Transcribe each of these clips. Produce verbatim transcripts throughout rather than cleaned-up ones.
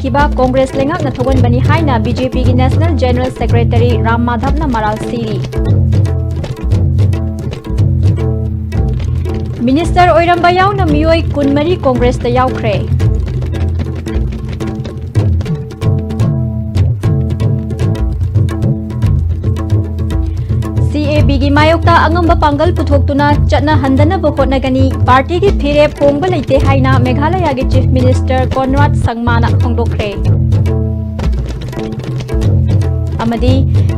ꯏꯕ ꯀꯣꯡꯒ꯭ꯔꯦꯁ ꯂꯩꯉꯥꯛꯅ ꯊꯣꯛꯍꯟꯕꯅꯤ ꯍꯥꯏꯅ ꯕꯤ ꯖꯦ ꯄꯤꯒꯤ ꯅꯦꯁꯅꯦꯜ ꯖꯦꯅꯔꯦꯜ ꯁꯦꯀ꯭ꯔꯦꯇꯔꯤ ꯔꯥꯝ ꯃꯥꯙꯕꯅ ꯃꯔꯥꯜ ꯁꯤꯔꯤ꯫ ꯃꯤꯅꯤꯁꯇꯔ ꯑꯣꯏꯔꯝꯕ ꯌꯥꯎꯅ ꯃꯤꯑꯣꯏ ꯀꯨꯟꯃꯔꯤ ꯀꯣꯡꯒ꯭ꯔꯦꯁꯇ ꯌꯥꯎꯈ꯭ꯔꯦ꯫ ꯁꯤ ꯑꯦ ꯕꯤꯒꯤ ꯃꯥꯌꯣꯛꯇ ꯑꯉꯝꯕ ꯄꯥꯡꯒꯜ ꯄꯨꯊꯣꯛꯇꯨꯅ ꯆꯠꯅꯍꯟꯗꯅꯕ ꯍꯣꯠꯅꯒꯅꯤ꯫ ꯄꯥꯔꯇꯤꯒꯤ ꯐꯤꯔꯦꯞ ꯍꯣꯡꯕ ꯂꯩꯇꯦ ꯍꯥꯏꯅ ꯃꯦꯘꯥꯂꯌꯥꯒꯤ ꯆꯤꯐ ꯃꯤꯅꯤꯁꯇꯔ ꯀꯣꯟꯔꯥꯗ ꯁꯪꯃꯥꯅ ꯐꯣꯡꯗꯣꯛꯈ꯭ꯔꯦ꯫ ꯑꯃꯗꯤ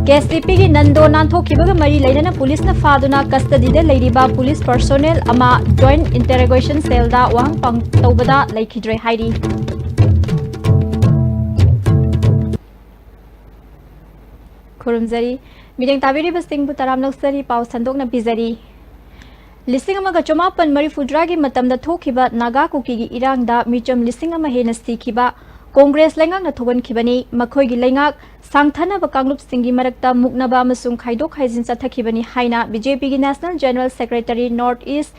ꯀꯦ ꯑꯦꯁ ꯗꯤ ꯄꯤꯒꯤ ꯅꯟꯗꯣ ꯅꯥꯟꯊꯣꯛꯈꯤꯕꯒ ꯃꯔꯤ ꯂꯩꯅꯅ ꯄꯨꯂꯤꯁꯅ ꯐꯥꯗꯨꯅ ꯀꯁꯇꯗꯤꯗ ꯂꯩꯔꯤꯕ ꯄꯨꯂꯤꯁ ꯄꯔꯁꯣꯅꯦꯜ ꯑꯃ ꯖꯣꯏꯟꯠ ꯏꯟꯇꯔꯣꯒꯦꯁꯟ ꯁꯦꯜꯗ ꯋꯥꯍꯪ ꯄꯥꯎ ꯇꯧꯕꯗ ꯂꯩꯈꯤꯗ꯭ꯔꯦ ꯍꯥꯏꯔꯤ꯫ ꯈꯨꯔꯨꯝꯖꯔꯤ꯫ ꯃꯤꯠꯌꯦꯡ ꯇꯥꯕꯤꯔꯤꯕꯁꯤꯡꯕꯨ ꯇꯔꯥꯝꯅ ꯑꯣꯛꯆꯔꯤ꯫ ꯄꯥꯎ ꯁꯟꯗꯣꯛꯅ ꯄꯤꯖꯔꯤ꯫ ꯂꯤꯁꯤꯡ ꯑꯃꯒ ꯆꯃꯥꯄꯟ ꯃꯔꯤꯐꯨꯇꯔꯥꯒꯤ ꯃꯇꯝꯗ ꯊꯣꯛꯈꯤꯕ ꯅꯥꯒꯥ ꯀꯨꯀꯤꯒꯤ ꯏꯔꯥꯡꯗ ꯃꯤꯆꯝ ꯂꯤꯁꯤꯡ ꯑꯃ ꯍꯦꯟꯅ ꯁꯤꯈꯤꯕ ꯀꯣꯡꯒ꯭ꯔꯦꯁ ꯂꯩꯉꯥꯛꯅ ꯊꯣꯛꯍꯟꯈꯤꯕꯅꯤ꯫ ꯃꯈꯣꯏꯒꯤ ꯂꯩꯉꯥꯛ ꯁꯥꯡꯊꯅꯕ ꯀꯥꯡꯂꯨꯞꯁꯤꯡꯒꯤ ꯃꯔꯛꯇ ꯃꯨꯛꯅꯕ ꯑꯃꯁꯨꯡ ꯈꯥꯏꯗꯣꯛ ꯈꯥꯏꯖꯤꯟ ꯆꯠꯊꯈꯤꯕꯅꯤ ꯍꯥꯏꯅ ꯕꯤ ꯖꯦ ꯄꯤꯒꯤ national general secretary north east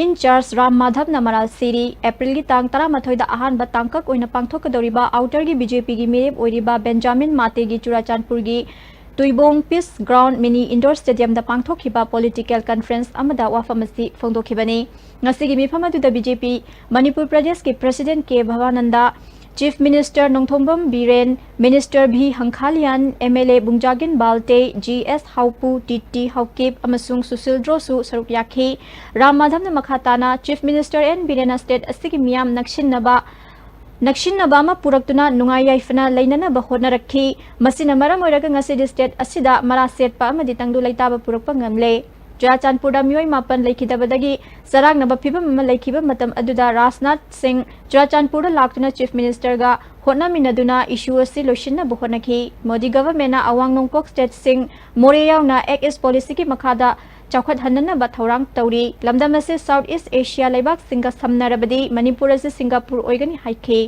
in charge Ram ꯃꯥꯙꯕꯅ ꯃꯔꯥꯜ ꯁꯤꯔꯤ꯫ ꯑꯦꯄ꯭ꯔꯤꯜꯒꯤ ꯇꯥꯡ ꯇꯔꯥꯃꯥꯊꯣꯏꯗ ꯑꯍꯥꯟꯕ ꯇꯥꯡꯀꯛ ꯑꯣꯏꯅ ꯄꯥꯡꯊꯣꯛꯀꯗꯧꯔꯤꯕ ꯑꯥꯎꯇꯔꯒꯤ ꯕꯤ ꯖꯦ ꯄꯤꯒꯤ ꯃꯤꯔꯦꯞ ꯑꯣꯏꯔꯤꯕ ꯕꯦꯟꯖꯥꯃꯤꯟ ꯃꯥꯇꯦꯒꯤ ꯆꯨꯔꯥꯆꯥꯟꯄꯨꯔꯒꯤ ꯇꯨꯏꯕꯣꯡ ꯄꯤꯁ ꯒ꯭ꯔꯥꯎꯟ ꯃꯤꯅꯤ ꯏꯟꯗꯣꯔ ꯁ꯭ꯇꯦꯗꯤꯌꯝꯗ ꯄꯥꯡꯊꯣꯛꯈꯤꯕ ꯄꯣꯂꯤꯇꯤꯀꯦꯜ ꯀꯟꯐ꯭ꯔꯦꯟꯁ ꯑꯃꯗ ꯋꯥꯐꯝ ꯑꯁꯤ ꯐꯣꯡꯗꯣꯛꯈꯤꯕꯅꯤ꯫ ꯉꯁꯤꯒꯤ ꯃꯤꯐꯝ ꯑꯗꯨꯗ ꯕꯤ ꯖꯦ ꯄꯤ ꯃꯅꯤꯄꯨꯔ ꯄ꯭ꯔꯗꯦꯁꯀꯤ president K Bhabananda, chief minister Nongthombam Biren, minister V Hangkhalian, M L A Bungjagin Valte, G S Haupu, T T Haokip ꯑꯃꯁꯨꯡ ꯁꯨꯁꯤꯜꯗ꯭ꯔꯣꯁꯨ ꯁꯔꯨꯛ ꯌꯥꯈꯤ꯫ ꯔꯥꯝ ꯃꯥꯙꯕꯅ ꯃꯈꯥ ꯇꯥꯅ ꯆꯤꯐ ꯃꯤꯅꯤꯁꯇꯔ ꯑꯦꯟ ꯕꯤꯔꯦꯟꯅ ꯁ꯭ꯇꯦꯠ ꯑꯁꯤꯒꯤ ꯃꯤꯌꯥꯝ ꯅꯛꯁꯤꯟꯅꯕ ꯅꯛꯁꯤꯟꯅꯕ ꯑꯃ ꯄꯨꯔꯛꯇꯨꯅ ꯅꯨꯡꯉꯥꯏ ꯌꯥꯏꯐꯅ ꯂꯩꯅꯅꯕ ꯍꯣꯠꯅꯔꯛꯈꯤ꯫ ꯃꯁꯤꯅ ꯃꯔꯝ ꯑꯣꯏꯔꯒ ꯉꯁꯤꯗꯤ ꯁ꯭ꯇꯦꯠ ꯑꯁꯤꯗ ꯃꯔꯥ ꯁꯦꯠꯄ ꯑꯃꯗꯤ ꯇꯪꯗꯨ ꯂꯩꯇꯥꯕ ꯄꯨꯔꯛꯄ ꯉꯝꯂꯦ꯫ ꯆꯨꯔꯥꯆꯥꯟꯄꯨꯔꯗ ꯃꯤꯑꯣꯏ ꯃꯥꯄꯟ ꯂꯩꯈꯤꯗꯕꯗꯒꯤ ꯆꯔꯥꯡꯅꯕ ꯐꯤꯚꯝ ꯑꯃ ꯂꯩꯈꯤꯕ ꯃꯇꯝ ꯑꯗꯨꯗ ꯔꯥꯖꯅꯥꯊ ꯁꯤꯡ ꯆꯨꯔꯥꯆꯥꯟꯄꯨꯔꯗ ꯂꯥꯛꯇꯨꯅ ꯆꯤꯐ ꯃꯤꯅꯤꯁꯇꯔꯒ ꯍꯣꯠꯅꯃꯤꯟꯅꯗꯨꯅ ꯏꯁꯨ ꯑꯁꯤ ꯂꯣꯏꯁꯤꯟꯅꯕ ꯍꯣꯠꯅꯈꯤ꯫ ꯃꯣꯗꯤ ꯒꯚꯔꯟꯃꯦꯟꯠꯅ ꯑꯋꯥꯡ ꯅꯣꯡꯄꯣꯛ ꯁ꯭ꯇꯦꯠꯁꯤꯡ, ꯃꯣꯔꯦ ꯌꯥꯎꯅ ꯑꯦꯛ ꯏꯁ ꯄꯣꯂꯤꯁꯤꯒꯤ ꯃꯈꯥꯗ ꯆꯥꯎꯈꯠꯍꯟꯅꯅꯕ ꯊꯧꯔꯥꯡ ꯇꯧꯔꯤ꯫ ꯂꯝꯗꯝ ꯑꯁꯤ ꯁꯥꯎꯠ ꯏꯁ ꯑꯦꯁꯤꯌꯥ ꯂꯩꯕꯥꯛꯁꯤꯡꯒ ꯁꯝꯅꯔꯕꯗꯤ ꯃꯅꯤꯄꯨꯔ ꯑꯁꯤ ꯁꯤꯡꯒꯥꯄꯨꯔ ꯑꯣꯏꯒꯅꯤ ꯍꯥꯏꯈꯤ꯫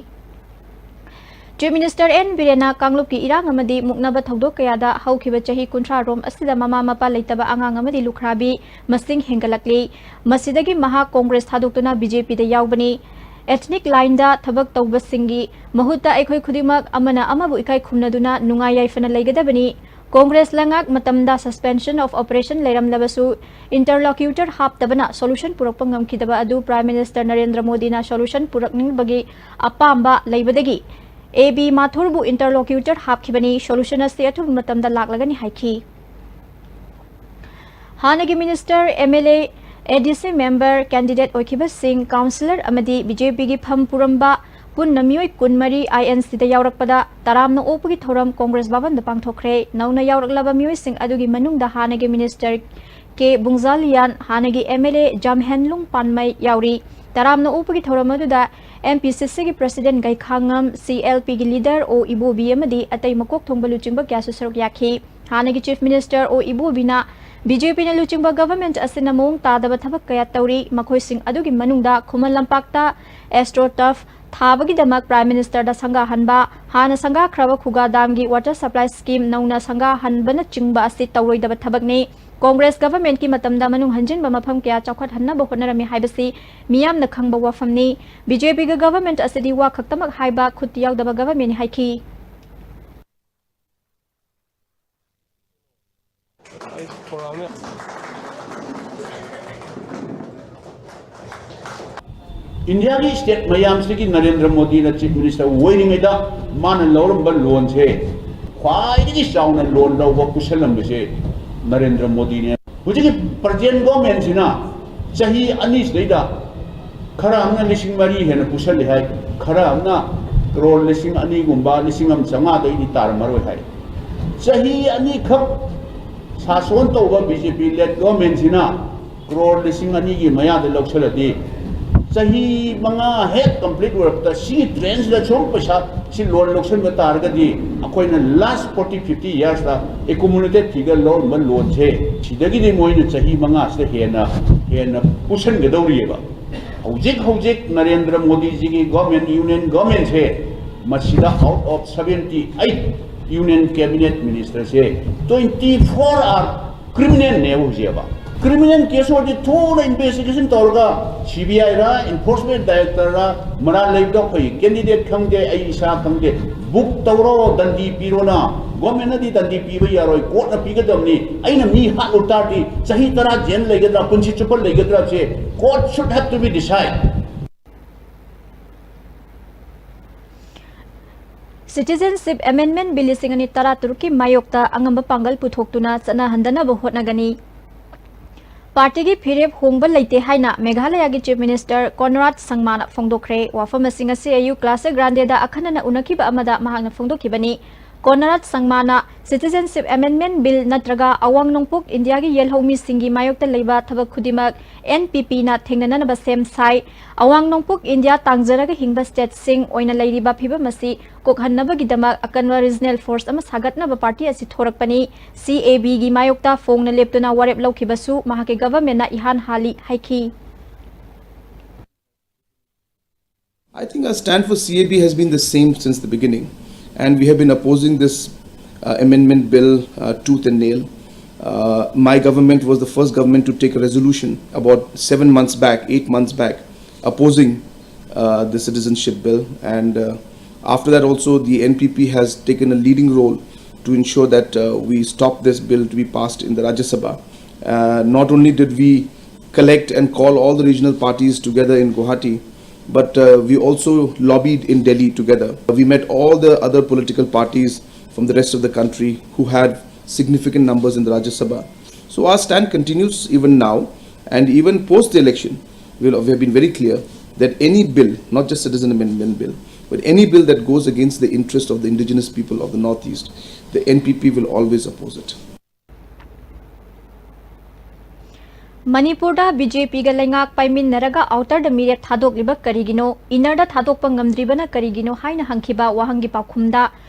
ꯆꯤꯐ ꯃꯤꯅꯤꯁꯇꯔ ꯑꯦꯟ ꯕꯤꯔꯦꯟꯅ ꯀꯥꯡꯂꯨꯞꯀꯤ ꯏꯔꯥꯡ ꯑꯃꯗꯤ ꯃꯨꯛꯅꯕ ꯊꯧꯗꯣꯛ ꯀꯌꯥꯗ ꯍꯧꯈꯤꯕ ꯆꯍꯤ ꯀꯨꯟꯊ꯭ꯔꯥ ꯔꯣꯝ ꯑꯁꯤꯗ ꯃꯃꯥ ꯃꯄꯥ ꯂꯩꯇꯕ ꯑꯉꯥꯡ ꯑꯃꯗꯤ ꯂꯨꯈ꯭ꯔꯥꯕꯤ ꯃꯁꯤꯡ ꯍꯦꯟꯒꯠꯂꯛꯂꯤ꯫ ꯃꯁꯤꯗꯒꯤ ꯃꯍꯥꯛ ꯀꯣꯡꯒ꯭ꯔꯦꯁ ꯊꯥꯗꯣꯛꯇꯨꯅ ꯕꯤ ꯖꯦ ꯄꯤꯗ ꯌꯥꯎꯕꯅꯤ꯫ Ethnic lineꯗ ꯊꯕꯛ ꯇꯧꯕꯁꯤꯡꯒꯤ ꯃꯍꯨꯠꯇ ꯑꯩꯈꯣꯏ ꯈꯨꯗꯤꯡꯃꯛ ꯑꯃꯅ ꯑꯃꯕꯨ ꯏꯀꯥꯏ ꯈꯨꯝꯅꯗꯨꯅ ꯅꯨꯡꯉꯥꯏ ꯌꯥꯏꯐꯅ ꯂꯩꯒꯗꯕꯅꯤ꯫ ꯀꯣꯡꯒ꯭ꯔꯦꯁ ꯂꯩꯉꯥꯛ ꯃꯇꯝꯗ suspension of operation ꯂꯩꯔꯝꯂꯕꯁꯨ interlocutor ꯍꯥꯞꯇꯕꯅ solution ꯄꯨꯔꯛꯄ ꯉꯝꯈꯤꯗꯕ ꯑꯗꯨ Prime Minister ꯅꯔꯦꯟꯗ꯭ꯔ ꯃꯣꯗꯤꯅ solution ꯄꯨꯔꯛꯅꯤꯡꯕꯒꯤ ꯑꯄꯥꯝꯕ ꯂꯩꯕꯗꯒꯤ A B ꯃꯥꯊꯨꯔꯕꯨ interlocutor ꯍꯥꯞꯈꯤꯕꯅꯤ꯫ Solution ꯑꯁꯤ ꯑꯊꯨꯕ ꯃꯇꯝꯗ ꯂꯥꯛꯂꯒꯅꯤ ꯍꯥꯏꯈꯤ꯫ ꯍꯥꯟꯅꯒꯤ minister, M L A, A D C member candidate ꯑꯣꯏꯈꯤꯕꯁꯤꯡ, councillor ꯑꯃꯗꯤ B J Pꯒꯤ ꯐꯝ ꯄꯨꯔꯝꯕ ꯄꯨꯟꯅ ꯃꯤꯑꯣꯏ ꯀꯨꯟꯃꯔꯤ I N Cꯗ ꯌꯥꯎꯔꯛꯄꯗ ꯇꯔꯥꯝꯅ ꯑꯣꯛꯄꯒꯤ ꯊꯧꯔꯝ ꯀꯣꯡꯒ꯭ꯔꯦꯁ ꯚꯕꯟꯗ ꯄꯥꯡꯊꯣꯛꯈ꯭ꯔꯦ꯫ ꯅꯧꯅ ꯌꯥꯎꯔꯛꯂꯕ ꯃꯤꯑꯣꯏꯁꯤꯡ ꯑꯗꯨꯒꯤ ꯃꯅꯨꯡꯗ ꯍꯥꯟꯅꯒꯤ minister K ꯕꯨꯡꯖꯥꯂꯤꯌꯥꯟ, ꯍꯥꯟꯅꯒꯤ M L A ꯖꯥꯝꯍꯦꯟꯂꯨꯡ ꯄꯥꯟꯃꯩ ꯌꯥꯎꯔꯤ꯫ ꯇꯔꯥꯝꯅ ꯑꯣꯛꯄꯒꯤ ꯊꯧꯔꯝ ꯑꯗꯨꯗ M P C Cꯒꯤ president ꯒꯩꯈꯥꯉꯝ, C L Pꯒꯤ leader O ꯏꯕꯣꯕꯤ ꯑꯃꯗꯤ ꯑꯇꯩ ꯃꯀꯣꯛ ꯊꯣꯡꯕ ꯂꯨꯆꯤꯡꯕ ꯀꯌꯥꯁꯨ ꯁꯔꯨꯛ ꯌꯥꯈꯤ꯫ ꯍꯥꯟꯅꯒꯤ Chief Minister O ꯏꯕꯣꯕꯤꯅ B J Pꯅ ꯂꯨꯆꯤꯡꯕ government ꯑꯁꯤꯅ ꯃꯑꯣꯡ ꯇꯥꯗꯕ ꯊꯕꯛ ꯀꯌꯥ ꯇꯧꯔꯤ, ꯃꯈꯣꯏꯁꯤꯡ ꯑꯗꯨꯒꯤ ꯃꯅꯨꯡꯗ ꯈꯨꯃꯟ ꯂꯝꯄꯥꯛꯇ AstroTurf ꯊꯥꯕꯒꯤꯗꯃꯛ Prime Ministerꯗ ꯁꯪꯒꯥꯍꯟꯕ, ꯍꯥꯟꯅ ꯁꯪꯒꯥꯈ꯭ꯔꯕ ꯈꯨꯒꯥ dam ꯒꯤ water supply scheme ꯅꯧꯅ ꯁꯪꯒꯥꯍꯟꯕꯅꯆꯤꯡꯕ ꯑꯁꯤ ꯇꯧꯔꯣꯏꯗꯕ ꯊꯕꯛꯅꯤ꯫ ꯀꯣꯡꯒ꯭ꯔꯦꯁ governmentꯀꯤ ꯃꯇꯝꯗ ꯃꯅꯨꯡ ꯍꯟꯖꯤꯟꯕ ꯃꯐꯝ ꯀꯌꯥ ꯆꯥꯎꯈꯠꯍꯟꯅꯕ ꯍꯣꯠꯅꯔꯝꯃꯤ ꯍꯥꯏꯕꯁꯤ ꯃꯤꯌꯥꯝꯅ ꯈꯪꯕ ꯋꯥꯐꯝꯅꯤ꯫ B J Pꯒꯤ government ꯑꯁꯤꯗꯤ ꯋꯥ ꯈꯛꯇꯃꯛ ꯍꯥꯏꯕ, ꯈꯨꯠ ꯌꯥꯎꯗꯕ governmentꯅꯤ ꯍꯥꯏꯈꯤ꯫ ꯏꯟꯗꯤꯌꯥꯒꯤ state ꯃꯌꯥꯝꯁꯤꯒꯤ ꯅꯔꯦꯟꯗ꯭ꯔ ꯃꯣꯗꯤꯅ Chief Minister ꯑꯣꯏꯔꯤꯉꯩꯗ ꯃꯥꯅ ꯂꯧꯔꯝꯕ loanꯁꯦ, ꯈ꯭ꯋꯥꯏꯗꯒꯤ ꯆꯥꯎꯅ loan ꯂꯧꯕ ꯄꯨꯁꯜꯂꯝꯕꯁꯦ ꯅꯔꯦꯟꯗ꯭ꯔ ꯃꯣꯗꯤꯅꯦ꯫ ꯍꯧꯖꯤꯛꯀꯤ present governmentꯁꯤꯅ ꯆꯍꯤ ꯑꯅꯤꯁꯤꯗꯩꯗ ꯈꯔ ꯑꯃꯅ ꯂꯤꯁꯤꯡ ꯃꯔꯤ ꯍꯦꯟꯅ ꯄꯨꯁꯜꯂꯤ ꯍꯥꯏ, ꯈꯔ ꯑꯃꯅ ꯀ꯭ꯔꯣꯔ ꯂꯤꯁꯤꯡ ꯑꯅꯤꯒꯨꯝꯕ, ꯂꯤꯁꯤꯡ ꯑꯃ ꯆꯥꯝꯃꯉꯥꯗꯩꯗꯤ ꯇꯥꯔꯝꯃꯔꯣꯏ ꯍꯥꯏ꯫ ꯆꯍꯤ ꯑꯅꯤꯈꯛ ꯁꯥꯁꯣꯟ ꯇꯧꯕ B J P led governmentꯁꯤꯅ crore ꯂꯤꯁꯤꯡ ꯑꯅꯤꯒꯤ ꯃꯌꯥꯗ ꯂꯧꯁꯜꯂꯗꯤ, ꯆꯍꯤ ꯃꯉꯥ ꯍꯦꯛ complete ꯑꯣꯏꯔꯛꯄꯗ ꯁꯤꯒꯤ trenchꯁꯤꯗ ꯁꯨꯝ ꯄꯩꯁꯥ ꯁꯤ loan ꯂꯧꯁꯟꯕ ꯇꯥꯔꯒꯗꯤ, ꯑꯩꯈꯣꯏꯅ last forty fifty yearsꯇ accumulated figure ꯂꯧꯔꯝꯕ loanꯁꯦ, ꯁꯤꯗꯒꯤꯗꯤ ꯃꯣꯏꯅ ꯆꯍꯤ ꯃꯉꯥꯁꯤꯗ ꯍꯦꯟꯅ, ꯍꯦꯟꯅ ꯄꯨꯁꯟꯒꯗꯧꯔꯤꯑꯕ꯫ ꯍꯧꯖꯤꯛ ꯍꯧꯖꯤꯛ ꯅꯔꯦꯟꯗ꯭ꯔ ꯃꯣꯗꯤꯖꯤꯒꯤ government, union governmentꯁꯦ, ꯃꯁꯤꯗ out of seventy eight union cabinet ministerꯁꯦ, twenty four are criminalꯅꯦꯕ ꯍꯧꯖꯤꯛ ꯑꯕ꯫ ꯀ꯭ꯔꯤꯃꯤꯅꯦꯜ ꯀꯦꯁ ꯑꯣꯏꯔꯗꯤ ꯊꯨꯅ ꯏꯟꯚꯦꯁꯇꯤꯒꯦꯁꯟ ꯇꯧꯔꯒ ꯁꯤ ꯕꯤ ꯑꯥꯏꯔ ꯏꯟꯐꯣꯔꯁꯃꯦꯟ ꯗꯥꯏꯔꯦꯛꯇꯔꯔ ꯃꯔꯥꯜ ꯂꯩꯕꯗꯣ ꯑꯩꯈꯣꯏ ꯀꯦꯟꯗꯤꯗꯦꯠ ꯈꯪꯗꯦ, ꯑꯩ ꯏꯁꯥ ꯈꯪꯗꯦ, ꯕꯨꯛ ꯇꯧꯔꯣ, ꯗꯟꯗꯤ ꯄꯤꯔꯣꯅ꯫ ꯒꯣꯔꯃꯦꯟꯅꯗꯤ ꯗꯟꯗꯤ ꯄꯤꯕ ꯌꯥꯔꯣꯏ, ꯀꯣꯔꯠꯅ ꯄꯤꯒꯗꯕꯅꯤ꯫ ꯑꯩꯅ ꯃꯤ ꯍꯥꯠꯂꯨ ꯇꯥꯔꯗꯤ ꯆꯍꯤ ꯇꯔꯥ ꯖꯦꯜ ꯂꯩꯒꯗ꯭ꯔꯥ, ꯄꯨꯟꯁꯤ ꯆꯨꯞꯄ ꯂꯩꯒꯗ꯭ꯔꯥꯁꯦ court should have to be decide. Citizenship Amendment Bill ꯂꯤꯁꯤꯡ ꯑꯅꯤ ꯇꯔꯥꯇꯔꯨꯛꯀꯤ ꯃꯥꯌꯣꯛꯇ ꯑꯉꯝꯕ ꯄꯥꯡꯒꯜ ꯄꯨꯊꯣꯛꯇꯨꯅ ꯆꯠꯅꯍꯟꯗꯅꯕ ꯍꯣꯠꯅꯒꯅꯤ꯫ ꯄꯥꯔꯇꯤꯒꯤ ꯐꯤꯔꯦꯞ ꯍꯣꯡꯕ ꯂꯩꯇꯦ ꯍꯥꯏꯅ ꯃꯦꯘꯥꯂꯌꯥꯒꯤ Chief Minister ꯀꯣꯟꯔꯥꯗ ꯁꯪꯃꯥꯅ ꯐꯣꯡꯗꯣꯛꯈ꯭ꯔꯦ꯫ ꯋꯥꯐꯝ ꯑꯁꯤꯡ ꯑꯁꯤ ꯑꯌꯨꯛ ꯀ꯭ꯂꯥꯁ ꯒ꯭ꯔꯥꯟꯗꯦꯗ ꯑꯈꯟꯅꯅ ꯎꯅꯈꯤꯕ ꯑꯃꯗ ꯃꯍꯥꯛꯅ ꯐꯣꯡꯗꯣꯛꯈꯤꯕꯅꯤ꯫ ꯀꯣꯟꯔꯥꯗ ꯁꯪꯃꯥꯅ Citizenship Amendment Bill ꯅꯠꯇ꯭ꯔꯒ ꯑꯋꯥꯡ ꯅꯣꯡꯄꯣꯛ ꯏꯟꯗꯤꯌꯥꯒꯤ ꯌꯦꯜꯍꯧꯃꯤꯁꯤꯡꯒꯤ ꯃꯥꯌꯣꯛꯇ ꯂꯩꯕ ꯊꯕꯛ ꯈꯨꯗꯤꯡꯃꯛ N P P ꯅ ꯊꯦꯡꯅꯅꯅꯕ ꯁꯦꯝ ꯁꯥꯏ꯫ ꯑꯋꯥꯡ ꯅꯣꯡꯄꯣꯛ ꯏꯟꯗꯤꯌꯥ ꯇꯥꯡꯖꯔꯒ ꯍꯤꯡꯕ ꯁ꯭ꯇꯦꯠꯁꯤꯡ ꯑꯣꯏꯅ ꯂꯩꯔꯤꯕ ꯐꯤꯕꯝ ꯑꯁꯤ ꯀꯣꯛꯍꯟꯅꯕꯒꯤꯗꯃꯛ ꯑꯀꯟꯕ ꯔꯤꯖꯅꯦꯜ ꯐꯣꯔꯁ ꯑꯃ ꯁꯥꯒꯠꯅꯕ ꯄꯥꯔꯇꯤ ꯑꯁꯤ ꯊꯣꯔꯛꯄꯅꯤ꯫ C A B ꯒꯤ ꯃꯥꯌꯣꯛꯇ ꯐꯣꯡꯅ ꯂꯦꯞꯇꯨꯅ ꯋꯥꯔꯦꯞ ꯂꯧꯈꯤꯕꯁꯨ ꯃꯍꯥꯛꯀꯤ ꯒꯚꯔꯟꯃꯦꯟꯅ ꯏꯍꯥꯟ ꯍꯥꯜꯂꯤ ꯍꯥꯏꯈꯤ꯫ I think our stand for C A B has been the same since the beginning, and we have been opposing this uh, amendment bill uh, tooth and nail. Uh, my government was the first government to take a resolution about seven months back, eight months back, opposing uh, the citizenship bill, and uh, after that also the N P P has taken a leading role to ensure that uh, we stop this bill to be passed in the Rajya Sabha. Uh, not only did we collect and call all the regional parties together in Guwahati, but uh, we also lobbied in Delhi together. We met all the other political parties from the rest of the country who had significant numbers in the Rajya Sabha. So our stand continues even now, and even post the election, we'll, we have been very clear that any bill, not just citizen amendment bill, but any bill that goes against the interest of the indigenous people of the Northeast, the N P P will always oppose it. ꯃꯅꯤꯄꯨꯔꯗ B J ꯄꯤꯒ ꯂꯩꯉꯥꯛ ꯄꯥꯏꯃꯤꯟꯅꯔꯒ ꯑꯥꯎꯇꯔꯗ ꯃꯤꯔꯦꯞ ꯊꯥꯗꯣꯛꯂꯤꯕ ꯀꯔꯤꯒꯤꯅꯣ, ꯏꯟꯅꯔꯗ ꯊꯥꯗꯣꯛꯄ ꯉꯝꯗ꯭ꯔꯤꯕꯅ ꯀꯔꯤꯒꯤꯅꯣ ꯍꯥꯏꯅ ꯍꯪꯈꯤꯕ ꯋꯥꯍꯪꯒꯤ ꯄꯥꯎꯈꯨꯝꯗ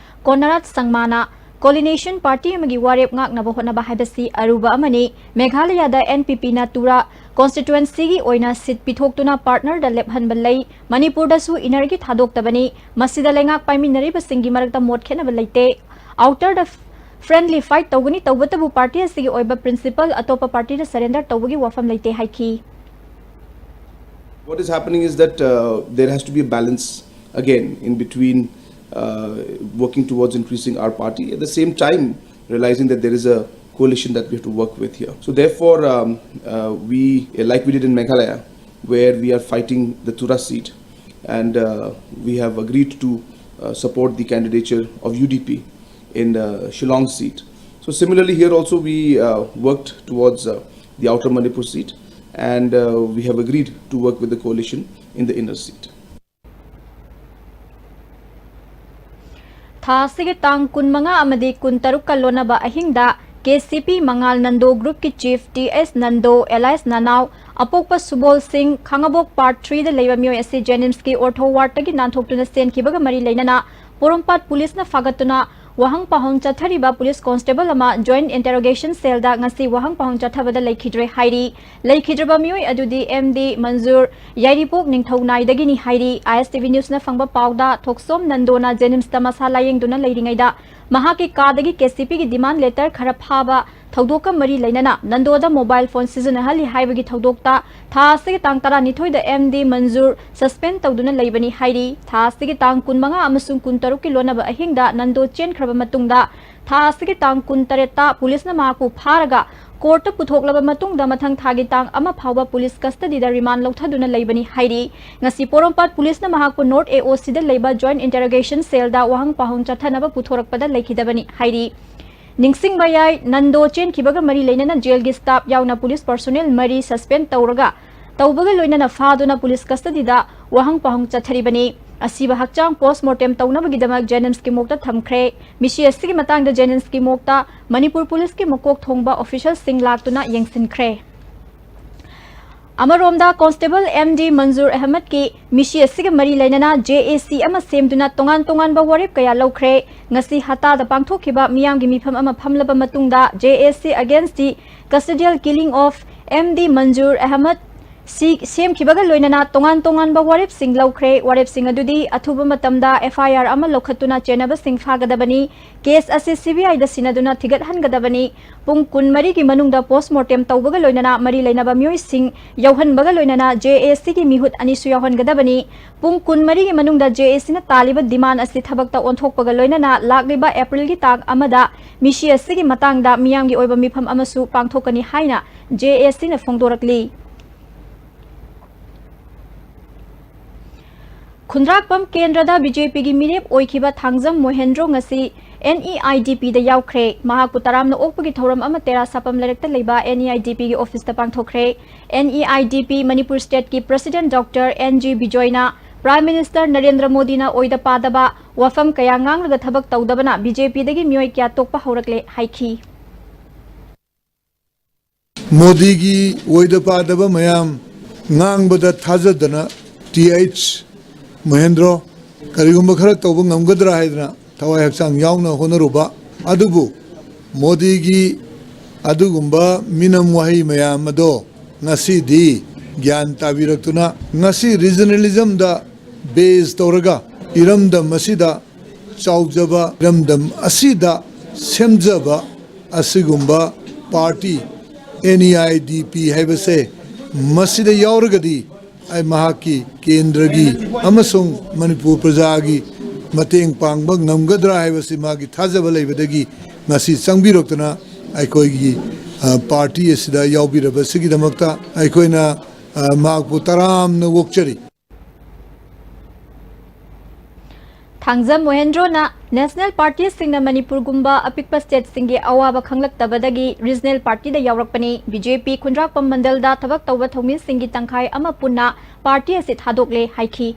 ꯀꯣꯅꯔꯥꯠ ꯁꯪꯃꯥꯅ, ꯀꯣꯂꯤꯅꯦꯁꯟ party ꯑꯃꯒꯤ ꯋꯥꯔꯦꯞ ꯉꯥꯛꯅꯕ ꯍꯣꯠꯅꯕ ꯍꯥꯏꯕꯁꯤ ꯑꯔꯨꯕ ꯑꯃꯅꯤ꯫ ꯃꯦꯘꯥꯂꯌꯥꯗ N P P ꯅ ꯇꯨꯔꯥ ꯀꯣꯟꯁꯇꯤꯇ꯭ꯋꯦꯟꯁꯤꯒꯤ ꯑꯣꯏꯅ ꯁꯤꯠ ꯄꯤꯊꯣꯛꯇꯨꯅ ꯄꯥꯔꯠꯅꯔꯗ ꯂꯦꯞꯍꯟꯕ ꯂꯩ꯫ ꯃꯅꯤꯄꯨꯔꯗꯁꯨ ꯏꯟꯅꯔꯒꯤ ꯊꯥꯗꯣꯛꯇꯕꯅꯤ꯫ ꯃꯁꯤꯗ ꯂꯩꯉꯥꯛ ꯄꯥꯏꯃꯤꯟꯅꯔꯤꯕꯁꯤꯡꯒꯤ ꯃꯔꯛꯇ ꯃꯣꯠ ꯈꯦꯠꯅꯕ ꯂꯩꯇꯦ꯫ ꯑꯥꯎꯇꯔꯗ Friendly fight ꯇꯧꯒꯅꯤ, ꯇꯧꯕꯇꯕꯨ party ꯑꯁꯤꯒꯤ ꯑꯣꯏꯕ principle ꯑꯇꯣꯞꯄ partyꯗ surrender ꯇꯧꯕꯒꯤ ꯋꯥꯐꯝ ꯂꯩꯇꯦ ꯍꯥꯏꯈꯤ꯫ What is happening is that uh, there has to be a balance again in between uh, working towards increasing our party, at the same time realizing that there is a coalition that we have to work with here. So therefore, um, uh, we, like we did in Meghalaya, where we are fighting the Tura seat, and uh, we have agreed to uh, support the candidature of U D P in the Shillong seat. So similarly, here also we uh, worked towards uh, the outer Manipur seat, and uh, we have agreed to work with the coalition in the inner seat. ꯊꯥ ꯑꯁꯤꯒꯤ ꯇꯥꯡ ꯀꯨꯟꯃꯉꯥ ꯑꯃꯗꯤ ꯀꯨꯟꯇꯔꯨꯛꯀ ꯂꯣꯟꯅꯕ ꯑꯍꯤꯡꯗ KCP ꯃꯉꯥꯜ Nando groupꯀꯤ chief T S Nando alias ꯅꯅꯥꯎ ꯑꯄꯣꯛꯄ ꯁꯨꯕꯣꯜ ꯁꯤꯡ, ꯈꯥꯉꯕꯣꯛ part threeꯗ ꯂꯩꯕ ꯃꯤꯑꯣꯏ ꯑꯁꯤ JNIMSꯀꯤ ortho wardꯇꯒꯤ ꯅꯥꯟꯊꯣꯛꯇꯨꯅ ꯆꯦꯟꯈꯤꯕꯒ ꯃꯔꯤ ꯂꯩꯅꯅ ꯄꯣꯔꯣꯝꯄꯥꯠ policeꯅ ꯐꯥꯒꯠꯇꯨꯅ ꯋꯥꯍꯪ ꯄꯥꯎꯍꯪ ꯆꯠꯊꯔꯤꯕ police constable ꯑꯃ joint interrogation cellꯗ ꯉꯁꯤ ꯋꯥꯍꯪ ꯄꯥꯎꯍꯪ ꯆꯠꯊꯕꯗ ꯂꯩꯈꯤꯗ꯭ꯔꯦ ꯍꯥꯏꯔꯤ꯫ ꯂꯩꯈꯤꯗ꯭ꯔꯕ ꯃꯤꯑꯣꯏ ꯑꯗꯨꯗꯤ M D ꯃꯟꯖꯨꯔ, ꯌꯥꯏꯔꯤꯄꯣꯛ ꯅꯤꯡꯊꯧꯅꯥꯏꯗꯒꯤꯅꯤ ꯍꯥꯏꯔꯤ꯫ ISTV Newsꯅ ꯐꯪꯕ ꯄꯥꯎꯗ, ꯊꯣꯛꯆꯣꯝ ꯅꯟꯗꯣꯅ JNIMSꯇ ꯃꯁꯥ ꯂꯥꯌꯦꯡꯗꯨꯅ ꯂꯩꯔꯤꯉꯩꯗ ꯃꯍꯥꯛꯀꯤ ꯀꯥꯗꯒꯤ KCPꯒꯤ demand letter ꯈꯔ ꯐꯥꯕ ꯊꯧꯗꯣꯛꯀ ꯃꯔꯤ ꯂꯩꯅꯅ ꯅꯟꯗꯣꯗ mobile phone ꯁꯤꯖꯤꯟꯅꯍꯜꯂꯤ ꯍꯥꯏꯕꯒꯤ ꯊꯧꯗꯣꯛꯇ ꯊꯥ ꯑꯁꯤꯒꯤ ꯇꯥꯡ ꯇꯔꯥꯅꯤꯊꯣꯏꯗ M D ꯃꯟꯖꯨꯔ suspend ꯇꯧꯗꯨꯅ ꯂꯩꯕꯅꯤ ꯍꯥꯏꯔꯤ꯫ ꯊꯥ ꯑꯁꯤꯒꯤ ꯇꯥꯡ ꯀꯨꯟꯃꯉꯥ ꯑꯃꯁꯨꯡ ꯀꯨꯟꯇꯔꯨꯛꯀꯤ ꯂꯣꯟꯅꯕ ꯑꯍꯤꯡꯗ ꯅꯟꯗꯣ ꯆꯦꯟꯈ꯭ꯔꯕ ꯃꯇꯨꯡꯗ ꯊꯥ ꯑꯁꯤꯒꯤ ꯇꯥꯡ ꯀꯨꯟꯇꯔꯦꯠꯇ policeꯅ ꯃꯍꯥꯛꯄꯨ ꯐꯥꯔꯒ courtꯇ ꯄꯨꯊꯣꯛꯂꯕ ꯃꯇꯨꯡꯗ ꯃꯊꯪ ꯊꯥꯒꯤ ꯇꯥꯡ ꯑꯃ ꯐꯥꯎꯕ police custodyꯗ remand ꯂꯧꯊꯗꯨꯅ ꯂꯩꯕꯅꯤ ꯍꯥꯏꯔꯤ꯫ ꯉꯁꯤ ꯄꯣꯔꯣꯝꯄꯥꯠ policeꯅ ꯃꯍꯥꯛꯄꯨ North AOCꯗ ꯂꯩꯕ joint interrogation cellꯗ ꯋꯥꯍꯪ ꯄꯥꯎꯍꯪ ꯆꯠꯊꯅꯕ ꯄꯨꯊꯣꯔꯛꯄꯗ ꯂꯩꯈꯤꯗꯕꯅꯤ ꯍꯥꯏꯔꯤ꯫ ꯅꯤꯡꯁꯤꯡꯕ ꯌꯥꯏ, ꯅꯟꯗꯣ ꯆꯦꯟꯈꯤꯕꯒ ꯃꯔꯤ ꯂꯩꯅꯅ jailꯒꯤ staff ꯌꯥꯎꯅ police personnel ꯃꯔꯤ suspend ꯇꯧꯔꯒ ꯇꯧꯕꯒ ꯂꯣꯏꯅꯅ ꯐꯥꯗꯨꯅ police custodyꯗ ꯋꯥꯍꯪ ꯄꯥꯎꯍꯪ ꯆꯠꯊꯔꯤꯕꯅꯤ꯫ ꯑꯁꯤꯕ ꯍꯛꯆꯥꯡ post mortem ꯇꯧꯅꯕꯒꯤꯗꯃꯛ JNIMSꯀꯤ morgueꯗ ꯊꯝꯈ꯭ꯔꯦ꯫ ꯃꯤꯁꯤ ꯑꯁꯤꯒꯤ ꯃꯇꯥꯡꯗ JNIMSꯀꯤ morgueꯗ ꯃꯅꯤꯄꯨꯔ policeꯀꯤ ꯃꯀꯣꯛ ꯊꯣꯡꯕ officialꯁꯤꯡ ꯂꯥꯛꯇꯨꯅ ꯌꯦꯡꯁꯤꯟꯈ꯭ꯔꯦ꯫ ꯑꯃꯔꯣꯝꯗ, constable M D ꯃꯟꯖꯨꯔ ꯑꯍꯃꯗꯀꯤ ꯃꯤꯁꯤ ꯑꯁꯤꯒ ꯃꯔꯤ ꯂꯩꯅꯅ JAC ꯑꯃ ꯁꯦꯝꯗꯨꯅ ꯇꯣꯉꯥꯟ ꯇꯣꯉꯥꯟꯕ ꯋꯥꯔꯦꯞ ꯀꯌꯥ ꯂꯧꯈ꯭ꯔꯦ꯫ ꯉꯁꯤ ꯍꯇꯥꯗ ꯄꯥꯡꯊꯣꯛꯈꯤꯕ ꯃꯤꯌꯥꯝꯒꯤ ꯃꯤꯐꯝ ꯑꯃ ꯐꯝꯂꯕ ꯃꯇꯨꯡꯗ, JAC against the custodial killing of M D ꯃꯟꯖꯨꯔ ꯑꯍꯃꯗ ꯁꯤ ꯁꯦꯝꯈꯤꯕꯒ ꯂꯣꯏꯅꯅ ꯇꯣꯉꯥꯟ ꯇꯣꯉꯥꯟꯕ ꯋꯥꯔꯦꯞꯁꯤꯡ ꯂꯧꯈ꯭ꯔꯦ꯫ ꯋꯥꯔꯦꯞꯁꯤꯡ ꯑꯗꯨꯗꯤ ꯑꯊꯨꯕ ꯃꯇꯝꯗ F I R ꯑꯃ ꯂꯧꯈꯠꯇꯨꯅ ꯆꯦꯟꯅꯕꯁꯤꯡ ꯐꯥꯒꯗꯕꯅꯤ꯫ ꯀꯦꯁ ꯑꯁꯤ C B I ꯗ ꯁꯤꯟꯅꯗꯨꯅ ꯊꯤꯒꯠꯍꯟꯒꯗꯕꯅꯤ꯫ ꯄꯨꯡ ꯀꯨꯟꯃꯔꯤꯒꯤ ꯃꯅꯨꯡꯗ post mortem ꯇꯧꯕꯒ ꯂꯣꯏꯅꯅ ꯃꯔꯤ ꯂꯩꯅꯕ ꯃꯤꯑꯣꯏꯁꯤꯡ ꯌꯥꯎꯍꯟꯕꯒ ꯂꯣꯏꯅꯅ J A C ꯒꯤ ꯃꯤꯍꯨꯠ ꯑꯅꯤꯁꯨ ꯌꯥꯎꯍꯟꯒꯗꯕꯅꯤ꯫ ꯄꯨꯡ ꯀꯨꯟꯃꯔꯤꯒꯤ ꯃꯅꯨꯡꯗ J A C ꯅ ꯇꯥꯜꯂꯤꯕ demand ꯑꯁꯤ ꯊꯕꯛꯇ ꯑꯣꯟꯊꯣꯛꯄꯒ ꯂꯣꯏꯅꯅ ꯂꯥꯛꯂꯤꯕ April ꯒꯤ ꯇꯥꯡ ꯑꯃꯗ ꯃꯤꯁꯤ ꯑꯁꯤꯒꯤ ꯃꯇꯥꯡꯗ ꯃꯤꯌꯥꯝꯒꯤ ꯑꯣꯏꯕ ꯃꯤꯐꯝ ꯑꯃꯁꯨ ꯄꯥꯡꯊꯣꯛꯀꯅꯤ ꯍꯥꯏꯅ J A C ꯅ ꯐꯣꯡꯗꯣꯔꯛꯂꯤ꯫ ꯈꯨꯟꯗ꯭ꯔꯥꯛꯄꯝ ꯀꯦꯟꯗ꯭ꯔꯗ B J P ꯒꯤ ꯃꯤꯔꯦꯞ ꯑꯣꯏꯈꯤꯕ ꯊꯥꯡꯖꯝ ꯃꯣꯍꯦꯟꯗ꯭ꯔꯣ ꯉꯁꯤ N E I D P ꯗ ꯌꯥꯎꯈ꯭ꯔꯦ꯫ ꯃꯍꯥꯛꯄꯨ ꯇꯔꯥꯝꯅ ꯑꯣꯛꯄꯒꯤ ꯊꯧꯔꯝ ꯑꯃ ꯇꯦꯔꯥ ꯁꯥꯄꯝ ꯂꯩꯔꯛꯇ ꯂꯩꯕ N E I D P ꯒꯤ office ꯇ ꯄꯥꯡꯊꯣꯛꯈ꯭ꯔꯦ꯫ N E I D P Manipur state ꯀꯤ president Doctor N G ꯕꯤꯖꯣꯏꯅ Prime Minister Narendra ꯃꯣꯗꯤꯅ ꯑꯣꯏꯗ ꯄꯥꯗꯕ ꯋꯥꯐꯝ ꯀꯌꯥ ꯉꯥꯡꯂꯒ ꯊꯕꯛ ꯇꯧꯗꯕꯅ B J P ꯗꯒꯤ ꯃꯤꯑꯣꯏ ꯀꯌꯥ ꯇꯣꯛꯄ ꯍꯧꯔꯛꯂꯦ ꯍꯥꯏꯈꯤ꯫ ꯃꯣꯗꯤꯒꯤ ꯑꯣꯏꯗ ꯄꯥꯗꯕ ꯃꯌꯥꯝ ꯉꯥꯡꯕꯗ ꯊꯥꯖꯗꯅ T H ꯃꯍꯦꯟꯗ꯭ꯔꯣ ꯀꯔꯤꯒꯨꯝꯕ ꯈꯔ ꯇꯧꯕ ꯉꯝꯒꯗ꯭ꯔꯥ ꯍꯥꯏꯗꯅ ꯊꯋꯥꯏ ꯍꯛꯆꯥꯡ ꯌꯥꯎꯅ ꯍꯣꯠꯅꯔꯨꯕ, ꯑꯗꯨꯕꯨ ꯃꯣꯗꯤꯒꯤ ꯑꯗꯨꯒꯨꯝꯕ ꯃꯤꯅꯝ ꯋꯥꯍꯩ ꯃꯌꯥꯝ ꯑꯗꯣ ꯉꯁꯤꯗꯤ ꯒ꯭ꯌꯥꯟ ꯇꯥꯕꯤꯔꯛꯇꯨꯅ, ꯉꯁꯤ regionalism ꯗ base ꯇꯧꯔꯒ ꯏꯔꯝꯗꯝ ꯑꯁꯤꯗ ꯆꯥꯎꯖꯕ, ꯏꯔꯝꯗꯝ ꯑꯁꯤꯗ ꯁꯦꯝꯖꯕ ꯑꯁꯤꯒꯨꯝꯕ party N E I D P ꯍꯥꯏꯕꯁꯦ ꯃꯁꯤꯗ ꯌꯥꯎꯔꯒꯗꯤ ꯑꯩ ꯃꯍꯥꯛꯀꯤ ꯀꯦꯟꯗ꯭ꯔꯒꯤ ꯑꯃꯁꯨꯡ ꯃꯅꯤꯄꯨꯔ ꯄ꯭ꯔꯖꯥꯒꯤ ꯃꯇꯦꯡ ꯄꯥꯡꯕ ꯉꯝꯒꯗ꯭ꯔꯥ ꯍꯥꯏꯕꯁꯤ ꯃꯥꯒꯤ ꯊꯥꯖꯕ ꯂꯩꯕꯗꯒꯤ ꯉꯁꯤ ꯆꯪꯕꯤꯔꯛꯇꯨꯅ ꯑꯩꯈꯣꯏꯒꯤ, ꯑ, party ꯑꯁꯤꯗ ꯌꯥꯎꯕꯤꯔꯕꯁꯤꯒꯤꯗꯃꯛꯇ ꯑꯩꯈꯣꯏꯅ, ꯑ, ꯃꯍꯥꯛꯄꯨ ꯇꯔꯥꯝꯅ ꯑꯣꯛꯆꯔꯤ꯫ ꯊꯥꯡꯖꯝ ꯃꯣꯍꯦꯟꯗ꯭ꯔꯣꯅ National party ꯁꯤꯡꯅ ꯃꯅꯤꯄꯨꯔꯒꯨꯝꯕ ꯑꯄꯤꯛꯄ state ꯁꯤꯡꯒꯤ ꯑꯋꯥꯕ ꯈꯪꯂꯛꯇꯕꯗꯒꯤ regional party ꯗ ꯌꯥꯎꯔꯛꯄꯅꯤ꯫ B J P ꯈꯨꯟꯗ꯭ꯔꯥꯛꯄꯝ ꯃꯟꯗꯜꯗ ꯊꯕꯛ ꯇꯧꯕ ꯊꯧꯃꯤꯁꯤꯡꯒꯤ ꯇꯪꯈꯥꯏ ꯑꯃ ꯄꯨꯟꯅ party ꯑꯁꯤ ꯊꯥꯗꯣꯛꯂꯦ ꯍꯥꯏꯈꯤ꯫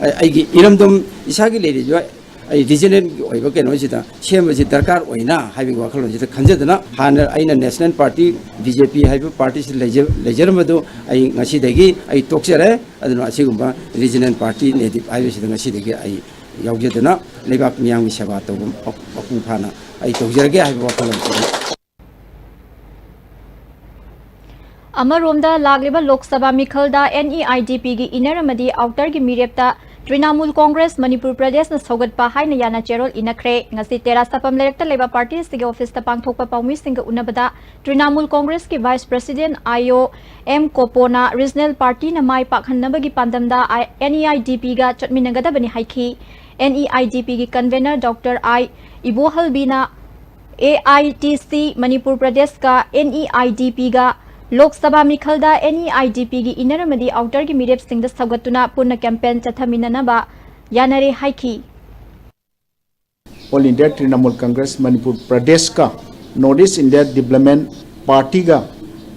ꯑꯩ-, ꯑꯩꯒꯤ ꯏꯔꯝꯗꯝ ꯏꯁꯥꯒꯤ ꯂꯩꯔꯤꯕ ꯑꯩ regional ꯒꯤ ꯑꯣꯏꯕ ꯀꯩꯅꯣꯁꯤꯗ ꯁꯦꯝꯕꯁꯤ ꯗꯔꯀꯥꯔ ꯑꯣꯏꯅ ꯍꯥꯏꯕꯒꯤ ꯋꯥꯈꯜꯂꯣꯟꯁꯤꯗ ꯈꯟꯖꯗꯨꯅ ꯍꯥꯟꯅ ꯑꯩꯅ National party B J P ꯍꯥꯏꯕ party ꯁꯤ ꯂꯩꯖ-, ꯂꯩꯖꯔꯝꯕꯗꯨ ꯑꯩ ꯉꯁꯤꯗꯒꯤ ꯑꯩ ꯇꯣꯛꯆꯔꯦ꯫ ꯑꯗꯨꯅ ꯑꯁꯤꯒꯨꯝꯕ regional party ꯅꯦꯗꯤꯞ ꯍꯥꯏꯕꯁꯤꯗ ꯉꯁꯤꯗꯒꯤ ꯑꯩ ꯌꯥꯎꯖꯗꯨꯅ ꯂꯩꯕꯥꯛ ꯃꯤꯌꯥꯝꯒꯤ ꯁꯦꯕꯥ ꯇꯧꯕ ꯃꯄꯨꯡ ꯐꯥꯅ ꯑꯩ ꯇꯧꯖꯔꯒꯦ ꯍꯥꯏꯕ ꯋꯥꯈꯜꯂꯣꯟꯁꯤꯅꯤ꯫ ꯑꯃꯔꯣꯝꯗ, ꯂꯥꯛꯂꯤꯕ ꯂꯣꯛ ꯁꯚꯥ ꯃꯤꯈꯜꯗ NEIDPꯒꯤ inner ꯑꯃꯗꯤ outerꯒꯤ ꯃꯤꯔꯦꯞꯇ ꯇ꯭ꯔꯤꯅꯥꯃꯨꯜ ꯀꯣꯡꯒ꯭ꯔꯦꯁ ꯃꯅꯤꯄꯨꯔ ꯄ꯭ꯔꯗꯦꯁꯅ ꯁꯧꯒꯠꯄ ꯍꯥꯏꯅ ꯌꯥꯅ ꯆꯦꯔꯣꯜ ꯏꯅꯈ꯭ꯔꯦ꯫ ꯉꯁꯤ ꯇꯦꯔꯥ ꯁꯥꯄꯝ ꯂꯩꯔꯛꯇ ꯂꯩꯕ party ꯑꯁꯤꯒꯤ officeꯇ ꯄꯥꯡꯊꯣꯛꯄ ꯄꯥꯎꯃꯤꯁꯤꯡꯒ ꯎꯅꯕꯗ Trinamool ꯀꯣꯡꯒ꯭ꯔꯦꯁꯀꯤ vice president I O M ꯀꯣꯄꯣꯅ regional partyꯅ ꯃꯥꯏ ꯄꯥꯛꯍꯟꯅꯕꯒꯤ ꯄꯥꯟꯗꯝꯗ NEIDPꯒ ꯆꯠꯃꯤꯟꯅꯒꯗꯕꯅꯤ ꯍꯥꯏꯈꯤ꯫ NEIDPꯒꯤ convener Doctor ꯑꯥꯏ ꯏꯕꯣꯍꯜꯕꯤꯅ AITC ꯃꯅꯤꯄꯨꯔ ꯄ꯭ꯔꯗꯦꯁꯀ NEIDPꯒ ꯂꯣꯛ ꯁꯚꯥ ꯃꯤꯈꯜꯗ NEIDPꯒꯤ inner ꯑꯃꯗꯤ outerꯒꯤ ꯃꯤꯔꯦꯞꯁꯤꯡꯗ ꯁꯧꯒꯠꯇꯨꯅ ꯄꯨꯟꯅ campaign ꯆꯠꯊꯃꯤꯟꯅꯅꯕ ꯌꯥꯅꯔꯦ ꯍꯥꯏꯈꯤ꯫ All India Trinamool Congress Manipur Pradeshꯀ North East India Development Partyꯒ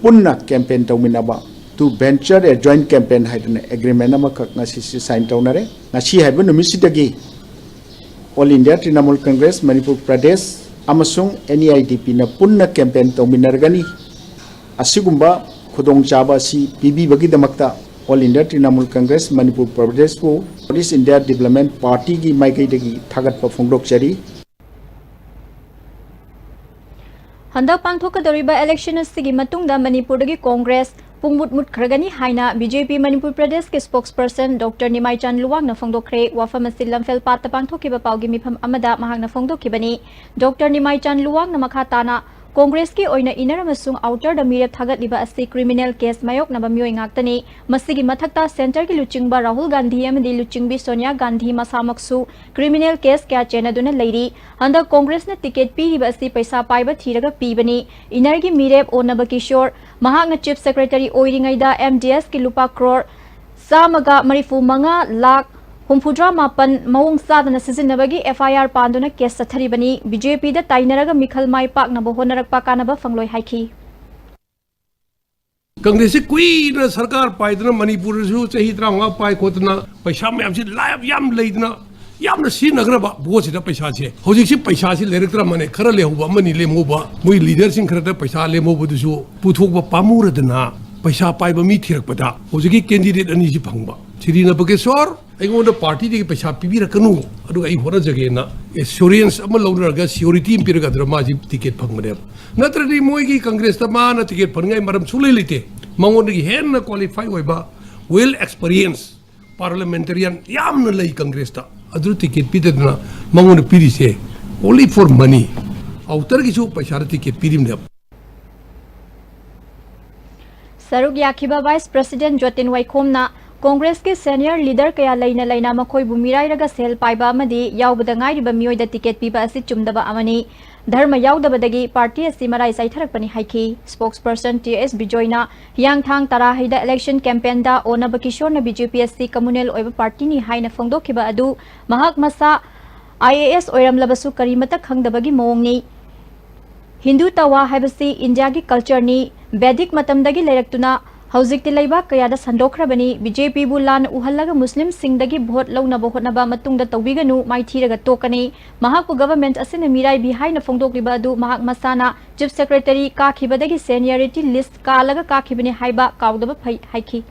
ꯄꯨꯟꯅ campaign ꯇꯧꯃꯤꯟꯅꯕ, to venture a joint campaign ꯍꯥꯏꯗꯅ agreement ꯑꯃꯈꯛ ꯉꯁꯤꯁꯤ sign ꯇꯧꯅꯔꯦ꯫ ꯉꯁꯤ ꯍꯥꯏꯕ ꯅꯨꯃꯤꯠꯁꯤꯗꯒꯤ All India Trinamool Congress Manipur Pradesh ꯑꯃꯁꯨꯡ NEIDPꯅ ꯄꯨꯟꯅ campaign ꯇꯧꯃꯤꯟꯅꯔꯒꯅꯤ꯫ ꯑꯁꯤꯒꯨꯝꯕ ꯈꯨꯗꯣꯡꯆꯥꯕ ꯑꯁꯤ ꯄꯤꯕꯤꯕꯒꯤꯗꯃꯛꯇ All India Trinamool Congress Manipur Pradeshꯄꯨ North East India Development Partyꯒꯤ ꯃꯥꯏꯀꯩꯗꯒꯤ ꯊꯥꯒꯠꯄ ꯐꯣꯡꯗꯣꯛꯆꯔꯤ꯫ ꯍꯟꯗꯛ ꯄꯥꯡꯊꯣꯛꯀꯗꯧꯔꯤꯕ election ꯑꯁꯤꯒꯤ ꯃꯇꯨꯡꯗ ꯃꯅꯤꯄꯨꯔꯗꯒꯤ ꯀꯣꯡꯒ꯭ꯔꯦꯁ ꯄꯨꯡꯃꯨꯠ ꯃꯨꯠꯈ꯭ꯔꯒꯅꯤ ꯍꯥꯏꯅ BJP ꯃꯅꯤꯄꯨꯔ ꯄ꯭ꯔꯗꯦꯁꯀꯤ spokesperson Doctor ꯅꯤꯃꯥꯏꯆꯥꯟ ꯂꯨꯋꯥꯡꯅ ꯐꯣꯡꯗꯣꯛꯈ꯭ꯔꯦ꯫ ꯋꯥꯐꯝ ꯑꯁꯤ ꯂꯝꯐꯦꯜ ꯄꯥꯠꯇ ꯄꯥꯡꯊꯣꯛꯈꯤꯕ ꯄꯥꯎꯒꯤ ꯃꯤꯐꯝ ꯑꯃꯗ ꯃꯍꯥꯛꯅ ꯐꯣꯡꯗꯣꯛꯈꯤꯕꯅꯤ꯫ Doctor ꯅꯤꯃꯥꯏꯆꯥꯟ ꯂꯨꯋꯥꯡꯅ ꯃꯈꯥ ꯇꯥꯅ ꯀꯣꯡꯒ꯭ꯔꯦꯁꯀꯤ ꯑꯣꯏꯅ inner ꯑꯃꯁꯨꯡ outerꯗ ꯃꯤꯔꯦꯞ ꯊꯥꯒꯠꯂꯤꯕ ꯑꯁꯤ criminal case ꯃꯥꯌꯣꯛꯅꯕ ꯃꯤꯑꯣꯏ ꯉꯥꯛꯇꯅꯤ꯫ ꯃꯁꯤꯒꯤ ꯃꯊꯛꯇ centreꯒꯤ ꯂꯨꯆꯤꯡꯕ ꯔꯥꯍꯨꯜ ꯒꯥꯟꯙꯤ ꯑꯃꯗꯤ ꯂꯨꯆꯤꯡꯕꯤ ꯁꯣꯅꯤꯌꯥ ꯒꯥꯟꯙꯤ ꯃꯁꯥꯃꯛꯁꯨ criminal case ꯀꯌꯥ ꯆꯦꯟꯅꯗꯨꯅ ꯂꯩꯔꯤ꯫ ꯍꯟꯗꯛ ꯀꯣꯡꯒ꯭ꯔꯦꯁꯅ ticket ꯄꯤꯔꯤꯕ ꯑꯁꯤ ꯄꯩꯁꯥ ꯄꯥꯏꯕ ꯊꯤꯔꯒ ꯄꯤꯕꯅꯤ꯫ Innerꯒꯤ ꯃꯤꯔꯦꯞ ꯑꯣ ꯅꯕꯀꯤꯁꯣꯔ, ꯃꯍꯥꯛꯅ chief secretary ꯑꯣꯏꯔꯤꯉꯩꯗ MDSꯀꯤ ꯂꯨꯄꯥ ꯀ꯭ꯔꯣꯔ ꯆꯥꯝꯃꯒ ꯃꯔꯤꯐꯨ ꯃꯉꯥ ꯂꯥꯈ ꯍꯨꯝꯐꯨꯇꯔꯥ ꯃꯥꯄꯟ ꯃꯑꯣꯡ ꯆꯥꯗꯅ ꯁꯤꯖꯤꯟꯅꯕꯒꯤ FIR ꯄꯥꯟꯗꯨꯅ case ꯆꯠꯊꯔꯤꯕꯅꯤ꯫ BJPꯗ ꯇꯥꯏꯅꯔꯒ ꯃꯤꯈꯜ ꯃꯥꯏ ꯄꯥꯛꯅꯕ ꯍꯣꯠꯅꯔꯛꯄ ꯀꯥꯟꯅꯕ ꯐꯪꯂꯣꯏ ꯍꯥꯏꯈꯤ꯫ ꯀꯪꯒ꯭ꯔꯦꯁꯁꯤ ꯀꯨꯏꯅ ꯁꯔꯀꯥꯔ ꯄꯥꯏꯗꯅ ꯃꯅꯤꯄꯨꯔꯗꯁꯨ ꯆꯍꯤ ꯇꯔꯥꯃꯉꯥ ꯄꯥꯏ ꯈꯣꯠꯇꯅ ꯄꯩꯁꯥ ꯃꯌꯥꯝꯁꯤ ꯂꯥꯏꯞ ꯌꯥꯝ ꯂꯩꯗꯅ ꯌꯥꯝꯅ ꯁꯤꯖꯤꯟꯅꯈ꯭ꯔꯕ ꯚꯣꯠꯁꯤꯗ ꯄꯩꯁꯥꯁꯦ꯫ ꯍꯧꯖꯤꯛꯁꯤ ꯄꯩꯁꯥꯁꯤ ꯂꯩꯔꯛꯇ꯭ꯔꯃꯅꯦ꯫ ꯈꯔ ꯂꯩꯍꯧꯕ ꯑꯃꯅꯤ ꯂꯦꯝꯍꯧꯕ ꯃꯣꯏ leaderꯁꯤꯡ ꯈꯔꯗ ꯄꯩꯁꯥ ꯂꯦꯝꯍꯧꯕꯗꯨꯁꯨ ꯄꯨꯊꯣꯛꯄ ꯄꯥꯝꯃꯨꯔꯗꯅ ꯄꯩꯁꯥ ꯄꯥꯏꯕ ꯃꯤ ꯊꯤꯔꯛꯄꯗ ꯍꯧꯖꯤꯛꯀꯤ candidate ꯑꯅꯤꯁꯤ ꯐꯪꯕ ꯁ꯭ꯔꯤ ꯅꯕꯀꯦꯁꯣꯔ ꯑꯩꯉꯣꯟꯗ ꯄꯥꯔꯇꯤꯗꯒꯤ ꯄꯩꯁꯥ ꯄꯤꯕꯤꯔꯛꯀꯅꯨ, ꯑꯗꯨꯒ ꯑꯩ ꯍꯣꯠꯅꯖꯒꯦꯅ ꯑꯦꯁꯨꯔꯦꯟꯁ ꯑꯃ ꯂꯧꯅꯔꯒ ꯁꯤꯌꯣꯔꯤꯇꯤ ꯑꯃ ꯄꯤꯔꯒ ꯑꯗꯨꯅ ꯃꯥꯁꯤ ꯇꯤꯀꯦꯠ ꯐꯪꯕꯅꯦꯕ꯫ ꯅꯠꯇ꯭ꯔꯗꯤ ꯃꯣꯏꯒꯤ ꯀꯪꯒ꯭ꯔꯦꯁꯇ ꯃꯥꯅ ꯇꯤꯀꯦꯠ ꯐꯪꯅꯤꯡꯉꯥꯏ ꯃꯔꯝ ꯁꯨꯡꯂꯩ ꯂꯩꯇꯦ꯫ ꯃꯉꯣꯟꯗꯒꯤ ꯍꯦꯟꯅ ꯀ꯭ꯋꯥꯂꯤꯐꯥꯏ ꯑꯣꯏꯕ, ꯋꯦꯜ ꯑꯦꯛꯁꯄꯔꯤꯌꯦꯟꯁ ꯄꯥꯔꯂꯃꯦꯟꯇꯔꯤꯌꯟ ꯌꯥꯝꯅ ꯂꯩ ꯀꯪꯒ꯭ꯔꯦꯁꯇ꯫ ꯑꯗꯨ ꯇꯤꯀꯦꯠ ꯄꯤꯗꯗꯅ ꯃꯉꯣꯟꯗ ꯄꯤꯔꯤꯁꯦ only for money꯫ ꯑꯥꯎꯇꯔꯒꯤꯁꯨ ꯄꯩꯁꯥꯗ ꯇꯤꯀꯦꯠ ꯄꯤꯔꯤꯕꯅꯦꯕ꯫ ꯁꯔꯨꯛ ꯌꯥꯈꯤꯕ ꯚꯥꯏꯁ ꯄ꯭ꯔꯁꯤꯗꯦꯟ ꯖꯣꯇꯤꯟ ꯋꯥꯏꯈꯣꯝꯅ ꯀꯣꯡꯒ꯭ꯔꯦꯁꯀꯤ ꯁꯦꯅꯤꯌꯔ ꯂꯤꯗꯔ ꯀꯌꯥ ꯂꯩꯅ ꯂꯩꯅ ꯃꯈꯣꯏꯕꯨ ꯃꯤꯔꯥꯏꯔꯒ ꯁꯦꯜ ꯄꯥꯏꯕ ꯑꯃꯗꯤ ꯌꯥꯎꯕꯗ ꯉꯥꯏꯔꯤꯕ ꯃꯤꯑꯣꯏꯗ ꯇꯤꯀꯦꯠ ꯄꯤꯕ ꯑꯁꯤ ꯆꯨꯝꯗꯕ ꯑꯃꯅꯤ꯫ ꯙꯔꯃ ꯌꯥꯎꯗꯕꯗꯒꯤ ꯄꯥꯔꯇꯤ ꯑꯁꯤ ꯃꯔꯥꯏ ꯆꯥꯏꯊꯔꯛꯄꯅꯤ ꯍꯥꯏꯈꯤ꯫ ꯁ꯭ꯄꯣꯛꯁ ꯄꯔꯁꯟ ꯇꯤ ꯑꯦꯁ ꯕꯤꯖꯣꯏꯅ ꯍꯤꯌꯥꯡꯊꯥꯡ ꯇꯔꯥꯍꯩꯗ ꯏꯂꯦꯛꯁꯟ ꯀꯦꯝꯄꯦꯟꯗ ꯑꯣꯅꯕ ꯀꯤꯁꯣꯔꯅ ꯕꯤ ꯖꯦ ꯄꯤ ꯑꯁꯤ ꯀꯝꯃꯨꯅꯦꯜ ꯑꯣꯏꯕ ꯄꯥꯔꯇꯤꯅꯤ ꯍꯥꯏꯅ ꯐꯣꯡꯗꯣꯛꯈꯤꯕ ꯑꯗꯨ ꯃꯍꯥꯛ ꯃꯁꯥ ꯑꯥꯏ ꯑꯦ ꯑꯦꯁ ꯑꯣꯏꯔꯝꯂꯕꯁꯨ ꯀꯔꯤꯃꯠꯇ ꯈꯪꯗꯕꯒꯤ ꯃꯑꯣꯡꯅꯤ꯫ ꯍꯤꯟꯗꯨ ꯇꯋꯥ ꯍꯥꯏꯕꯁꯤ ꯏꯟꯗꯤꯌꯥꯒꯤ ꯀꯜꯆꯔꯅꯤ꯫ ꯕꯦꯗꯤꯛ ꯃꯇꯝꯗꯒꯤ ꯂꯩꯔꯛꯇꯨꯅ ꯍꯧꯖꯤꯛꯇꯤ ꯂꯩꯕꯥꯛ ꯀꯌꯥꯗ ꯁꯟꯗꯣꯛꯈ꯭ꯔꯕꯅꯤ꯫ ꯕꯤ ꯖꯦ ꯄꯤꯕꯨ ꯂꯥꯟꯅ ꯎꯍꯜꯂꯒ ꯃꯨꯁꯂꯤꯝꯁꯤꯡꯗꯒꯤ ꯚꯣꯠ ꯂꯧꯅꯕ ꯍꯣꯠꯅꯕ ꯃꯇꯨꯡꯗ ꯇꯧꯕꯤꯒꯅꯨ, ꯃꯥꯏꯊꯤꯔꯒ ꯇꯣꯛꯀꯅꯤ꯫ ꯃꯍꯥꯛꯄꯨ ꯒꯚꯔꯟꯃꯦꯟꯠ ꯑꯁꯤꯅ ꯃꯤꯔꯥꯏꯕꯤ ꯍꯥꯏꯅ ꯐꯣꯡꯗꯣꯛꯂꯤꯕ ꯑꯗꯨ ꯃꯍꯥꯛ ꯃꯁꯥꯅ ꯆꯤꯐ ꯁꯦꯀ꯭ꯔꯦꯇꯔꯤ ꯀꯥꯈꯤꯕꯗꯒꯤ ꯁꯦꯅꯤꯌꯔꯤꯇꯤ ꯂꯤꯁ꯭ꯠ ꯀꯥꯜꯂꯒ ꯀꯥꯈꯤꯕꯅꯤ ꯍꯥꯏꯕ ꯀꯥꯎꯗꯕ ꯐꯩ ꯍꯥꯏꯈꯤ꯫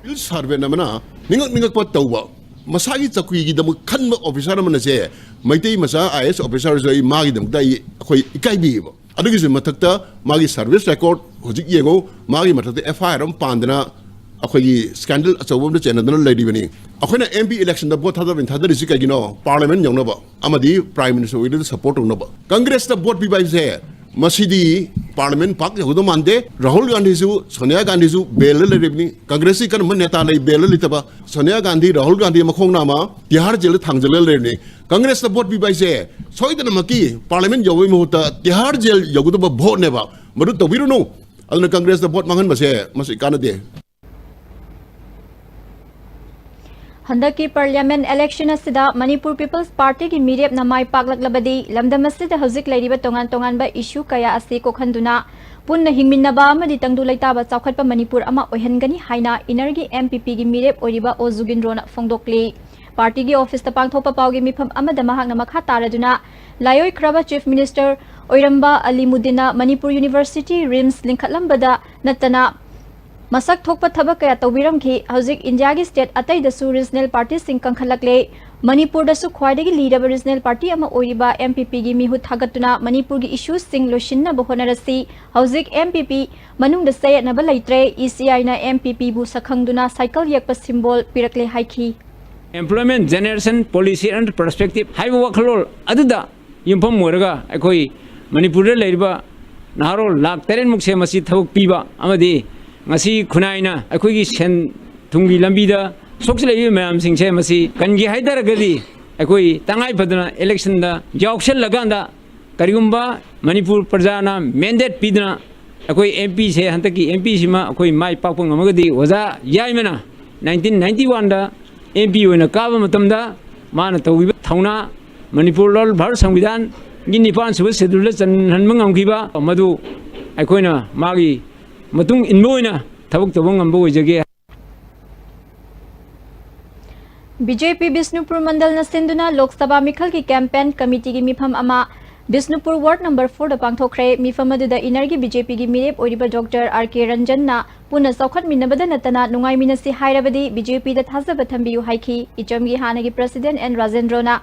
ꯁꯤꯚꯤꯜ ꯁꯥꯔꯚꯦꯟꯠ ꯑꯃꯅ ꯅꯤꯡꯉꯛ ꯅꯤꯡꯉꯛꯄ ꯇꯧꯕ, ꯃꯁꯥꯒꯤ ꯆꯧꯀ꯭ꯔꯤꯒꯤꯗꯃꯛ ꯈꯟꯕ ꯑꯣꯐꯤꯁꯥꯔ ꯑꯃꯅꯁꯦ ꯃꯩꯇꯩ ꯃꯆꯥ ꯑꯥꯏ ꯑꯦ ꯑꯦꯁ ꯑꯣꯐꯤꯁꯥꯔꯁꯨ ꯑꯩ ꯃꯥꯒꯤꯗꯃꯛꯇ ꯑꯩ ꯑꯩꯈꯣꯏ ꯏꯀꯥꯏꯕꯤꯌꯦꯕ꯫ ꯑꯗꯨꯒꯤꯁꯨ ꯃꯊꯛꯇ ꯃꯥꯒꯤ ꯁꯥꯔꯚꯤꯁ ꯔꯦꯀꯣꯔꯗ ꯍꯧꯖꯤꯛ ꯌꯦꯡꯉꯨ, ꯃꯥꯒꯤ ꯃꯊꯛꯇ ꯑꯦꯐ ꯑꯥꯏ ꯑꯥꯔ ꯑꯃ ꯄꯥꯟꯗꯅ ꯑꯩꯈꯣꯏꯒꯤ ꯁ꯭ꯀꯦꯟꯗꯜ ꯑꯆꯧꯕ ꯑꯃꯗ ꯆꯦꯟꯅꯗꯨꯅ ꯂꯩꯔꯤꯕꯅꯤ꯫ ꯑꯩꯈꯣꯏꯅ ꯑꯦꯝ ꯄꯤ ꯏꯂꯦꯛꯁꯟꯗ ꯚꯣꯠ ꯊꯥꯗꯕꯅꯤ, ꯊꯥꯗꯔꯤꯁꯤ ꯀꯩꯒꯤꯅꯣ? ꯄꯥꯔꯂꯤꯌꯥꯃꯦꯟꯠ ꯌꯧꯅꯕ ꯑꯃꯗꯤ ꯄ꯭ꯔꯥꯏꯝ ꯃꯤꯅꯤꯁꯇꯔ ꯑꯣꯏꯅꯕꯗ ꯁꯄꯣꯔꯠ ꯇꯧꯅꯕ꯫ ꯀꯪꯒ꯭ꯔꯦꯁꯇ ꯚꯣꯠ ꯄꯤꯕ ꯍꯥꯏꯁꯦ ꯃꯁꯤꯗꯤ ꯄꯥꯔꯂꯤꯌꯥꯃꯦꯟꯠ ꯄꯥꯛ ꯌꯧꯒꯗꯧ ꯃꯥꯟꯗꯦ꯫ ꯔꯥꯍꯨꯜ ꯒꯥꯟꯙꯤꯁꯨ, ꯁꯣꯅꯤꯌꯥ ꯒꯥꯟꯙꯤꯁꯨ ꯕꯦꯜꯗ ꯂꯩꯔꯤꯕꯅꯤ꯫ ꯀꯪꯒ꯭ꯔꯦꯁꯀꯤ ꯀꯔꯝꯕ ꯅꯦꯇꯥ ꯂꯩ ꯕꯦꯜꯗ ꯂꯩꯇꯕ? ꯁꯣꯅꯤꯌꯥ ꯒꯥꯟꯙꯤ, ꯔꯥꯍꯨꯜ ꯒꯥꯟꯙꯤ ꯃꯈꯣꯡꯅ ꯑꯃ ꯇꯤꯍꯥꯔ ꯖꯦꯜꯗ ꯊꯥꯡꯖꯜꯂ ꯂꯩꯔꯤꯕꯅꯤ꯫ ꯀꯪꯒ꯭ꯔꯦꯁꯇ ꯚꯣꯠ ꯄꯤꯕ ꯍꯥꯏꯁꯦ ꯁꯣꯏꯗꯅꯃꯛꯀꯤ ꯄꯥꯔꯂꯤꯌꯥꯃꯦꯟꯠ ꯌꯧꯕꯒꯤ ꯃꯍꯨꯠꯇ ꯇꯤꯍꯥꯔ ꯖꯦꯜ ꯌꯧꯒꯗꯧꯕ ꯚꯣꯠꯅꯦꯕ꯫ ꯃꯗꯨ ꯇꯧꯕꯤꯔꯨꯅꯨ꯫ ꯑꯗꯨꯅ ꯀꯪꯒ꯭ꯔꯦꯁꯇ ꯚꯣꯠ ꯃꯥꯡꯍꯟꯕꯁꯦ ꯃꯁꯤ ꯀꯥꯟꯅꯗꯦ꯫ ꯍꯟꯗꯛꯀꯤ ꯄꯥꯔꯂꯤꯌꯥꯃꯦꯟꯠ ꯏꯂꯦꯛꯁꯟ ꯑꯁꯤꯗ ꯃꯅꯤꯄꯨꯔ ꯄꯤꯄꯜꯁ ꯄꯥꯔꯇꯤꯒꯤ ꯃꯤꯔꯦꯞꯅ ꯃꯥꯏ ꯄꯥꯛꯂꯛꯂꯕꯗꯤ ꯂꯝꯗꯝ ꯑꯁꯤꯗ ꯍꯧꯖꯤꯛ ꯂꯩꯔꯤꯕ ꯇꯣꯉꯥꯟ ꯇꯣꯉꯥꯟꯕ ꯏꯁꯨ ꯀꯌꯥ ꯑꯁꯤ ꯀꯣꯛꯍꯟꯗꯨꯅ ꯄꯨꯟꯅ ꯍꯤꯡꯃꯤꯟꯅꯕ ꯑꯃꯗꯤ ꯇꯪꯗꯨ ꯂꯩꯇꯥꯕ ꯆꯥꯎꯈꯠꯄ ꯃꯅꯤꯄꯨꯔ ꯑꯃ ꯑꯣꯏꯍꯟꯒꯅꯤ ꯍꯥꯏꯅ ꯏꯟꯅꯔꯒꯤ ꯑꯦꯝ ꯄꯤ ꯄꯤꯒꯤ ꯃꯤꯔꯦꯞ ꯑꯣꯏꯔꯤꯕ ꯑꯣ ꯖꯨꯒꯤꯟꯗ꯭ꯔꯣꯅ ꯐꯣꯡꯗꯣꯛꯂꯤ꯫ ꯄꯥꯔꯇꯤꯒꯤ ꯑꯣꯐꯤꯁꯇ ꯄꯥꯡꯊꯣꯛꯄ ꯄꯥꯎꯒꯤ ꯃꯤꯐꯝ ꯑꯃꯗ ꯃꯍꯥꯛꯅ ꯃꯈꯥ ꯇꯥꯔꯗꯨꯅ ꯂꯥꯏꯑꯣꯏꯈ꯭ꯔꯕ ꯆꯤꯐ ꯃꯤꯅꯤꯁꯇꯔ ꯑꯣꯏꯔꯝꯕ ꯑꯂꯤꯃꯨꯗꯤꯟꯅ ꯃꯅꯤꯄꯨꯔ ꯌꯨꯅꯤꯚꯔꯁꯤꯇꯤ ꯔꯤꯝꯁ ꯂꯤꯡꯈꯠꯂꯝꯕꯗ ꯅꯠꯇꯅ ꯃꯁꯛ ꯊꯣꯛꯄ ꯊꯕꯛ ꯀꯌꯥ ꯇꯧꯕꯤꯔꯝꯈꯤ꯫ ꯍꯧꯖꯤꯛ ꯏꯟꯗꯤꯌꯥꯒꯤ ꯁ꯭ꯇꯦꯠ ꯑꯇꯩꯗꯁꯨ ꯔꯤꯖꯅꯦꯜ ꯄꯥꯔꯇꯤꯁꯤꯡ ꯀꯟꯈꯠꯂꯛꯂꯦ꯫ ꯃꯅꯤꯄꯨꯔꯗꯁꯨ ꯈ꯭ꯋꯥꯏꯗꯒꯤ ꯂꯤꯔꯕ ꯔꯤꯖꯅꯦꯜ ꯄꯥꯔꯇꯤ ꯑꯃ ꯑꯣꯏꯔꯤꯕ ꯑꯦꯝ ꯄꯤ ꯄꯤꯒꯤ ꯃꯤꯍꯨꯠ ꯊꯥꯒꯠꯇꯨꯅ ꯃꯅꯤꯄꯨꯔꯒꯤ ꯏꯁꯨꯁꯤꯡ ꯂꯣꯏꯁꯤꯟꯅꯕ ꯍꯣꯠꯅꯔꯁꯤ꯫ ꯍꯧꯖꯤꯛ ꯑꯦꯝ ꯄꯤ ꯄꯤ ꯃꯅꯨꯡꯗ ꯆꯌꯦꯠꯅꯕ ꯂꯩꯇ꯭ꯔꯦ꯫ ꯏ ꯁꯤ ꯑꯥꯏꯅ ꯑꯦꯝ ꯄꯤ ꯄꯤꯕꯨ ꯁꯛꯈꯪꯗꯨꯅ ꯁꯥꯏꯀꯜ ꯌꯦꯛꯄ ꯁꯤꯝꯕꯣꯜ ꯄꯤꯔꯛꯂꯦ ꯍꯥꯏꯈꯤ꯫ Employment Generation Policy and Perspective ꯍꯥꯏꯕ ꯋꯥꯈꯜꯂꯣꯟ ꯑꯗꯨꯗ ꯌꯨꯝꯐꯝ ꯑꯣꯏꯔꯒ ꯑꯩꯈꯣꯏ ꯃꯅꯤꯄꯨꯔꯗ ꯂꯩꯔꯤꯕ ꯅꯍꯥꯔꯣꯜ ꯂꯥꯈ ꯇꯔꯦꯠ ꯃꯨꯛꯁꯦ ꯃꯁꯤ ꯊꯕꯛ ꯄꯤꯕ ꯑꯃꯗꯤ ꯉꯁꯤ ꯈꯨꯟꯅꯥꯏꯅ ꯑꯩꯈꯣꯏꯒꯤ ꯁꯦꯟ ꯊꯨꯝꯒꯤ ꯂꯝꯕꯤꯗ ꯁꯣꯛꯆꯤꯜꯂꯛꯏꯕ ꯃꯌꯥꯝꯁꯤꯡꯁꯦ ꯃꯁꯤ ꯀꯟꯒꯦ ꯍꯥꯏ ꯇꯥꯔꯒꯗꯤ ꯑꯩꯈꯣꯏ ꯇꯉꯥꯏ ꯐꯗꯅ election ꯗ ꯌꯥꯎꯁꯜꯂꯀꯥꯟꯗ ꯀꯔꯤꯒꯨꯝꯕ ꯃꯅꯤꯄꯨꯔ ꯄ꯭ꯔꯖꯥꯅ mandate ꯄꯤꯗꯨꯅ ꯑꯩꯈꯣꯏ ꯑꯦꯝ ꯄꯤꯁꯦ, ꯍꯟꯗꯛꯀꯤ ꯑꯦꯝ ꯄꯤꯁꯤꯃ ꯑꯩꯈꯣꯏ ꯃꯥꯏ ꯄꯥꯛꯄ ꯉꯝꯃꯒꯗꯤ ꯑꯣꯖꯥ ꯌꯥꯏꯃꯅ nineteen ninety one ꯗ ꯑꯦꯝ ꯄꯤ ꯑꯣꯏꯅ ꯀꯥꯕ ꯃꯇꯝꯗ ꯃꯥꯅ ꯇꯧꯈꯤꯕ ꯊꯧꯅꯥ, ꯃꯅꯤꯄꯨꯔ ꯂꯣꯜ ꯚꯥꯔꯠ ꯁꯪꯕꯤꯙꯥꯟꯒꯤ ꯅꯤꯄꯥꯟ ꯁꯨꯕ ꯁꯦꯗꯨꯜꯗ ꯆꯟꯍꯟꯕ ꯉꯝꯈꯤꯕ, ꯃꯗꯨ ꯑꯩꯈꯣꯏꯅ ꯃꯥꯒꯤ ꯃꯇꯨꯡ ꯏꯟꯕ ꯑꯣꯏꯅ ꯊꯕꯛ ꯇꯧꯕ ꯉꯝꯕ ꯑꯣꯏꯖꯒꯦ꯫ ꯕꯤ ꯖꯦ ꯄꯤ ꯕꯤꯁꯅꯨꯄꯨꯔ ꯃꯟꯗꯜꯅ ꯁꯤꯟꯗꯨꯅ ꯂꯣꯛ ꯁꯚꯥ ꯃꯤꯈꯜꯒꯤ campaign committee ꯒꯤ ꯃꯤꯐꯝ ꯑꯃ ꯕꯤꯁꯅꯨꯄꯨꯔ ward number four ꯗ ꯄꯥꯡꯊꯣꯛꯈ꯭ꯔꯦ꯫ ꯃꯤꯐꯝ ꯑꯗꯨꯗ ꯏꯟꯅꯔꯒꯤ ꯕꯤ ꯖꯦ ꯄꯤꯒꯤ ꯃꯤꯔꯦꯞ ꯑꯣꯏꯔꯤꯕ ꯗꯣꯛꯇꯔ ꯑꯥꯔ ꯀꯦ ꯔꯟꯖꯟꯅ ꯄꯨꯟꯅ ꯆꯥꯎꯈꯠꯃꯤꯟꯅꯕꯗ ꯅꯠꯇꯅ ꯅꯨꯡꯉꯥꯏꯃꯤꯟꯅꯁꯤ ꯍꯥꯏꯔꯕꯗꯤ ꯕꯤ ꯖꯦ ꯄꯤꯗ ꯊꯥꯖꯕ ꯊꯝꯕꯤꯌꯨ ꯍꯥꯏꯈꯤ꯫ ꯏꯆꯝꯒꯤ ꯍꯥꯟꯅꯒꯤ president ꯑꯦꯟ ꯔꯥꯖꯦꯟꯗ꯭ꯔꯣꯅ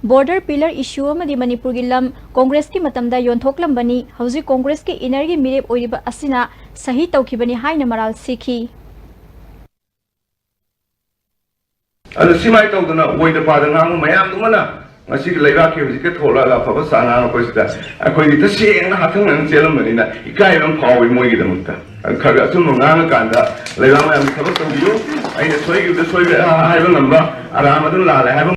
border pillar issue ꯑꯃꯗꯤ ꯃꯅꯤꯄꯨꯔꯒꯤ ꯂꯝ ꯀꯣꯡꯒ꯭ꯔꯦꯁꯀꯤ ꯃꯇꯝꯗ ꯌꯣꯟꯊꯣꯛꯂꯝꯕꯅꯤ, ꯍꯧꯖꯤꯛ ꯀꯣꯡꯒ꯭ꯔꯦꯁꯀꯤ ꯏꯟꯅꯔꯒꯤ ꯃꯤꯔꯦꯞ ꯑꯣꯏꯔꯤꯕ ꯑꯁꯤꯅ ꯁꯍꯤ ꯇꯧꯈꯤꯕꯅꯤ ꯍꯥꯏꯅ ꯃꯔꯥꯜ ꯁꯤꯈꯤ꯫ ꯑꯗꯨ ꯁꯤꯃꯥꯏ ꯇꯧꯗꯅ ꯑꯣꯏꯗ ꯄꯥꯗ ꯉꯥꯡꯕ ꯃꯌꯥꯝꯗꯨꯃꯅ ꯉꯁꯤꯒꯤ ꯂꯩꯕꯥꯛꯀꯤ ꯍꯧꯖꯤꯛꯀꯤ ꯊꯣꯛꯂꯛꯑꯒ ꯑꯐꯕ ꯆꯥ ꯉꯥꯡꯉꯛꯄꯁꯤꯗ ꯑꯩꯈꯣꯏꯗꯤ ꯇꯁꯦꯡꯅ ꯍꯛꯊꯦꯡꯅꯅ ꯆꯦꯜꯂꯝꯕꯅꯤꯅ ꯏꯀꯥꯏꯕ ꯑꯃ ꯐꯥꯎꯏ ꯃꯣꯏꯒꯤꯗꯃꯛꯇ꯫ ꯑꯗꯨ ꯈꯔ ꯈꯔ ꯑꯆꯨꯝꯕ ꯉꯥꯡꯉꯀꯥꯟꯗ ꯂꯩꯕꯥꯛ ꯃꯌꯥꯝꯒꯤ ꯊꯕꯛ ꯇꯧꯕꯤꯌꯨ꯫ ꯑꯩꯅ ꯁꯣꯏꯈꯤꯕꯗ ꯁꯣꯏꯕ ꯍꯥꯏꯕ ꯉꯝꯕ, ꯑꯔꯥꯟꯕ ꯑꯗꯨꯝ ꯂꯥꯜꯂꯦ ꯍꯥꯏꯕ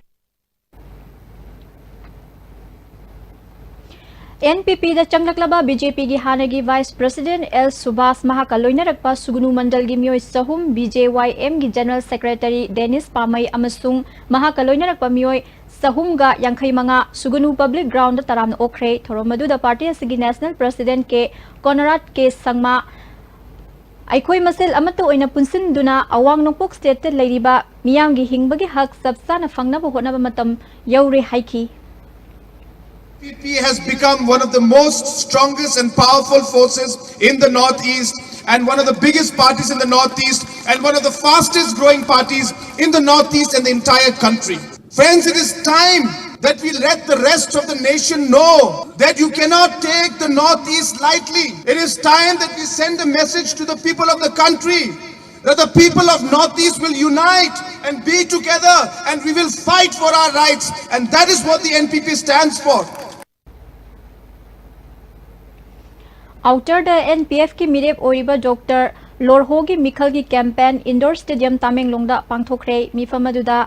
ꯑꯦꯟ ꯄꯤ ꯄꯤꯗ ꯆꯪꯂꯛꯂꯕ ꯕꯤ ꯖꯦ ꯄꯤꯒꯤ ꯍꯥꯟꯅꯒꯤ vice president ꯑꯦꯜ ꯁꯨꯕꯥꯁ, ꯃꯍꯥꯛꯀ ꯂꯣꯏꯅꯔꯛꯄ ꯁꯨꯒꯅꯨ ꯃꯟꯗꯜꯒꯤ ꯃꯤꯑꯣꯏ ꯆꯍꯨꯝ, ꯕꯤ ꯖꯦ ꯋꯥꯏ ꯑꯦꯝꯒꯤ general secretary ꯗꯦꯅꯤꯁ ꯄꯥꯃꯩ ꯑꯃꯁꯨꯡ ꯃꯍꯥꯛꯀ ꯂꯣꯏꯅꯔꯛꯄ ꯃꯤꯑꯣꯏ ꯆꯍꯨꯝꯒ ꯌꯥꯡꯈꯩ ꯃꯉꯥ ꯁꯨꯒꯅꯨ public ground ꯗ ꯇꯔꯥꯝꯅ ꯑꯣꯛꯈ꯭ꯔꯦ꯫ ꯊꯧꯔꯝ ꯑꯗꯨꯗ party ꯑꯁꯤꯒꯤ national president ꯀꯦ ꯀꯣꯅꯔꯥꯠ ꯀꯦ ꯁꯪꯃꯥ, ꯑꯩꯈꯣꯏ ꯃꯁꯦꯜ ꯑꯃꯠꯇ ꯑꯣꯏꯅ ꯄꯨꯟꯁꯤꯟꯗꯨꯅ ꯑꯋꯥꯡ ꯅꯣꯡꯄꯣꯛ state ꯇ ꯂꯩꯔꯤꯕ ꯃꯤꯌꯥꯝꯒꯤ ꯍꯤꯡꯕꯒꯤ ꯍꯛ ꯆꯞ ꯆꯥꯅ ꯐꯪꯅꯕ ꯍꯣꯠꯅꯕ ꯃꯇꯝ ꯌꯧꯔꯦ ꯍꯥꯏꯈꯤ꯫ P P has become one of the most strongest and powerful forces in the Northeast and one of the biggest parties in the Northeast and one of the fastest growing parties in the Northeast and the entire country. Friends, it is time that we let the rest of the nation know that you cannot take the Northeast lightly. It is time that we send a message to the people of the country that the people of Northeast will unite and be together and we will fight for our rights. And that is what the N P P stands for. ꯑꯥꯎꯇꯔꯗ N P ꯑꯦꯐꯀꯤ ꯃꯤꯔꯦꯞ ꯑꯣꯏꯔꯤꯕ doctor ꯂꯣꯔꯍꯣꯒꯤ ꯃꯤꯈꯜꯒꯤ campaign indoor stadium ꯇꯥꯃꯦꯡꯂꯣꯡꯗ ꯄꯥꯡꯊꯣꯛꯈ꯭ꯔꯦ꯫ ꯃꯤꯐꯝ ꯑꯗꯨꯗ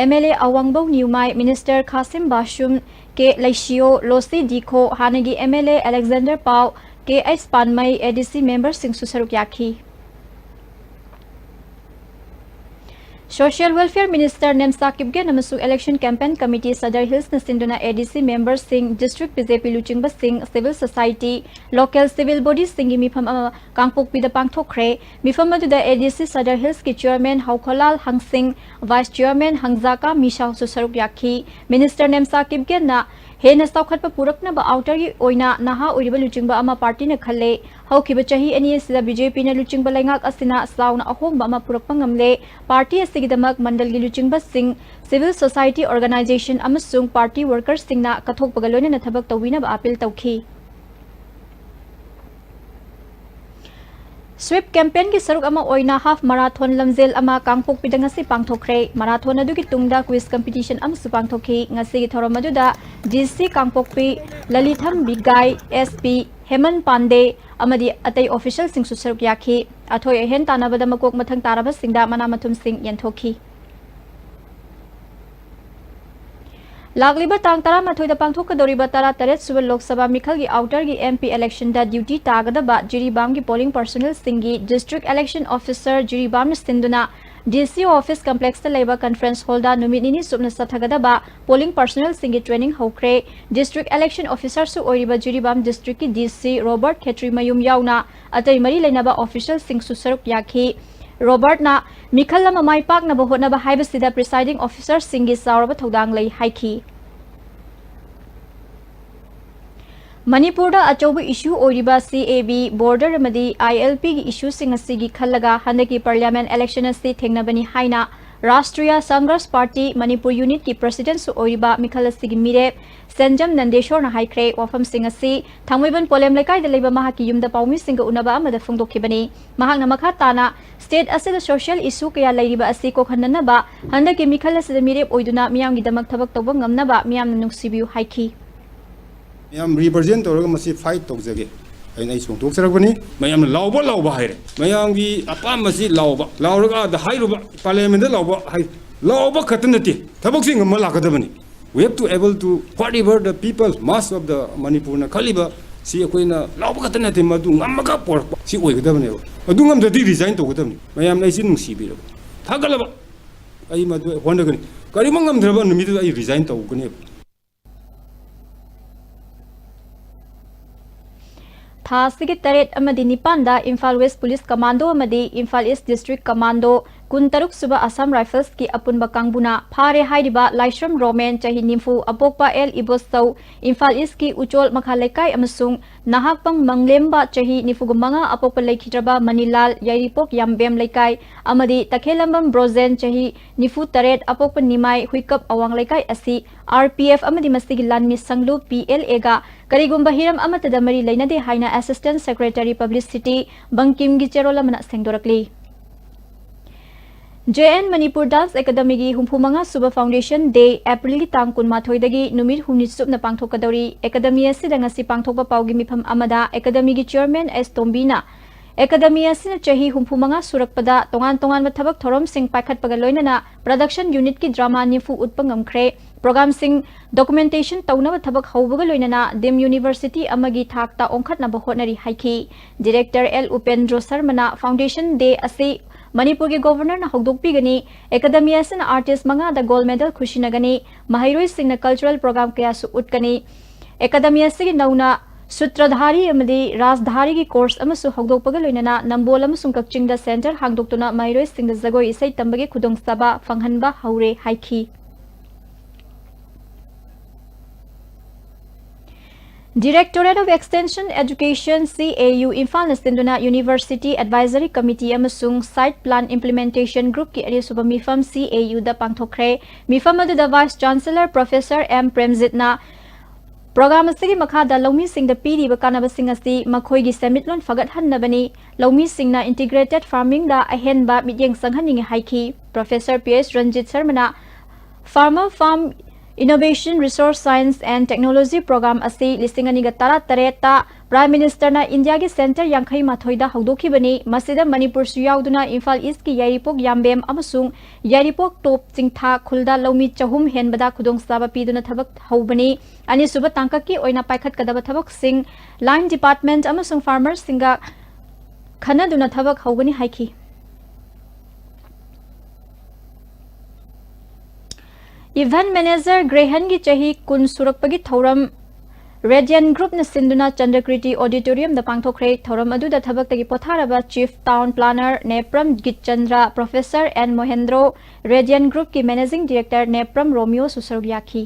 M L A Awangbow Newmai, minister Khashim Vashum, K Leishiyo, Losii Dikho, ꯍꯥꯟꯅꯒꯤ ꯑꯦꯝ ꯑꯦꯜ ꯑꯦ ꯑꯂꯦꯛꯖꯦꯟꯗꯔ ꯄꯥꯎ, ꯀꯦ ꯑꯩꯆ ꯄꯥꯟꯃꯩ, ꯑꯦ ꯗꯤ ꯁꯤ ꯃꯦꯝꯕꯔꯁꯤꯡꯁꯨ ꯁꯔꯨꯛ ꯌꯥꯈꯤ꯫ ꯁꯣꯁꯤꯌꯦꯜ ꯋꯦꯜꯐꯤꯌꯔ ꯃꯤꯅꯤꯁꯇꯔ ꯅꯦꯝꯁꯥ ꯀꯤꯞꯒꯦꯟ ꯑꯃꯁꯨꯡ ꯏꯂꯦꯛꯁꯟ ꯀꯦꯝꯄꯦꯟ ꯀꯃꯤꯇꯤ ꯁꯗꯔ ꯍꯤꯜꯁꯅ ꯁꯤꯟꯗꯨꯅ ꯑꯦ ꯗꯤ ꯁꯤ ꯃꯦꯝꯕꯔꯁꯤꯡ, ꯗꯤꯁꯇ꯭ꯔꯤꯛ ꯕꯤ ꯖꯦ ꯄꯤ ꯂꯨꯆꯤꯡꯕꯁꯤꯡ, ꯁꯤꯚꯤꯜ ꯁꯣꯁꯥꯏꯇꯤ, ꯂꯣꯀꯦꯜ ꯁꯤꯚꯤꯜ ꯕꯣꯗꯤꯁꯤꯡꯒꯤ ꯃꯤꯐꯝ ꯑꯃ ꯀꯥꯡꯄꯣꯛꯄꯤꯗ ꯄꯥꯡꯊꯣꯛꯈ꯭ꯔꯦ꯫ ꯃꯤꯐꯝ ꯑꯗꯨꯗ ꯑꯦ ꯗꯤ ꯁꯤ ꯁꯗꯔ ꯍꯤꯜꯁꯀꯤ ꯆꯤꯌꯔꯃꯦꯟ ꯍꯧꯈꯣꯂꯥꯜ ꯍꯪꯁꯤꯡ, ꯚꯥꯏꯁ ꯆꯤꯌꯔꯃꯦꯟ ꯍꯪꯖꯥꯀꯥ ꯃꯤꯁꯥꯎꯁꯨ ꯁꯔꯨꯛ ꯌꯥꯈꯤ꯫ ꯃꯤꯅꯤꯁꯇꯔ ꯅꯦꯝꯁꯥ ꯀꯤꯞꯒꯦꯟꯅ ꯍꯦꯟꯅ ꯆꯥꯎꯈꯠꯄ ꯄꯨꯔꯛꯅꯕ ꯑꯥꯎꯇꯔꯒꯤ ꯑꯣꯏꯅ ꯅꯍꯥ ꯑꯣꯏꯔꯤꯕ ꯂꯨꯆꯤꯡꯕ ꯑꯃ ꯄꯥꯔꯇꯤꯅ ꯈꯜꯂꯦ꯫ ꯍꯧꯈꯤꯕ ꯆꯍꯤ ꯑꯅꯤ ꯑꯁꯤꯗ ꯕꯤ ꯖꯦ ꯄꯤꯅ ꯂꯨꯆꯤꯡꯕ ꯂꯩꯉꯥꯛ ꯑꯁꯤꯅ ꯆꯥꯎꯅ ꯑꯍꯣꯡꯕ ꯑꯃ ꯄꯨꯔꯛꯄ ꯉꯝꯂꯦ꯫ ꯄꯥꯔꯇꯤ ꯑꯁꯤꯒꯤꯗꯃꯛ ꯃꯟꯗꯜꯒꯤ ꯂꯨꯆꯤꯡꯕꯁꯤꯡ, ꯁꯤꯚꯤꯜ ꯁꯣꯁꯥꯏꯇꯤ ꯑꯣꯔꯒꯅꯥꯏꯖꯦꯁꯟ ꯑꯃꯁꯨꯡ ꯄꯥꯔꯇꯤ ꯋꯥꯔꯀꯔꯁꯤꯡꯅ ꯀꯠꯊꯣꯛꯄꯒ ꯂꯣꯏꯅꯅ ꯊꯕꯛ ꯇꯧꯕꯤꯅꯕ ꯑꯥꯄꯤꯜ ꯇꯧꯈꯤ꯫ ꯁ꯭ꯋꯤꯞ ꯀꯦꯝꯄꯦꯟꯒꯤ ꯁꯔꯨꯛ ꯑꯃ ꯑꯣꯏꯅ ꯍꯥꯐ ꯃꯔꯥꯊꯣꯟ ꯂꯝꯖꯦꯜ ꯑꯃ ꯀꯥꯡꯄꯣꯛꯄꯤꯗ ꯉꯁꯤ ꯄꯥꯡꯊꯣꯛꯈ꯭ꯔꯦ꯫ ꯃꯔꯥꯊꯣꯟ ꯑꯗꯨꯒꯤ ꯇꯨꯡꯗ ꯀ꯭ꯋꯤꯖ ꯀꯝꯄꯤꯇꯤꯁꯟ ꯑꯃꯁꯨ ꯄꯥꯡꯊꯣꯛꯈꯤ꯫ ꯉꯁꯤꯒꯤ ꯊꯧꯔꯝ ꯑꯗꯨꯗ ꯗꯤ ꯁꯤ ꯀꯥꯡꯄꯣꯛꯄꯤ ꯂꯂꯤꯊꯝ ꯕꯤꯒꯥꯏ, ꯑꯦꯁ ꯄꯤ ꯍꯦꯃꯟ ꯄꯥꯟꯗꯦ ꯑꯃꯗꯤ ꯑꯇꯩ ꯑꯣꯐꯤꯁꯤꯌꯦꯜꯁꯤꯡꯁꯨ ꯁꯔꯨꯛ ꯌꯥꯈꯤ꯫ ꯑꯊꯣꯏ ꯑꯍꯦꯟ ꯇꯥꯟꯅꯕꯗ ꯃꯀꯣꯛ ꯃꯊꯪ ꯇꯥꯔꯕꯁꯤꯡꯗ ꯃꯅꯥ ꯃꯊꯨꯝꯁꯤꯡ ꯌꯦꯟꯊꯣꯛꯈꯤ꯫ ꯂꯥꯛꯂꯤꯕ ꯇꯥꯡ ꯇꯔꯥꯃꯥꯊꯣꯏꯗ ꯄꯥꯡꯊꯣꯛꯀꯗꯧꯔꯤꯕ ꯇꯔꯥꯇꯔꯦꯠ ꯁꯨꯕ ꯂꯣꯛ ꯁꯚꯥ ꯃꯤꯈꯜꯒꯤ ꯑꯥꯎꯇꯔꯒꯤ ꯑꯦꯝ ꯄꯤ ꯏꯂꯦꯛꯁꯟꯗ ꯗ꯭ꯌꯨꯇꯤ ꯇꯥꯒꯗꯕ ꯖꯤꯔꯤꯕꯥꯝꯒꯤ ꯄꯣꯂꯤꯡ ꯄꯥꯔꯁꯣꯅꯦꯜꯁꯤꯡꯒꯤ ꯗꯤꯁꯇ꯭ꯔꯤꯛ ꯏꯂꯦꯛꯁꯟ ꯑꯣꯐꯤꯁꯔ ꯖꯤꯔꯤꯕꯥꯝꯅ ꯁꯤꯟꯗꯨꯅ ꯗꯤ ꯁꯤ ꯑꯣ ꯑꯣꯐꯤꯁ ꯀꯝꯄ꯭ꯂꯦꯛꯁꯇ ꯂꯩꯕ ꯀꯟꯐꯔꯦꯟꯁ ꯍꯣꯜꯗ ꯅꯨꯃꯤꯠ ꯅꯤꯅꯤ ꯆꯨꯞꯅ ꯆꯠꯊꯒꯗꯕ ꯄꯣꯂꯤꯡ ꯄꯥꯔꯁꯣꯅꯦꯜꯁꯤꯡꯒꯤ ꯇ꯭ꯔꯦꯅꯤꯡ ꯍꯧꯈ꯭ꯔꯦ꯫ ꯗꯤꯁꯇ꯭ꯔꯤꯛ ꯏꯂꯦꯛꯁꯟ ꯑꯣꯐꯤꯁꯔꯁꯨ ꯑꯣꯏꯔꯤꯕ ꯖꯤꯔꯤꯕꯥꯝ ꯗꯤꯁꯇ꯭ꯔꯤꯛꯀꯤ ꯗꯤ ꯁꯤ ꯔꯣꯕꯔꯠ ꯈꯦꯇ꯭ꯔꯤꯃꯌꯨꯝ ꯌꯥꯎꯅ ꯑꯇꯩ ꯃꯔꯤ ꯂꯩꯅꯕ ꯑꯣꯐꯤꯁꯤꯌꯦꯜꯁꯤꯡꯁꯨ ꯁꯔꯨꯛ ꯌꯥꯈꯤ꯫ ꯔꯣꯕꯔꯠꯅ ꯃꯤꯈꯜ ꯑꯃ ꯃꯥꯏ ꯄꯥꯛꯅꯕ ꯍꯣꯠꯅꯕ ꯍꯥꯏꯕꯁꯤꯗ ꯄ꯭ꯔꯤꯁꯥꯏꯗꯤꯡ ꯑꯣꯐꯤꯁꯔꯁꯤꯡꯒꯤ ꯆꯥꯎꯔꯕ ꯊꯧꯗꯥꯡ ꯂꯩ ꯍꯥꯏꯈꯤ꯫ ꯃꯅꯤꯄꯨꯔꯗ ꯑꯆꯧꯕ issue ꯑꯣꯏꯔꯤꯕ C A B, border ꯑꯃꯗꯤ I L P ꯒꯤ issueꯁꯤꯡ ꯑꯁꯤꯒꯤ ꯈꯜꯂꯒ ꯍꯟꯗꯛꯀꯤ parliament election ꯑꯁꯤ ꯊꯦꯡꯅꯕꯅꯤ ꯍꯥꯏꯅ Rashtriya Sanghas Party Manipur Unitꯀꯤ presidentꯁꯨ ꯑꯣꯏꯔꯤꯕ ꯃꯤꯈꯜ ꯑꯁꯤꯒꯤ ꯃꯤꯔꯦꯞ ꯁꯦꯟꯖꯝ ꯅꯟꯗꯦꯁꯣꯔꯅ ꯍꯥꯏꯈ꯭ꯔꯦ꯫ ꯋꯥꯐꯝꯁꯤꯡ ꯑꯁꯤ ꯊꯥꯡꯃꯩꯕꯟ ꯄꯣꯂꯦꯝ ꯂꯩꯀꯥꯏꯗ ꯂꯩꯕ ꯃꯍꯥꯛꯀꯤ ꯌꯨꯝꯗ ꯄꯥꯎꯃꯤꯁꯤꯡꯒ ꯎꯅꯕ ꯑꯃꯗ ꯐꯣꯡꯗꯣꯛꯈꯤꯕꯅꯤ꯫ ꯃꯍꯥꯛꯅ ꯃꯈꯥ ꯇꯥꯅ state ꯑꯁꯤꯗ social issue ꯀꯌꯥ ꯂꯩꯔꯤꯕ ꯑꯁꯤ ꯀꯣꯛꯍꯟꯅꯅꯕ ꯍꯟꯗꯛꯀꯤ ꯃꯤꯈꯜ ꯑꯁꯤꯗ ꯃꯤꯔꯦꯞ ꯑꯣꯏꯗꯨꯅ ꯃꯤꯌꯥꯝꯒꯤꯗꯃꯛ ꯊꯕꯛ ꯇꯧꯕ ꯉꯝꯅꯕ ꯃꯤꯌꯥꯝꯅ ꯅꯨꯡꯁꯤꯕꯤꯌꯨ ꯍꯥꯏꯈꯤ꯫ ꯃꯌꯥꯝ represent ꯇꯧꯔꯒ ꯃꯁꯤ fight ꯇꯧꯖꯒꯦ ꯍꯥꯏꯅ ꯑꯩ ꯆꯣꯡꯊꯣꯛꯆꯔꯛꯄꯅꯤ꯫ ꯃꯌꯥꯝꯅ ꯂꯥꯎꯕ ꯂꯥꯎꯕ ꯍꯥꯏꯔꯦ꯫ ꯃꯌꯥꯝꯒꯤ ꯑꯄꯥꯝꯕꯁꯤ ꯂꯥꯎꯕ, ꯂꯥꯎꯔꯒ ꯑꯥꯗ ꯍꯥꯏꯔꯨꯕ, parliamentꯗ ꯂꯥꯎꯕ ꯍꯥꯏ, ꯂꯥꯎꯕ ꯈꯛꯇ ꯅꯠꯇꯦ, ꯊꯕꯛꯁꯤ ꯉꯝꯕ ꯂꯥꯛꯀꯗꯕꯅꯤ꯫ We have to able to, whatever the people, mass of the Manipurꯅ ꯈꯜꯂꯤꯕ ꯁꯤ ꯑꯩꯈꯣꯏꯅ ꯂꯥꯎꯕ ꯈꯛꯇ ꯅꯠꯇꯦ, ꯃꯗꯨ ꯉꯝꯃꯒ ꯄꯣꯔꯛꯄ ꯁꯤ ꯑꯣꯏꯒꯗꯕꯅꯦꯕ꯫ ꯑꯗꯨ ꯉꯝꯗ꯭ꯔꯗꯤ resign ꯇꯧꯒꯗꯕꯅꯤ꯫ ꯃꯌꯥꯝꯅ ꯑꯩꯁꯤ ꯅꯨꯡꯁꯤꯕꯤꯔꯕ, ꯊꯥꯒꯠꯂꯕ, ꯑꯩ ꯃꯗꯨ ꯍꯣꯠꯅꯒꯅꯤ꯫ ꯀꯔꯤꯒꯨꯝꯕ ꯉꯝꯗ꯭ꯔꯕ ꯅꯨꯃꯤꯠꯇꯨꯗ ꯑꯩ resign ꯇꯧꯒꯅꯦꯕ꯫ ꯊꯥ ꯑꯁꯤꯒꯤ ꯇꯔꯦꯠ ꯑꯃꯗꯤ ꯅꯤꯄꯥꯟꯗ ꯏꯝꯐꯥꯜ West Police Commando ꯑꯃꯗꯤ ꯏꯝꯐꯥꯜ East District Commando ꯀꯨꯟꯇꯔꯨꯛ ꯁꯨꯕ Assam Riflesꯀꯤ ꯑꯄꯨꯟꯕ ꯀꯥꯡꯕꯨꯅ ꯐꯥꯔꯦ ꯍꯥꯏꯔꯤꯕ ꯂꯥꯏꯁ꯭ꯔꯝ ꯔꯣꯃꯦꯟ, ꯆꯍꯤ ꯅꯤꯐꯨ, ꯑꯄꯣꯛꯄ ꯑꯦꯜ ꯏꯕꯣꯁꯇꯧ, ꯏꯝꯐꯥꯜ Eastꯀꯤ ꯎꯆꯣꯜ ꯃꯈꯥ ꯂꯩꯀꯥꯏ, ꯑꯃꯁꯨꯡ ꯅꯍꯥꯛꯄꯪ ꯃꯪꯂꯦꯝꯕ, ꯆꯍꯤ ꯅꯤꯐꯨꯒ ꯃꯉꯥ, ꯑꯄꯣꯛꯄ ꯂꯩꯈꯤꯗ꯭ꯔꯕ ꯃꯅꯤꯂꯥꯜ, ꯌꯥꯏꯔꯤꯄꯣꯛ ꯌꯥꯝꯕꯦꯝ ꯂꯩꯀꯥꯏ, ꯑꯃꯗꯤ ꯇꯈꯦꯜꯂꯝꯕꯝ ꯕ꯭ꯔꯣꯖꯦꯟ, ꯆꯍꯤ ꯅꯤꯐꯨ ꯇꯔꯦꯠ, ꯑꯄꯣꯛꯄ ꯅꯤꯃꯥꯏ ꯍꯨꯏꯀꯞ ꯑꯋꯥꯡ ꯂꯩꯀꯥꯏ ꯑꯁꯤ R P F ꯑꯃꯗꯤ ꯃꯁꯤꯒꯤ ꯂꯥꯟꯃꯤ ꯁꯪꯂꯨꯞ P L Aꯒ ꯀꯔꯤꯒꯨꯝꯕ ꯍꯤꯔꯝ ꯑꯃꯠꯇꯗ ꯃꯔꯤ ꯂꯩꯅꯗꯦ ꯍꯥꯏꯅ Assistant Secretary Publicity ꯕꯪꯀꯤꯝꯒꯤ ꯆꯦꯔꯣꯜ ꯑꯃꯅ ꯁꯦꯡꯗꯣꯔꯛꯂꯤ꯫ J N Manipur Dance Academyꯒꯤ ꯍꯨꯝꯐꯨ ꯃꯉꯥ ꯁꯨꯕ Foundation Day Aprilꯒꯤ ꯇꯥꯡ ꯀꯨꯟꯃꯥꯊꯣꯏꯗꯒꯤ ꯅꯨꯃꯤꯠ ꯍꯨꯝꯅꯤ ꯆꯨꯞꯅ ꯄꯥꯡꯊꯣꯛꯀꯗꯧꯔꯤ꯫ Academy ꯑꯁꯤꯗ ꯉꯁꯤ ꯄꯥꯡꯊꯣꯛꯄ ꯄꯥꯎꯒꯤ ꯃꯤꯐꯝ ꯑꯃꯗ Academyꯒꯤ Chairman S ꯇꯣꯝꯕꯤꯅ Academy ꯑꯁꯤꯅ ꯆꯍꯤ ꯍꯨꯝꯐꯨ ꯃꯉꯥ ꯁꯨꯔꯛꯄꯗ ꯇꯣꯉꯥꯟ ꯇꯣꯉꯥꯟꯕ ꯊꯕꯛ ꯊꯧꯔꯝꯁꯤꯡ ꯄꯥꯏꯈꯠꯄꯒ ꯂꯣꯏꯅꯅ production unitꯀꯤ drama ꯅꯤꯐꯨ ꯎꯠꯄ ꯉꯝꯈ꯭ꯔꯦ꯫ Programꯁꯤꯡ documentation ꯇꯧꯅꯕ ꯊꯕꯛ ꯍꯧꯕꯒ ꯂꯣꯏꯅꯅ ꯗꯤꯝ University ꯑꯃꯒꯤ ꯊꯥꯛꯇ ꯑꯣꯟꯈꯠꯅꯕ ꯍꯣꯠꯅꯔꯤ ꯍꯥꯏꯈꯤ꯫ Director L ꯎꯄꯦꯟꯗ꯭ꯔꯣ ꯁꯔꯃꯅ Foundation Day ꯑꯁꯤ ꯃꯅꯤꯄꯨꯔꯒꯤ Governorꯅ ꯍꯧꯗꯣꯛꯄꯤꯒꯅꯤ꯫ Academy ꯑꯁꯤꯅ artist ꯃꯉꯥꯗ gold medal ꯈꯨꯠꯁꯤꯟꯅꯒꯅꯤ꯫ ꯃꯍꯩꯔꯣꯏꯁꯤꯡꯅ cultural program ꯀꯌꯥꯁꯨ ꯎꯠꯀꯅꯤ꯫ Academy ꯑꯁꯤꯒꯤ ꯅꯧꯅ ꯁꯨꯇ꯭ꯔꯙꯥꯔꯤ ꯑꯃꯗꯤ ꯔꯥꯖꯙꯥꯔꯤꯒꯤ course ꯑꯃꯁꯨ ꯍꯧꯗꯣꯛꯄꯒ ꯂꯣꯏꯅꯅ ꯅꯝꯕꯣꯜ ꯑꯃꯁꯨꯡ ꯀꯛꯆꯤꯡꯗ center ꯍꯥꯡꯗꯣꯛꯇꯨꯅ ꯃꯍꯩꯔꯣꯏꯁꯤꯡꯗ ꯖꯒꯣꯏ ꯏꯁꯩ ꯇꯝꯕꯒꯤ ꯈꯨꯗꯣꯡꯆꯥꯕ ꯐꯪꯍꯟꯕ ꯍꯧꯔꯦ ꯍꯥꯏꯈꯤ꯫ Directorate of Extension Education, C A U, ꯏꯝꯐꯥꯜꯅ ꯁꯤꯟꯗꯨꯅ University Advisory Committee ꯑꯃꯁꯨꯡ Site Plan Implementation Groupꯀꯤ ꯑꯅꯤꯁꯨꯕ ꯃꯤꯐꯝ C A Uꯗ ꯄꯥꯡꯊꯣꯛꯈ꯭ꯔꯦ꯫ ꯃꯤꯐꯝ ꯑꯗꯨꯗ Vice Chancellor Professor M ꯄ꯭ꯔꯦꯝꯖꯤꯠꯅ program ꯑꯁꯤꯒꯤ ꯃꯈꯥꯗ ꯂꯧꯃꯤꯁꯤꯡꯗ ꯄꯤꯔꯤꯕ ꯀꯥꯟꯅꯕꯁꯤꯡ ꯑꯁꯤ ꯃꯈꯣꯏꯒꯤ ꯁꯦꯟꯃꯤꯠꯂꯣꯟ ꯐꯒꯠꯍꯟꯅꯕꯅꯤ, ꯂꯧꯃꯤꯁꯤꯡꯅ integrated farmingꯗ ꯑꯍꯦꯟꯕ ꯃꯤꯠꯌꯦꯡ ꯆꯪꯍꯟꯅꯤꯡꯏ ꯍꯥꯏꯈꯤ꯫ Professor P H Ranjit ꯁꯔꯃꯅ Farmer Farm Innovation Resource Science and Technology Program ꯑꯁꯤ ꯂꯤꯁꯤꯡ ꯑꯅꯤꯒ ꯇꯔꯥꯇꯔꯦꯠꯇ Prime Ministerꯅ ꯏꯟꯗꯤꯌꯥꯒꯤ centre ꯌꯥꯡꯈꯩ ꯃꯥꯊꯣꯏꯗ ꯍꯧꯗꯣꯛꯈꯤꯕꯅꯤ꯫ ꯃꯁꯤꯗ ꯃꯅꯤꯄꯨꯔꯁꯨ ꯌꯥꯎꯗꯨꯅ ꯏꯝꯐꯥꯜ Eastꯀꯤ ꯌꯥꯏꯔꯤꯄꯣꯛ ꯌꯥꯝꯕꯦꯝ ꯑꯃꯁꯨꯡ ꯌꯥꯏꯔꯤꯄꯣꯛ ꯇꯣꯞ ꯆꯤꯡꯊꯥ ꯈꯨꯜꯗ ꯂꯧꯃꯤ ꯆꯍꯨꯝ ꯍꯦꯟꯕꯗ ꯈꯨꯗꯣꯡꯆꯥꯕ ꯄꯤꯗꯨꯅ ꯊꯕꯛ ꯍꯧꯕꯅꯤ꯫ ꯑꯅꯤꯁꯨꯕ ꯇꯥꯡꯀꯛꯀꯤ ꯑꯣꯏꯅ ꯄꯥꯏꯈꯠꯀꯗꯕ ꯊꯕꯛꯁꯤꯡ line department ꯑꯃꯁꯨꯡ farmerꯁꯤꯡꯒ ꯈꯟꯅꯗꯨꯅ ꯊꯕꯛ ꯍꯧꯒꯅꯤ ꯍꯥꯏꯈꯤ꯫ Event Manager ꯒ꯭ꯔꯦꯍꯟꯒꯤ ꯆꯍꯤ ꯀꯨꯟ ꯁꯨꯔꯛꯄꯒꯤ ꯊꯧꯔꯝ Radiant Groupꯅ ꯁꯤꯟꯗꯨꯅ ꯆꯟꯗ꯭ꯔꯀ꯭ꯔꯤꯇꯤ Auditoriumꯗ ꯄꯥꯡꯊꯣꯛꯈ꯭ꯔꯦ꯫ ꯊꯧꯔꯝ ꯑꯗꯨꯗ ꯊꯕꯛꯇꯒꯤ ꯄꯣꯊꯥꯔꯕ Chief Town Planner Nepram ꯒꯤꯠꯆꯟꯗ꯭ꯔ, Professor N ꯃꯣꯍꯦꯟꯗ꯭ꯔꯣ, Radiant Groupꯀꯤ Managing Director Nepram ꯔꯣꯃꯤꯌꯣꯁꯨ ꯁꯔꯨꯛ ꯌꯥꯈꯤ꯫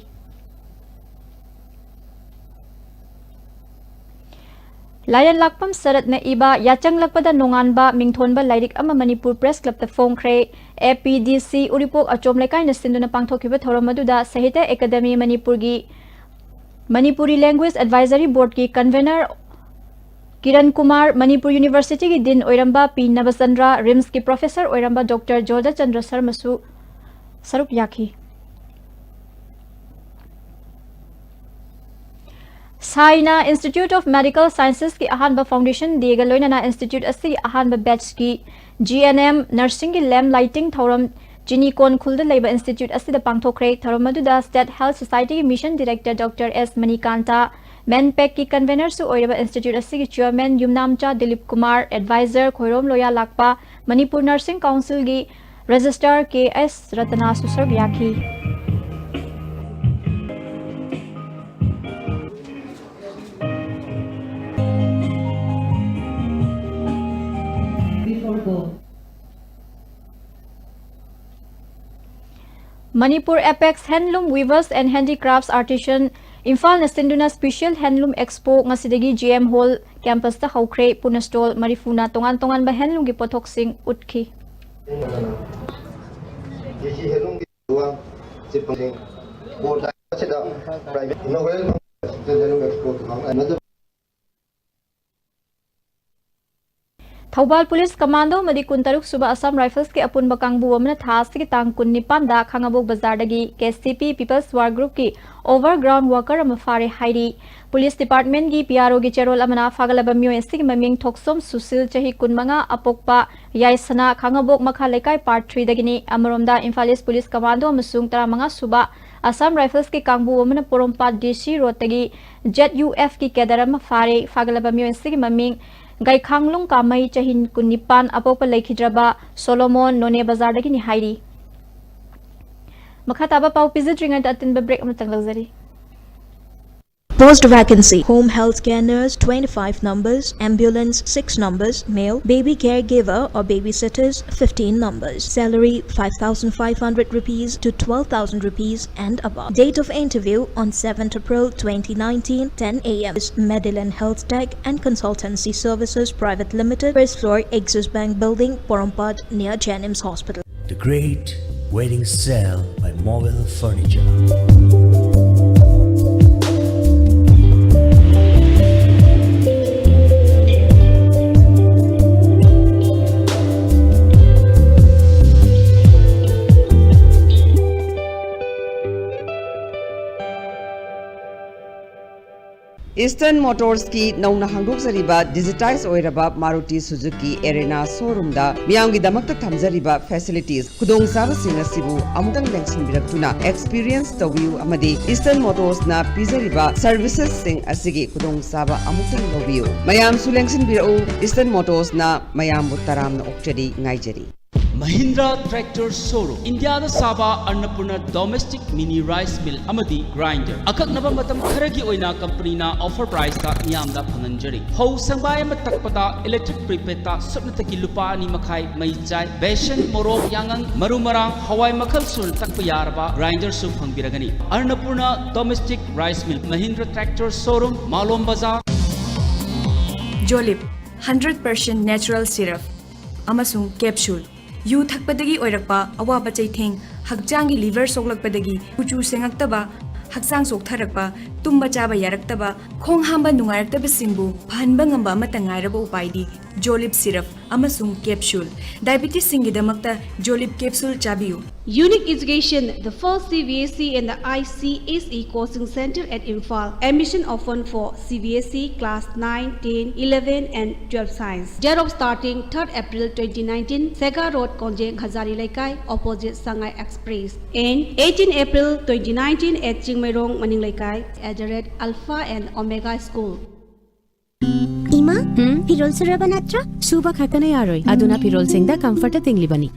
ꯂꯥꯏꯔꯦꯟꯂꯥꯛꯄꯝ ꯁꯔꯠꯅ ꯏꯕ ꯌꯥꯆꯪꯂꯛꯄꯗ ꯅꯣꯡꯉꯥꯟꯕ ꯃꯤꯡꯊꯣꯟꯕ ꯂꯥꯏꯔꯤꯛ ꯑꯃ Manipur Press Clubꯇ ꯐꯣꯡꯈ꯭ꯔꯦ꯫ A P D C ꯎꯔꯤꯄꯣꯛ ꯑꯆꯣꯝ ꯂꯩꯀꯥꯏꯅ ꯁꯤꯟꯗꯨꯅ ꯄꯥꯡꯊꯣꯛꯈꯤꯕ ꯊꯧꯔꯝ ꯑꯗꯨꯗ Sahitya Academy ꯃꯅꯤꯄꯨꯔꯒꯤ Manipuri Language Advisory Boardꯀꯤ Convener Kiran Kumar, Manipur Universityꯒꯤ Dean ꯑꯣꯏꯔꯝꯕ ꯄꯤ ꯅꯕꯆꯟꯗ꯭ꯔ, RIMSꯀꯤ Professor ꯑꯣꯏꯔꯝꯕ Doctor ꯖꯣꯙꯆꯟꯗ꯭ꯔ ꯁꯔꯃꯁꯨ ꯁꯔꯨꯛ ꯌꯥꯈꯤ꯫ ꯁꯥꯏꯅ Institute of Medical Sciencesꯀꯤ ꯑꯍꯥꯟꯕ Foundation Dayꯒ ꯂꯣꯏꯅꯅ institute ꯑꯁꯤꯒꯤ ꯑꯍꯥꯟꯕ batchꯀꯤ G N M nursingꯒꯤ lamp lighting ꯊꯧꯔꯝ ꯆꯤꯅꯤꯀꯣꯟ ꯈꯨꯜꯗ ꯂꯩꯕ institute ꯑꯁꯤꯗ ꯄꯥꯡꯊꯣꯛꯈ꯭ꯔꯦ꯫ ꯊꯧꯔꯝ ꯑꯗꯨꯗ State Health Societyꯒꯤ Mission Director Doctor S Manikanta, MANPACꯀꯤ convenerꯁꯨ ꯑꯣꯏꯔꯤꯕ institute ꯑꯁꯤꯒꯤ Chairman ꯌꯨꯝꯅꯥꯝꯆꯥ ꯗꯤꯂꯤꯞ ꯀꯨꯃꯥꯔ, Advisor ꯈꯣꯏꯔꯣꯝ ꯂꯣꯌꯥ ꯂꯥꯛꯄ, Manipur Nursing Councilꯒꯤ Registrar K S ꯔꯇꯅꯥꯁꯨ ꯁꯔꯨꯛ ꯌꯥꯈꯤ꯫ Manipur Apex Handloom Weavers and Handicrafts Artisan ꯏꯝꯐꯥꯜꯅ ꯁꯤꯟꯗꯨꯅ Special Handloom Expo ꯉꯁꯤꯗꯒꯤ G M Hall campusꯇ ꯍꯧꯈ꯭ꯔꯦ꯫ ꯄꯨꯟꯅ stall ꯃꯔꯤꯐꯨꯅ ꯇꯣꯉꯥꯟ ꯇꯣꯉꯥꯟꯕ handloomꯒꯤ ꯄꯣꯠꯊꯣꯛꯁꯤꯡ ꯎꯠꯈꯤ꯫ ꯊꯧꯕꯥꯜ ꯄꯨꯂꯤꯁ ꯀꯃꯥꯟꯗꯣ ꯑꯃꯗꯤ ꯀꯨꯟꯇꯔꯨꯛ ꯁꯨꯕ ꯑꯁꯥꯝ ꯔꯥꯏꯐꯜꯁꯀꯤ ꯑꯄꯨꯟꯕ ꯀꯥꯡꯕꯨ ꯑꯃꯅ ꯊꯥ ꯑꯁꯤꯒꯤ ꯇꯥꯡ ꯀꯨꯟꯅꯤꯄꯥꯟꯗ ꯈꯥꯉꯕꯣꯛ ꯕꯖꯥꯔꯗꯒꯤ K C P People's War Groupꯀꯤ overground worker ꯑꯃ ꯐꯥꯔꯦ ꯍꯥꯏꯔꯤ꯫ ꯄꯨꯂꯤꯁ departmentꯀꯤ P R Oꯒꯤ ꯆꯦꯔꯣꯜ ꯑꯃꯅ ꯐꯥꯒꯠꯂꯕ ꯃꯤꯑꯣꯏ ꯑꯁꯤꯒꯤ ꯃꯃꯤꯡ ꯊꯣꯛꯁꯣꯝ ꯁꯨꯁꯤꯜ, ꯆꯍꯤ ꯀꯨꯟꯃꯉꯥ, ꯑꯄꯣꯛꯄ ꯌꯥꯏꯁꯅꯥ, ꯈꯥꯉꯕꯣꯛ ꯃꯈꯥ ꯂꯩꯀꯥꯏ, part threeꯗꯒꯤꯅꯤ꯫ ꯑꯃꯔꯣꯝꯗ, ꯏꯝꯐꯥꯜ ꯏꯁ ꯄꯨꯂꯤꯁ ꯀꯃꯥꯟꯗꯣ ꯑꯃꯁꯨꯡ ꯇꯔꯥꯃꯉꯥ ꯁꯨꯕ ꯑꯁꯥꯝ ꯔꯥꯏꯐꯜꯁꯀꯤ ꯀꯥꯡꯕꯨ ꯑꯃꯅ ꯄꯣꯔꯣꯝꯄꯥꯠ D C ꯔꯣꯗꯇꯒꯤ Z U Fꯀꯤ cadre ꯑꯃ ꯐꯥꯔꯦ꯫ ꯐꯥꯒꯠꯂꯕ ꯃꯤꯑꯣꯏ ꯑꯁꯤꯒꯤ ꯃꯃꯤꯡ ꯒꯥꯏꯈꯥꯡꯂꯨꯡ ꯀꯥꯃꯩ, ꯆꯍꯤ ꯀꯨꯟꯅꯤꯄꯥꯟ, ꯑꯄꯣꯛꯄ ꯂꯩꯈꯤꯗ꯭ꯔꯕ ꯁꯣꯂꯣꯃꯣꯟ, ꯅꯣꯅꯦ ꯕꯖꯥꯔꯗꯒꯤꯅꯤ ꯍꯥꯏꯔꯤ꯫ ꯃꯈꯥ ꯇꯥꯕ ꯄꯥꯎ ꯄꯤꯖꯗ꯭ꯔꯤꯉꯩꯗ ꯑꯇꯦꯟꯕ break ꯑꯃꯇꯪ ꯂꯧꯖꯔꯤ꯫ Post vacancy: home health care nurse, twenty-five numbers; ambulance, six numbers; male; baby caregiver or babysitters, fifteen numbers. Salary: five thousand five hundred rupees to twelve thousand rupees and above. Date of interview: on seventh April twenty nineteen, ten A M. Medilin Health Tech and Consultancy Services Private Limited, first floor, Axis Bank Building, Porompat, near JNIMS Hospital. The Great Wedding Sale by Mobile Furniture. Eastern Motorsꯀꯤ ꯅꯧꯅ ꯍꯥꯡꯗꯣꯛꯆꯔꯤꯕ digitize ꯑꯣꯏꯔꯕ Maruti Suzuki Arena showroomꯗ ꯃꯤꯌꯥꯝꯒꯤꯗꯃꯛꯇ ꯊꯝꯖꯔꯤꯕ facilities, ꯈꯨꯗꯣꯡꯆꯥꯕꯁꯤꯡ ꯑꯁꯤꯕꯨ ꯑꯃꯨꯛꯇꯪ ꯂꯦꯡꯁꯤꯟꯕꯤꯔꯛꯇꯨꯅ experience ꯇꯧꯕꯤꯌꯨ ꯑꯃꯗꯤ Eastern Motorsꯅ ꯄꯤꯖꯔꯤꯕ servicesꯁꯤꯡ ꯑꯁꯤꯒꯤ ꯈꯨꯗꯣꯡꯆꯥꯕ ꯑꯃꯨꯛꯇꯪ ꯂꯧꯕꯤꯌꯨ꯫ ꯃꯌꯥꯝꯁꯨ ꯂꯦꯡꯁꯤꯟꯕꯤꯔꯛꯎ꯫ Eastern Motorsꯅ ꯃꯌꯥꯝꯕꯨ ꯇꯔꯥꯝꯅ ꯑꯣꯛꯆꯔꯤ, ꯉꯥꯏꯖꯔꯤ꯫ ꯃꯍꯤꯟꯗ꯭ꯔꯥ ꯇ꯭ꯔꯦꯛꯇꯔ ꯁꯣꯔꯨꯝ, ꯏꯟꯗꯤꯌꯥꯗ ꯁꯥꯕ ꯑꯟꯅꯄꯨꯔꯅ ꯗꯣꯃꯦꯁꯇꯤꯛ ꯃꯤꯅꯤ ꯔꯥꯏꯁ ꯃꯤꯜ ꯑꯃꯗꯤ ꯒ꯭ꯔꯥꯏꯟꯗꯔ꯫ ꯑꯀꯛꯅꯕ ꯃꯇꯝ ꯈꯔꯒꯤ ꯑꯣꯏꯅ ꯀꯝꯄꯅꯤꯅ ꯑꯣꯐꯔ ꯄ꯭ꯔꯥꯏꯁꯇ ꯃꯤꯌꯥꯝꯗ ꯐꯪꯍꯟꯖꯔꯤ꯫ ꯐꯧ ꯁꯪꯕꯥꯏ ꯑꯃ ꯇꯛꯄꯗ ꯏꯂꯦꯛꯇ꯭ꯔꯤꯛ ꯄ꯭ꯔꯤꯄꯦꯗꯇ ꯁꯨꯞꯅꯇꯒꯤ ꯂꯨꯄꯥ ꯑꯅꯤ ꯃꯈꯥꯏ ꯃꯩ ꯆꯥꯏ꯫ ꯕꯦꯁꯟ, ꯃꯣꯔꯣꯛ, ꯌꯥꯉꯪ, ꯃꯔꯨ ꯃꯔꯥꯡ, ꯍꯋꯥꯏ ꯃꯈꯜ ꯁꯨꯅ ꯇꯛꯄ ꯌꯥꯔꯕ ꯒ꯭ꯔꯥꯏꯟꯗꯔꯁꯨ ꯐꯪꯕꯤꯔꯒꯅꯤ꯫ ꯑꯟꯅꯄꯨꯔꯅ domestic rice mill, Mahindra tractor showroom, Malom ꯕꯖꯥꯔ꯫ Jolip hundred percent natural syrup ꯑꯃꯁꯨꯡ ꯀꯦꯞꯁꯨꯜ꯫ ꯌꯨ ꯊꯛꯄꯗꯒꯤ ꯑꯣꯏꯔꯛꯄ ꯑꯋꯥꯕ ꯆꯩꯊꯦꯡ, ꯍꯛꯆꯥꯡꯒꯤ ꯂꯤꯚꯔ ꯁꯣꯛꯂꯛꯄꯗꯒꯤ ꯀꯨꯆꯨ ꯁꯦꯡꯉꯛꯇꯕ, ꯍꯛꯆꯥꯡ ꯆꯣꯛꯊꯔꯛꯄ, ꯇꯨꯝꯕ ꯆꯥꯕ ꯌꯥꯔꯛꯇꯕ, ꯈꯣꯡ ꯍꯥꯝꯕ ꯅꯨꯡꯉꯥꯏꯔꯛꯇꯕꯁꯤꯡꯕꯨ ꯐꯍꯟꯕ ꯉꯝꯕ ꯑꯃꯠꯇ ꯉꯥꯏꯔꯕ ꯎꯄꯥꯏꯗꯤ ꯖꯣꯂꯤꯞ ꯁꯤꯔꯞ ꯑꯃꯁꯨꯡ ꯀꯦꯞꯁꯨꯜ꯫ ꯗꯥꯏꯕꯤꯇꯤꯁꯁꯤꯡꯒꯤꯗꯃꯛꯇ ꯖꯣꯂꯤꯞ ꯀꯦꯞꯁꯨꯜ ꯆꯥꯕꯤꯌꯨ꯫ Unique Education, the first C B S E and the I C S E coaching center at Imphal. Admission open for C B S E class nine, ten, eleven and twelve science. Date of starting third April twenty nineteen, Sega Road, Konjeng Hazari Leikai, opposite Sangai Express. And eighteen April twenty nineteen at Chingmeirong Maning Leikai, at the red Alpha and Omega School. ꯏꯃꯥ, ꯎꯝ? ꯐꯤꯔꯣꯜ ꯁꯨꯔꯕ ꯅꯠꯇ꯭ꯔꯣ? ꯁꯨꯕ ꯈꯛꯇꯅ ꯌꯥꯔꯣꯏ꯫ ꯑꯗꯨꯅ ꯐꯤꯔꯣꯜꯁꯤꯡꯗ ꯀꯝꯐꯔꯇ ꯇꯤꯡꯂꯤꯕꯅꯤ꯫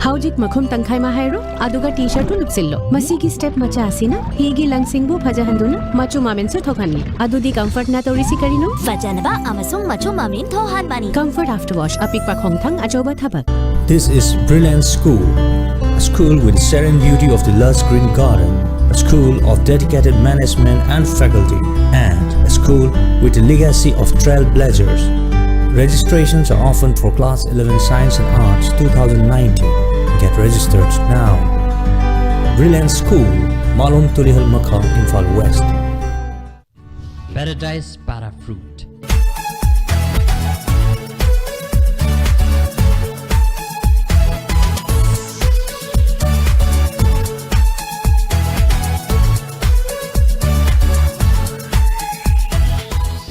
ꯍꯧꯖꯤꯛ ꯃꯈꯨꯝ ꯇꯪꯈꯥꯏ ꯑꯃ ꯍꯥꯏꯔꯣ, ꯑꯗꯨꯒ ꯇꯤ ꯁꯔꯠꯇꯨ ꯂꯨꯞꯁꯤꯜꯂꯣ꯫ ꯃꯁꯤꯒꯤ ꯁ꯭ꯇꯦꯞ ꯃꯆꯥ ꯑꯁꯤꯅ ꯐꯤꯒꯤ ꯂꯪꯁꯤꯡꯕꯨ ꯐꯖꯍꯟꯗꯨꯅ ꯃꯆꯨ ꯃꯃꯦꯟꯁꯨ ꯊꯣꯛꯍꯟꯂꯤ꯫ ꯑꯗꯨꯗꯤ ꯀꯝꯐꯔꯠꯅ ꯇꯧꯔꯤꯁꯤ ꯀꯔꯤꯅꯣ? ꯐꯖꯅꯕ ꯑꯃꯁꯨꯡ ꯃꯆꯨ ꯃꯃꯦꯟ ꯊꯣꯛꯍꯟꯕꯅꯤ꯫ ꯀꯝꯐꯔꯠ ꯑꯥꯐꯇꯔ ꯋꯥꯁ, ꯑꯄꯤꯛꯄ ꯈꯣꯡꯊꯥꯡ, ꯑꯆꯧꯕ ꯊꯕꯛ꯫ This is Brilliant School, a school with serene beauty of the lush green garden, a school of dedicated management and faculty, and a school with a legacy of trailblazers. Registrations are open for class eleven Science and Arts two thousand nineteen. Get registered now. Brilliant School, Malom Tulihal Makha, Imphal West. Paradise Para Fruit.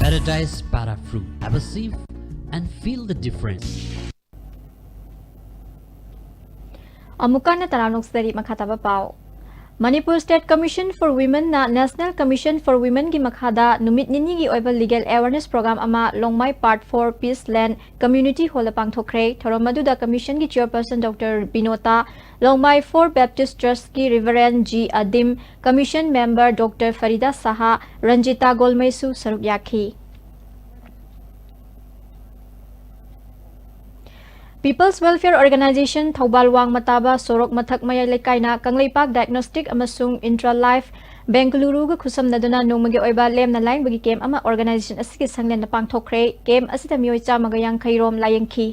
Paradise Para Fruit. Have a sip and feel the difference. ꯑꯃꯨꯛꯀ ꯍꯟꯅ ꯇꯔꯥꯝꯅ ꯑꯣꯛꯆꯔꯤ꯫ ꯃꯈꯥ ꯇꯥꯕ ꯄꯥꯎ꯫ Manipur State Commission for Women ꯅ National Commission for Women ꯒꯤ ꯃꯈꯥꯗ ꯅꯨꯃꯤꯠ ꯅꯤꯅꯤꯒꯤ ꯑꯣꯏꯕ Legal Awareness Program ꯑꯃ ꯂꯣꯡꯃꯥꯏ Part four Peace Land Community Hall ꯗ ꯄꯥꯡꯊꯣꯛꯈ꯭ꯔꯦ꯫ ꯊꯧꯔꯝ ꯑꯗꯨꯗ Commission ꯒꯤ Chairperson Doctor Binota, Longmai Four Baptist Church ꯀꯤ Reverend G Adim, Commission Member Doctor Farida Saha, Ranjita ꯒꯣꯜꯃꯩꯁꯨ ꯁꯔꯨꯛ ꯌꯥꯈꯤ꯫ People's Welfare Organization ꯊꯧꯕꯥꯜ ꯋꯥꯡꯃ ꯇꯥꯕ ꯁꯣꯔꯣꯛ ꯃꯊꯛ ꯃꯌꯥꯏ ꯂꯩꯀꯥꯏꯅ ꯀꯪꯂꯩꯄꯥꯛ Diagnostic ꯑꯃꯁꯨꯡ Intra Life ꯕꯦꯡꯒꯂꯨꯔꯨꯒ ꯈꯨꯠꯁꯝꯅꯗꯨꯅ ꯅꯣꯡꯃꯒꯤ ꯑꯣꯏꯕ ꯂꯦꯝꯅ ꯂꯥꯌꯦꯡꯕꯒꯤ camp ꯑꯃ organization ꯑꯁꯤꯒꯤ ꯁꯪꯂꯦꯟꯗ ꯄꯥꯡꯊꯣꯛꯈ꯭ꯔꯦ꯫ Camp ꯑꯁꯤꯗ ꯃꯤꯑꯣꯏ ꯆꯥꯝꯃꯒ ꯌꯥꯡꯈꯩ ꯔꯣꯝ ꯂꯥꯌꯦꯡꯈꯤ꯫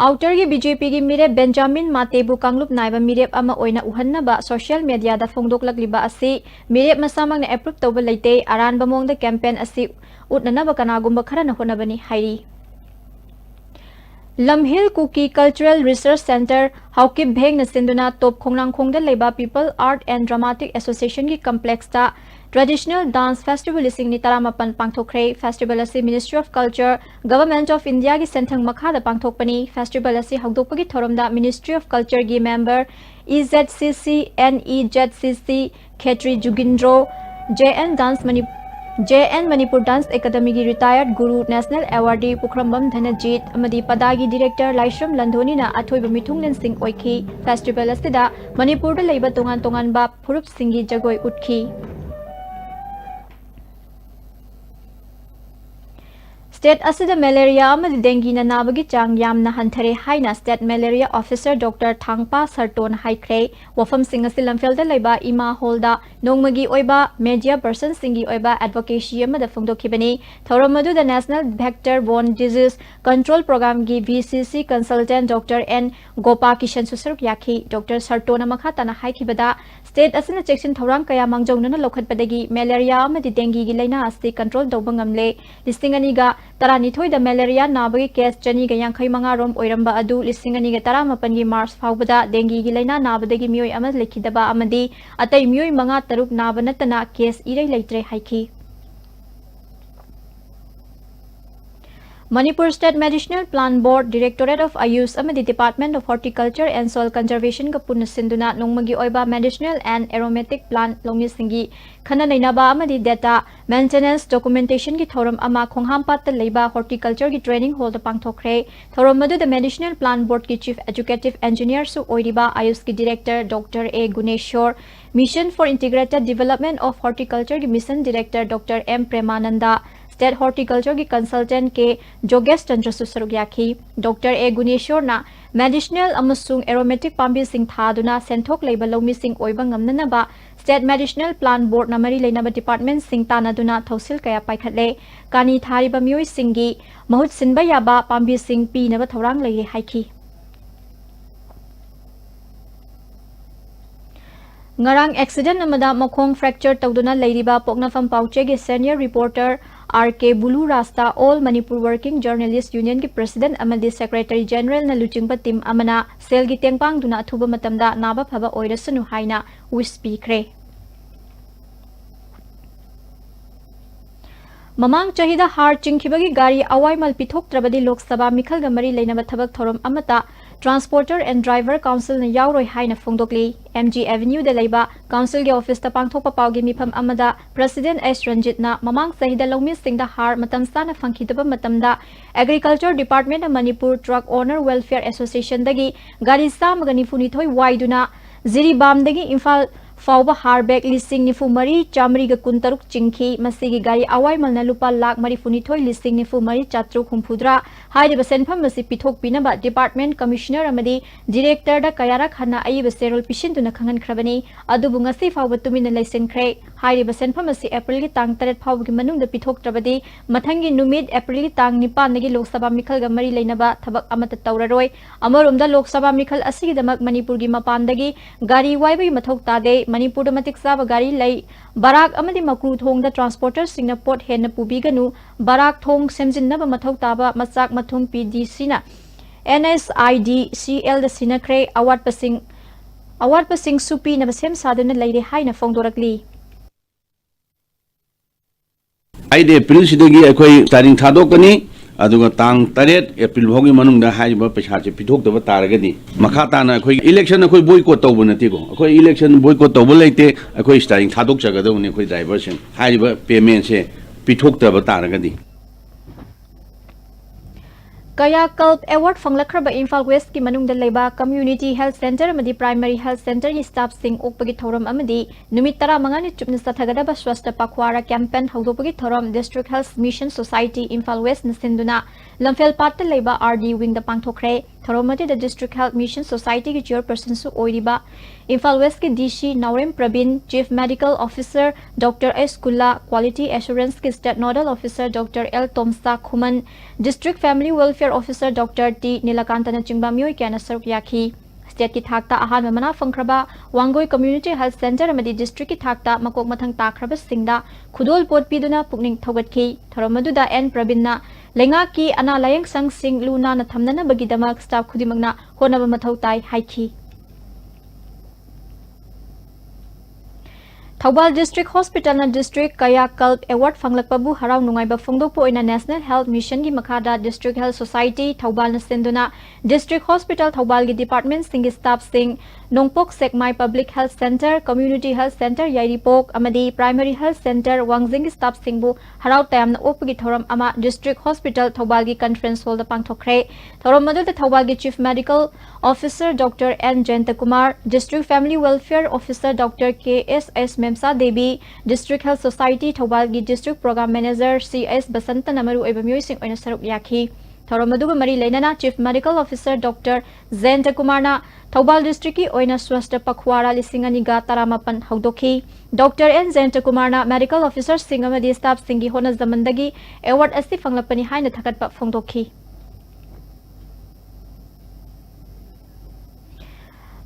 Outer ꯒꯤ BJP ꯒꯤ ꯃꯤꯔꯦꯞ ꯕꯦꯟꯖꯥꯃꯤꯟ ꯃꯥꯇꯦꯕꯨ ꯀꯥꯡꯂꯨꯞ ꯅꯥꯏꯕ ꯃꯤꯔꯦꯞ ꯑꯃ ꯑꯣꯏꯅ ꯎꯍꯟꯅꯕ social media ꯗ ꯐꯣꯡꯗꯣꯛꯂꯛꯂꯤꯕ ꯑꯁꯤ ꯃꯤꯔꯦꯞ ꯃꯁꯥꯃꯛꯅ approve ꯇꯧꯕ ꯂꯩꯇꯦ꯫ ꯑꯔꯥꯟꯕ ꯃꯑꯣꯡꯗ campaign ꯑꯁꯤ ꯎꯠꯅꯅꯕ ꯀꯅꯥꯒꯨꯝꯕ ꯈꯔꯅ ꯍꯣꯠꯅꯕꯅꯤ ꯍꯥꯏꯔꯤ꯫ ꯂꯝꯍꯤꯜ ꯀꯨꯀꯤ Cultural Research Centre ꯍꯥꯎꯀꯤꯞ ꯚꯦꯡꯅ ꯁꯤꯟꯗꯨꯅ ꯇꯣꯞ ꯈꯣꯡꯅꯥꯡꯈꯣꯡꯗ ꯂꯩꯕ People Art and Dramatic Association ꯒꯤ complex ꯇ Traditional Dance Festival ꯂꯤꯁꯤꯡ ꯑꯅꯤ ꯇꯔꯥꯃꯥꯄꯟ ꯄꯥꯡꯊꯣꯛꯈ꯭ꯔꯦ꯫ Festival ꯑꯁꯤ Ministry of Culture, Government of India ꯒꯤ ꯁꯦꯟꯊꯪ ꯃꯈꯥꯗ ꯄꯥꯡꯊꯣꯛꯄꯅꯤ꯫ Festival ꯑꯁꯤ ꯍꯧꯗꯣꯛꯄꯒꯤ ꯊꯧꯔꯝꯗ Ministry of Culture ꯒꯤ member, EZCC, NEZCC, ꯈꯦꯇ꯭ꯔꯤ ꯖꯨꯒꯤꯟꯗ꯭ꯔꯣ, JN Dance Mani-, JN Manipur Dance Academy ꯒꯤ retired guru, national awardee ꯄꯨꯈ꯭ꯔꯝꯕꯝ ꯙꯅꯖꯤꯠ ꯑꯃꯗꯤ ꯄꯗꯥꯒꯤ director ꯂꯥꯏꯁ꯭ꯔꯝ ꯂꯟꯙꯣꯅꯤꯅ ꯑꯊꯣꯏꯕ ꯃꯤꯊꯨꯡꯂꯦꯟꯁꯤꯡ ꯑꯣꯏꯈꯤ꯫ Festival ꯑꯁꯤꯗ ꯃꯅꯤꯄꯨꯔꯗ ꯂꯩꯕ ꯇꯣꯉꯥꯟ ꯇꯣꯉꯥꯟꯕ ꯐꯨꯔꯨꯞꯁꯤꯡꯒꯤ ꯖꯒꯣꯏ ꯎꯠꯈꯤ꯫ State ꯑꯁꯤꯗ malaria ꯑꯃꯗꯤ dengue ꯅ ꯅꯥꯕꯒꯤ ꯆꯥꯡ ꯌꯥꯝꯅ ꯍꯟꯊꯔꯦ ꯍꯥꯏꯅ State Malaria Officer Doctor ꯊꯥꯡꯄꯥ ꯁꯔꯇꯣꯅ ꯍꯥꯏꯈ꯭ꯔꯦ꯫ ꯋꯥꯐꯝꯁꯤꯡ ꯑꯁꯤ ꯂꯝꯐꯦꯜꯗ ꯂꯩꯕ ꯏꯃꯥ ꯍꯣꯜꯗ ꯅꯣꯡꯃꯒꯤ ꯑꯣꯏꯕ media personꯁꯤꯡꯒꯤ ꯑꯣꯏꯕ advocacy ꯑꯃꯗ ꯐꯣꯡꯗꯣꯛꯈꯤꯕꯅꯤ꯫ ꯊꯧꯔꯝ ꯑꯗꯨꯗ National Vector Borne Disease Control Programme ꯒꯤ VCC consultant Doctor N ꯒꯣꯄꯥ ꯀꯤꯁꯟꯁꯨ ꯁꯔꯨꯛ ꯌꯥꯈꯤ꯫ Doctor ꯁꯔꯇꯣꯅ ꯃꯈꯥ ꯇꯥꯅ ꯍꯥꯏꯈꯤꯕꯗ, state ꯑꯁꯤꯅ ꯆꯦꯛꯁꯤꯟ ꯊꯧꯔꯥꯡ ꯀꯌꯥ ꯃꯥꯡꯖꯧꯅꯅ ꯂꯧꯈꯠꯄꯗꯒꯤ malaria ꯑꯃꯗꯤ dengue ꯒꯤ ꯂꯥꯏꯅꯥ ꯑꯁꯤ control ꯇꯧꯕ ꯉꯝꯂꯦ꯫ ꯂꯤꯁꯤꯡ ꯑꯅꯤꯒ ꯇꯔꯥꯅꯤꯊꯣꯏꯗ malaria ꯅꯥꯕꯒꯤ case ꯆꯅꯤꯒ ꯌꯥꯡꯈꯩ ꯃꯉꯥ ꯔꯣꯝ ꯑꯣꯏꯔꯝꯕ ꯑꯗꯨ ꯂꯤꯁꯤꯡ ꯑꯅꯤꯒ ꯇꯔꯥꯃꯥꯄꯟꯒꯤ March ꯐꯥꯎꯕꯗ dengue ꯒꯤ ꯂꯥꯏꯅꯥ ꯅꯥꯕꯗꯒꯤ ꯃꯤꯑꯣꯏ ꯑꯃ ꯂꯩꯈꯤꯗꯕ ꯑꯃꯗꯤ ꯑꯇꯩ ꯃꯤꯑꯣꯏ ꯃꯉꯥ ꯇꯔꯨꯛ ꯅꯥꯕ ꯅꯠꯇꯅ case ꯏꯔꯩ ꯂꯩꯇ꯭ꯔꯦ ꯍꯥꯏꯈꯤ꯫ Manipur State Medicinal Plant Board, Directorate of Ayush ꯑꯃꯗꯤ Department of Horticulture and Soil Conservation ꯒ ꯄꯨꯟꯅ ꯁꯤꯟꯗꯨꯅ ꯅꯣꯡꯃꯒꯤ ꯑꯣꯏꯕ medicinal and aromatic plant ꯂꯧꯃꯤꯁꯤꯡꯒꯤ ꯈꯟꯅ ꯅꯩꯅꯕ ꯑꯃꯗꯤ data maintenance documentation ꯒꯤ ꯊꯧꯔꯝ ꯑꯃ ꯈꯣꯡꯍꯥꯝꯄꯥꯠꯇ ꯂꯩꯕ horticulture ꯒꯤ training hall ꯗ ꯄꯥꯡꯊꯣꯛꯈ꯭ꯔꯦ꯫ ꯊꯧꯔꯝ ꯑꯗꯨꯗ Medicinal Plant Board ꯀꯤ Chief Executive Engineer ꯁꯨ ꯑꯣꯏꯔꯤꯕ ꯑꯥꯌꯨꯁꯀꯤ Director Doctor A Guneshor, Mission for Integrated Development of Horticulture ꯒꯤ Mission Director Doctor M ꯄ꯭ꯔꯦꯃꯥꯅꯟꯗ, State Horticulture ꯒꯤ Consultant ꯀꯦ ꯖꯣꯒꯦꯁ ꯆꯟꯗ꯭ꯔꯁꯨ ꯁꯔꯨꯛ ꯌꯥꯈꯤ꯫ Doctor A ꯒꯨꯅꯦꯁꯣꯔꯅ medicinal ꯑꯃꯁꯨꯡ aromatic ꯄꯥꯝꯕꯤꯁꯤꯡ ꯊꯥꯗꯨꯅ ꯁꯦꯟꯊꯣꯛ ꯂꯩꯕ ꯂꯧꯃꯤꯁꯤꯡ ꯑꯣꯏꯕ ꯉꯝꯅꯅꯕ State Medicinal Plant Board ꯅ ꯃꯔꯤ ꯂꯩꯅꯕ department ꯁꯤꯡ ꯇꯥꯟꯅꯗꯨꯅ ꯊꯧꯁꯤꯜ ꯀꯌꯥ ꯄꯥꯏꯈꯠꯂꯦ꯫ ꯀꯥꯅꯤ ꯊꯥꯔꯤꯕ ꯃꯤꯑꯣꯏꯁꯤꯡꯒꯤ ꯃꯍꯨꯠ ꯁꯤꯟꯕ ꯌꯥꯕ ꯄꯥꯝꯕꯤꯁꯤꯡ ꯄꯤꯅꯕ ꯊꯧꯔꯥꯡ ꯂꯩꯔꯦ ꯍꯥꯏꯈꯤ꯫ ꯉꯔꯥꯡ accident ꯑꯃꯗ ꯃꯈꯣꯡ fracture ꯇꯧꯗꯨꯅ ꯂꯩꯔꯤꯕ ꯄꯣꯛꯅꯐꯝ ꯄꯥꯎꯆꯦꯒꯤ senior reporter R K blue ꯔꯥꯖꯇ All Manipur Working Journalist Union ꯒꯤ President ꯑꯃꯗꯤ Secretary General ꯅ ꯂꯨꯆꯤꯡꯕ team ꯑꯃꯅ ꯁꯦꯜꯒꯤ ꯇꯦꯡꯕꯥꯡꯗꯨꯅ ꯑꯊꯨꯕ ꯃꯇꯝꯗ ꯅꯥꯕ ꯐꯕ ꯑꯣꯏꯔꯁꯅꯨ ꯍꯥꯏꯅ wish ꯄꯤꯈ꯭ꯔꯦ꯫ ꯃꯃꯥꯡ ꯆꯍꯤꯗ ꯍꯥꯔ ꯆꯤꯡꯈꯤꯕꯒꯤ ꯒꯥꯔꯤ ꯑꯋꯥꯏꯃꯜ ꯄꯤꯊꯣꯛꯇ꯭ꯔꯕꯗꯤ ꯂꯣꯛ ꯁꯚꯥ ꯃꯤꯈꯜꯒ ꯃꯔꯤ ꯂꯩꯅꯕ ꯊꯕꯛ ꯊꯧꯔꯝ ꯑꯃꯠꯇ Transporter and Driver Council ꯅ ꯌꯥꯎꯔꯣꯏ ꯍꯥꯏꯅ ꯐꯣꯡꯗꯣꯛꯂꯤ꯫ M G Avenue ꯗ ꯂꯩꯕ council ꯒꯤ office ꯇ ꯄꯥꯡꯊꯣꯛꯄ ꯄꯥꯎꯒꯤ ꯃꯤꯐꯝ ꯑꯃꯗ President S ꯔꯟꯖꯤꯠꯅ ꯃꯃꯥꯡ ꯆꯍꯤꯗ ꯂꯧꯃꯤꯁꯤꯡꯗ ꯍꯥꯔ ꯃꯇꯝ ꯆꯥꯅ ꯐꯪꯈꯤꯗꯕ ꯃꯇꯝꯗ Agriculture Department ꯅ Manipur Truck Owner Welfare Association ꯗꯒꯤ ꯒꯥꯔꯤ ꯆꯥꯝꯃꯒ ꯅꯤꯐꯨ ꯅꯤꯊꯣꯏ ꯋꯥꯏꯗꯨꯅ ꯖꯤꯔꯤꯕꯥꯝꯗꯒꯤ ꯏꯝꯐꯥꯜ ꯐꯥꯎꯕ ꯍꯥꯔ bag ꯂꯤꯁꯤꯡ ꯅꯤꯐꯨ ꯃꯔꯤ ꯆꯥꯃꯔꯤꯒ ꯀꯨꯟꯇꯔꯨꯛ ꯆꯤꯡꯈꯤ꯫ ꯃꯁꯤꯒꯤ ꯒꯥꯔꯤ ꯑꯋꯥꯏꯃꯜꯅ ꯂꯨꯄꯥ ꯂꯥꯈ ꯃꯔꯤꯐꯨ ꯅꯤꯊꯣꯏ ꯂꯤꯁꯤꯡ ꯅꯤꯐꯨ ꯃꯔꯤ ꯆꯥꯇ꯭ꯔꯨꯛ ꯍꯨꯝꯐꯨꯇꯔꯥ꯫ ꯍꯥꯏꯔꯤꯕ ꯁꯦꯟꯐꯝ ꯑꯁꯤ ꯄꯤꯊꯣꯛꯄꯤꯅꯕ department commissioner ꯑꯃꯗꯤ director ꯗ ꯀꯌꯥꯔꯛ ꯍꯟꯅ ꯑꯏꯕ ꯆꯦꯔꯣꯜ ꯄꯤꯁꯤꯟꯗꯨꯅ ꯈꯪꯍꯟꯈ꯭ꯔꯕꯅꯤ꯫ ꯑꯗꯨꯕꯨ ꯉꯁꯤ ꯐꯥꯎꯕ ꯇꯨꯃꯤꯟꯅ ꯂꯩꯁꯤꯟꯈ꯭ꯔꯦ꯫ ꯍꯥꯏꯔꯤꯕ ꯁꯦꯟꯐꯝ ꯑꯁꯤ April ꯒꯤ ꯇꯥꯡ ꯇꯔꯦꯠ ꯐꯥꯎꯕꯒꯤ ꯃꯅꯨꯡꯗ ꯄꯤꯊꯣꯛꯇ꯭ꯔꯕꯗꯤ ꯃꯊꯪꯒꯤ ꯅꯨꯃꯤꯠ April ꯒꯤ ꯇꯥꯡ ꯅꯤꯄꯥꯟꯗꯒꯤ ꯂꯣꯛ ꯁꯚꯥ ꯃꯤꯈꯜꯒ ꯃꯔꯤ ꯂꯩꯅꯕ ꯊꯕꯛ ꯑꯃꯠꯇ ꯇꯧꯔꯔꯣꯏ꯫ ꯑꯃꯔꯣꯝꯗ ꯂꯣꯛ ꯁꯚꯥ ꯃꯤꯈꯜ ꯑꯁꯤꯒꯤꯗꯃꯛ ꯃꯅꯤꯄꯨꯔꯒꯤ ꯃꯄꯥꯟꯗꯒꯤ ꯒꯥꯔꯤ ꯋꯥꯏꯕꯒꯤ ꯃꯊꯧ ꯇꯥꯗꯦ꯫ ꯃꯅꯤꯄꯨꯔꯗ ꯃꯇꯤꯛ ꯆꯥꯕ ꯒꯥꯔꯤ ꯂꯩ꯫ ꯕꯔꯥꯛ ꯑꯃꯗꯤ ꯃꯀ꯭ꯔꯨ ꯊꯣꯡꯗ transporter ꯁꯤꯡꯅ ꯄꯣꯠ ꯍꯦꯟꯅ ꯄꯨꯕꯤꯒꯅꯨ꯫ ꯕꯔꯥꯛ ꯊꯣꯡ ꯁꯦꯝꯖꯤꯟꯅꯕ ꯃꯊꯧ ꯇꯥꯕ ꯃꯆꯥꯛ ꯃꯊꯨꯝ P D C ꯅ N H I D C L ꯗ ꯁꯤꯟꯅꯈ꯭ꯔꯦ꯫ ꯑꯋꯥꯠꯄꯁꯤꯡ, ꯑꯋꯥꯠꯄꯁꯤꯡꯁꯨ ꯄꯤꯅꯕ ꯁꯦꯝ ꯁꯥꯗꯨꯅ ꯂꯩꯔꯦ ꯍꯥꯏꯅ ꯐꯣꯡꯗꯣꯔꯛꯂꯤ꯫ ꯑꯩꯠ April ꯁꯤꯗꯒꯤ ꯑꯩꯈꯣꯏ ꯆꯥꯗꯤꯡ ꯊꯥꯗꯣꯛꯀꯅꯤ꯫ ꯑꯗꯨꯒ ꯇꯥꯡ ꯇꯔꯦꯠ ꯑꯦꯄ꯭ꯔꯤꯜ ꯐꯥꯎꯒꯤ ꯃꯅꯨꯡꯗ ꯍꯥꯏꯔꯤꯕ ꯄꯩꯁꯥꯁꯦ ꯄꯤꯊꯣꯛꯇꯕ ꯇꯥꯔꯒꯗꯤ, ꯃꯈꯥ ꯇꯥꯅ ꯑꯩꯈꯣꯏ election ꯑꯩꯈꯣꯏ boycott ꯇꯧꯕ ꯅꯠꯇꯦꯀꯣ, ꯑꯩꯈꯣꯏ election boycott ꯇꯧꯕ ꯂꯩꯇꯦ, ꯑꯩꯈꯣꯏ strike ꯊꯥꯗꯣꯛꯆꯒꯗꯕꯅꯤ ꯑꯩꯈꯣꯏ driverꯁꯤꯡ꯫ ꯍꯥꯏꯔꯤꯕ paymentꯁꯦ ꯄꯤꯊꯣꯛꯇꯕ ꯇꯥꯔꯒꯗꯤ꯫ ꯀꯌꯥꯀꯜꯞ Award ꯐꯪꯂꯛꯈ꯭ꯔꯕ ꯏꯝꯐꯥꯜ Westꯀꯤ ꯃꯅꯨꯡꯗ ꯂꯩꯕ Community Health Centre ꯑꯃꯗꯤ Primary Health Centreꯒꯤ staffꯁꯤꯡ ꯑꯣꯛꯄꯒꯤ ꯊꯧꯔꯝ ꯑꯃꯗꯤ ꯅꯨꯃꯤꯠ ꯇꯔꯥꯃꯉꯥꯅꯤ ꯆꯨꯞꯅ ꯆꯠꯊꯒꯗꯕ Swachhta Pakhwara campaign ꯍꯧꯗꯣꯛꯄꯒꯤ ꯊꯧꯔꯝ District Health Mission Society Imphal Westꯅ ꯁꯤꯟꯗꯨꯅ ꯂꯝꯐꯦꯜꯄꯥꯠꯇ ꯂꯩꯕ R D wingꯗ ꯄꯥꯡꯊꯣꯛꯈ꯭ꯔꯦ꯫ ꯊꯧꯔꯝ ꯑꯗꯨꯗ District Health Mission Societyꯒꯤ chairpersonꯁꯨ ꯑꯣꯏꯔꯤꯕ ꯏꯝꯐꯥꯜ Westꯀꯤ D C ꯅꯥꯎꯔꯦꯝ Praveen, Chief Medical Officer Doctor S ꯀꯨꯂꯥ, Quality Assuranceꯀꯤ State Nodal Officer Doctor L ꯇꯣꯝꯁꯥ ꯈꯨꯃꯟ, District Family Welfare Officer Doctor T ꯅꯤꯂꯀꯥꯟꯇꯅꯆꯤꯡꯕ ꯃꯤꯑꯣꯏ ꯀꯌꯥꯅ ꯁꯔꯨꯛ ꯌꯥꯈꯤ꯫ Stateꯀꯤ ꯊꯥꯛꯇ ꯑꯍꯥꯟꯕ ꯃꯅꯥ ꯐꯪꯈ꯭ꯔꯕ ꯋꯥꯡꯒꯣꯏ Community Health Centre ꯑꯃꯗꯤ districtꯀꯤ ꯊꯥꯛꯇ ꯃꯀꯣꯛ ꯃꯊꯪ ꯇꯥꯈ꯭ꯔꯕꯁꯤꯡꯗ ꯈꯨꯗꯣꯜ ꯄꯣꯠ ꯄꯤꯗꯨꯅ ꯄꯨꯛꯅꯤꯡ ꯊꯧꯒꯠꯈꯤ꯫ ꯊꯧꯔꯝ ꯑꯗꯨꯗ N ꯄ꯭ꯔꯕꯤꯟꯅ ꯂꯩꯉꯥꯛꯀꯤ ꯑꯅꯥ ꯂꯥꯌꯦꯡ ꯁꯪꯁꯤꯡ ꯂꯨ ꯅꯥꯟꯅ ꯊꯝꯅꯅꯕꯒꯤꯗꯃꯛ staff ꯈꯨꯗꯤꯡꯃꯛꯅ ꯍꯣꯠꯅꯕ ꯃꯊꯧ ꯇꯥꯏ ꯍꯥꯏꯈꯤ꯫ Thoubal District Hospitalꯅ District Kayakalp Award ꯐꯪꯂꯛꯄꯕꯨ ꯍꯔꯥꯎ ꯅꯨꯡꯉꯥꯏꯕ ꯐꯣꯡꯗꯣꯛꯄ ꯑꯣꯏꯅ National Health Missionꯒꯤ ꯃꯈꯥꯗ District Health Society ꯊꯧꯕꯥꯜꯅ ꯁꯤꯟꯗꯨꯅ District Hospital ꯊꯧꯕꯥꯜꯒꯤ departmentꯁꯤꯡꯒꯤ staffꯁꯤꯡ, ꯅꯣꯡꯄꯣꯛ ꯁꯦꯛꯃꯥꯏ Public Health Centre, Community Health Centre ꯌꯥꯏꯔꯤꯄꯣꯛ ꯑꯃꯗꯤ Primary Health Centre ꯋꯥꯡꯖꯤꯡꯒꯤ staffꯁꯤꯡꯕꯨ ꯍꯔꯥꯎ ꯇꯌꯥꯝꯅ ꯑꯣꯛꯄꯒꯤ ꯊꯧꯔꯝ ꯑꯃ District Hospital ꯊꯧꯕꯥꯜꯒꯤ conference hallꯗ ꯄꯥꯡꯊꯣꯛꯈ꯭ꯔꯦ꯫ ꯊꯧꯔꯝ ꯑꯗꯨꯗ ꯊꯧꯕꯥꯜꯒꯤ Chief Medical Officer Doctor N ꯖꯌꯟꯇꯀꯨꯃꯥꯔ, District Family Welfare Officer Doctor K S S ꯃꯦꯝꯁꯥ Devi, District Health Society ꯊꯧꯕꯥꯜꯒꯤ District Program Manager C S ꯕꯁꯟꯇꯅ ꯃꯔꯨꯑꯣꯏꯕ ꯃꯤꯑꯣꯏꯁꯤꯡ ꯑꯣꯏꯅ ꯁꯔꯨꯛ ꯌꯥꯈꯤ꯫ ꯊꯧꯔꯝ ꯑꯗꯨꯒ ꯃꯔꯤ ꯂꯩꯅꯅ Chief Medical Officer Doctor ꯖꯌꯟꯇꯀꯨꯃꯥꯔꯅ Thoubal districtꯀꯤ ꯑꯣꯏꯅ Swachhta Pakhwara ꯂꯤꯁꯤꯡ ꯑꯅꯤꯒ ꯇꯔꯥꯃꯥꯄꯟ ꯍꯧꯗꯣꯛꯈꯤ꯫ Doctor N ꯖꯌꯟꯇꯀꯨꯃꯥꯔꯅ medical officerꯁꯤꯡ ꯑꯃꯗꯤ staffꯁꯤꯡꯒꯤ ꯍꯣꯠꯅꯖꯃꯟꯗꯒꯤ award ꯑꯁꯤ ꯐꯪꯂꯛꯄꯅꯤ ꯍꯥꯏꯅ ꯊꯥꯒꯠꯄ ꯐꯣꯡꯗꯣꯛꯈꯤ꯫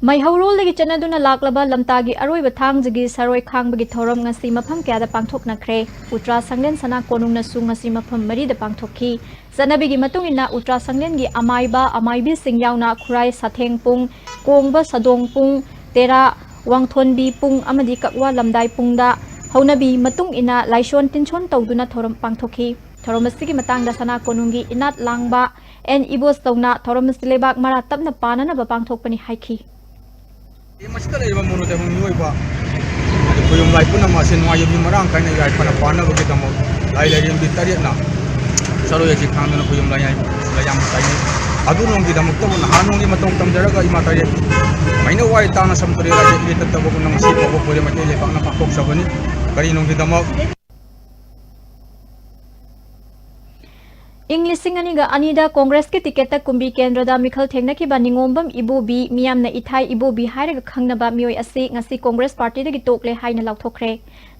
ꯃꯩꯍꯧꯔꯣꯜꯗꯒꯤ ꯆꯠꯅꯗꯨꯅ ꯂꯥꯛꯂꯕ ꯂꯝꯇꯥꯒꯤ ꯑꯔꯣꯏꯕ ꯊꯥꯡꯖꯒꯤ ꯁꯔꯣꯏ ꯈꯥꯡꯕꯒꯤ ꯊꯧꯔꯝ ꯉꯁꯤ ꯃꯐꯝ ꯀꯌꯥꯗ ꯄꯥꯡꯊꯣꯛꯅꯈ꯭ꯔꯦ꯫ ꯎꯇ꯭ꯔꯥ ꯁꯪꯂꯦꯟ ꯁꯅꯥ ꯀꯣꯅꯨꯡꯅꯁꯨ ꯉꯁꯤ ꯃꯐꯝ ꯃꯔꯤꯗ ꯄꯥꯡꯊꯣꯛꯈꯤ꯫ ꯆꯠꯅꯕꯤꯒꯤ ꯃꯇꯨꯡ ꯏꯟꯅ ꯎꯇ꯭ꯔꯥ ꯁꯪꯂꯦꯟꯒꯤ ꯑꯃꯥꯏꯕ, ꯑꯃꯥꯏꯕꯤꯁꯤꯡ ꯌꯥꯎꯅ ꯈꯨꯔꯥꯏ ꯁꯥꯊꯦꯡ ꯄꯨꯡ, ꯀꯣꯡꯕ ꯁꯥꯗꯣꯡ ꯄꯨꯡ, ꯇꯦꯔꯥ ꯋꯥꯡꯊꯣꯟꯕꯤ ꯄꯨꯡ ꯑꯃꯗꯤ ꯀꯛꯋꯥ ꯂꯝꯗꯥꯏ ꯄꯨꯡꯗ ꯍꯧꯅꯕꯤ ꯃꯇꯨꯡ ꯏꯟꯅ ꯂꯥꯏꯁꯣꯟ ꯇꯤꯟꯁꯣꯟ ꯇꯧꯗꯨꯅ ꯊꯧꯔꯝ ꯄꯥꯡꯊꯣꯛꯈꯤ꯫ ꯊꯧꯔꯝ ꯑꯁꯤꯒꯤ ꯃꯇꯥꯡꯗ ꯁꯅꯥ ꯀꯣꯅꯨꯡꯒꯤ ꯏꯅꯥꯠ ꯂꯥꯡꯕ ꯑꯦꯟ ꯏꯕꯣꯁꯇꯧꯅ ꯊꯧꯔꯝ ꯑꯁꯤ ꯂꯩꯕꯥꯛ ꯃꯔꯥ ꯇꯞꯅ ꯄꯥꯅꯅꯕ ꯄꯥꯡꯊꯣꯛꯄꯅꯤ ꯍꯥꯏꯈꯤ꯫ ꯃꯁꯤꯗ ꯂꯩꯔꯤꯕ ꯃꯣꯅꯣꯇꯦꯕ ꯃꯤꯑꯣꯏꯕ ꯑꯗꯨ ꯈꯣꯌꯨꯝ ꯂꯥꯏ ꯄꯨꯝꯅꯃꯛ ꯑꯁꯤ ꯅꯨꯡꯉꯥꯏ ꯌꯥꯏꯐꯅ ꯄꯥꯟꯅꯕꯒꯤꯗꯃꯛ ꯂꯥꯏ ꯂꯥꯏꯔꯦꯝꯕꯤ ꯇꯔꯦꯠꯅ ꯆꯔꯣꯏ ꯑꯁꯤ ꯊꯥꯡꯗꯨꯅ ꯈꯣꯌꯨꯝ ꯂꯥꯏ ꯌꯥꯝ ꯇꯥꯏꯅꯩ꯫ ꯑꯗꯨꯅꯣꯝꯒꯤꯗꯃꯛꯇꯕꯨ ꯅꯍꯥꯟ ꯅꯣꯡꯒꯤ ꯃꯇꯧ ꯇꯝꯖꯔꯒ ꯏꯃꯥ ꯇꯔꯦꯠ ꯃꯩꯅꯧ ꯋꯥꯏ ꯇꯥꯅ ꯁꯝ ꯇꯨꯔꯦꯜ ꯑꯁꯤ ꯏꯔꯦ ꯇꯠꯇꯕꯒꯨꯝꯅ ꯉꯁꯤ ꯐꯥꯎꯕ ꯀꯣꯏꯔꯦ ꯃꯩꯇꯩ ꯂꯩꯕꯥꯛꯅ ꯄꯥꯡꯊꯣꯛꯆꯕꯅꯤ꯫ ꯀꯔꯤꯅꯣꯝꯒꯤꯗꯃꯛ ꯏꯪ ꯂꯤꯁꯤꯡ ꯑꯅꯤꯒ ꯑꯅꯤꯗ ꯀꯣꯡꯒ꯭ꯔꯦꯁꯀꯤ ꯇꯤꯀꯦꯠꯇ ꯀꯨꯝꯕꯤ ꯀꯦꯟꯗ꯭ꯔꯗ ꯃꯤꯈꯜ ꯊꯦꯡꯅꯈꯤꯕ ꯅꯤꯉꯣꯝꯕꯝ ꯏꯕꯣꯕꯤ, ꯃꯤꯌꯥꯝꯅ ꯏꯊꯥꯏ ꯏꯕꯣꯕꯤ ꯍꯥꯏꯔꯒ ꯈꯪꯅꯕ ꯃꯤꯑꯣꯏ ꯑꯁꯤ ꯉꯁꯤ ꯀꯣꯡꯒ꯭ꯔꯦꯁ ꯄꯥꯔꯇꯤꯗꯒꯤ ꯇꯣꯛꯂꯦ ꯍꯥꯏꯅ ꯂꯥꯎꯊꯣꯛꯈ꯭ꯔꯦ꯫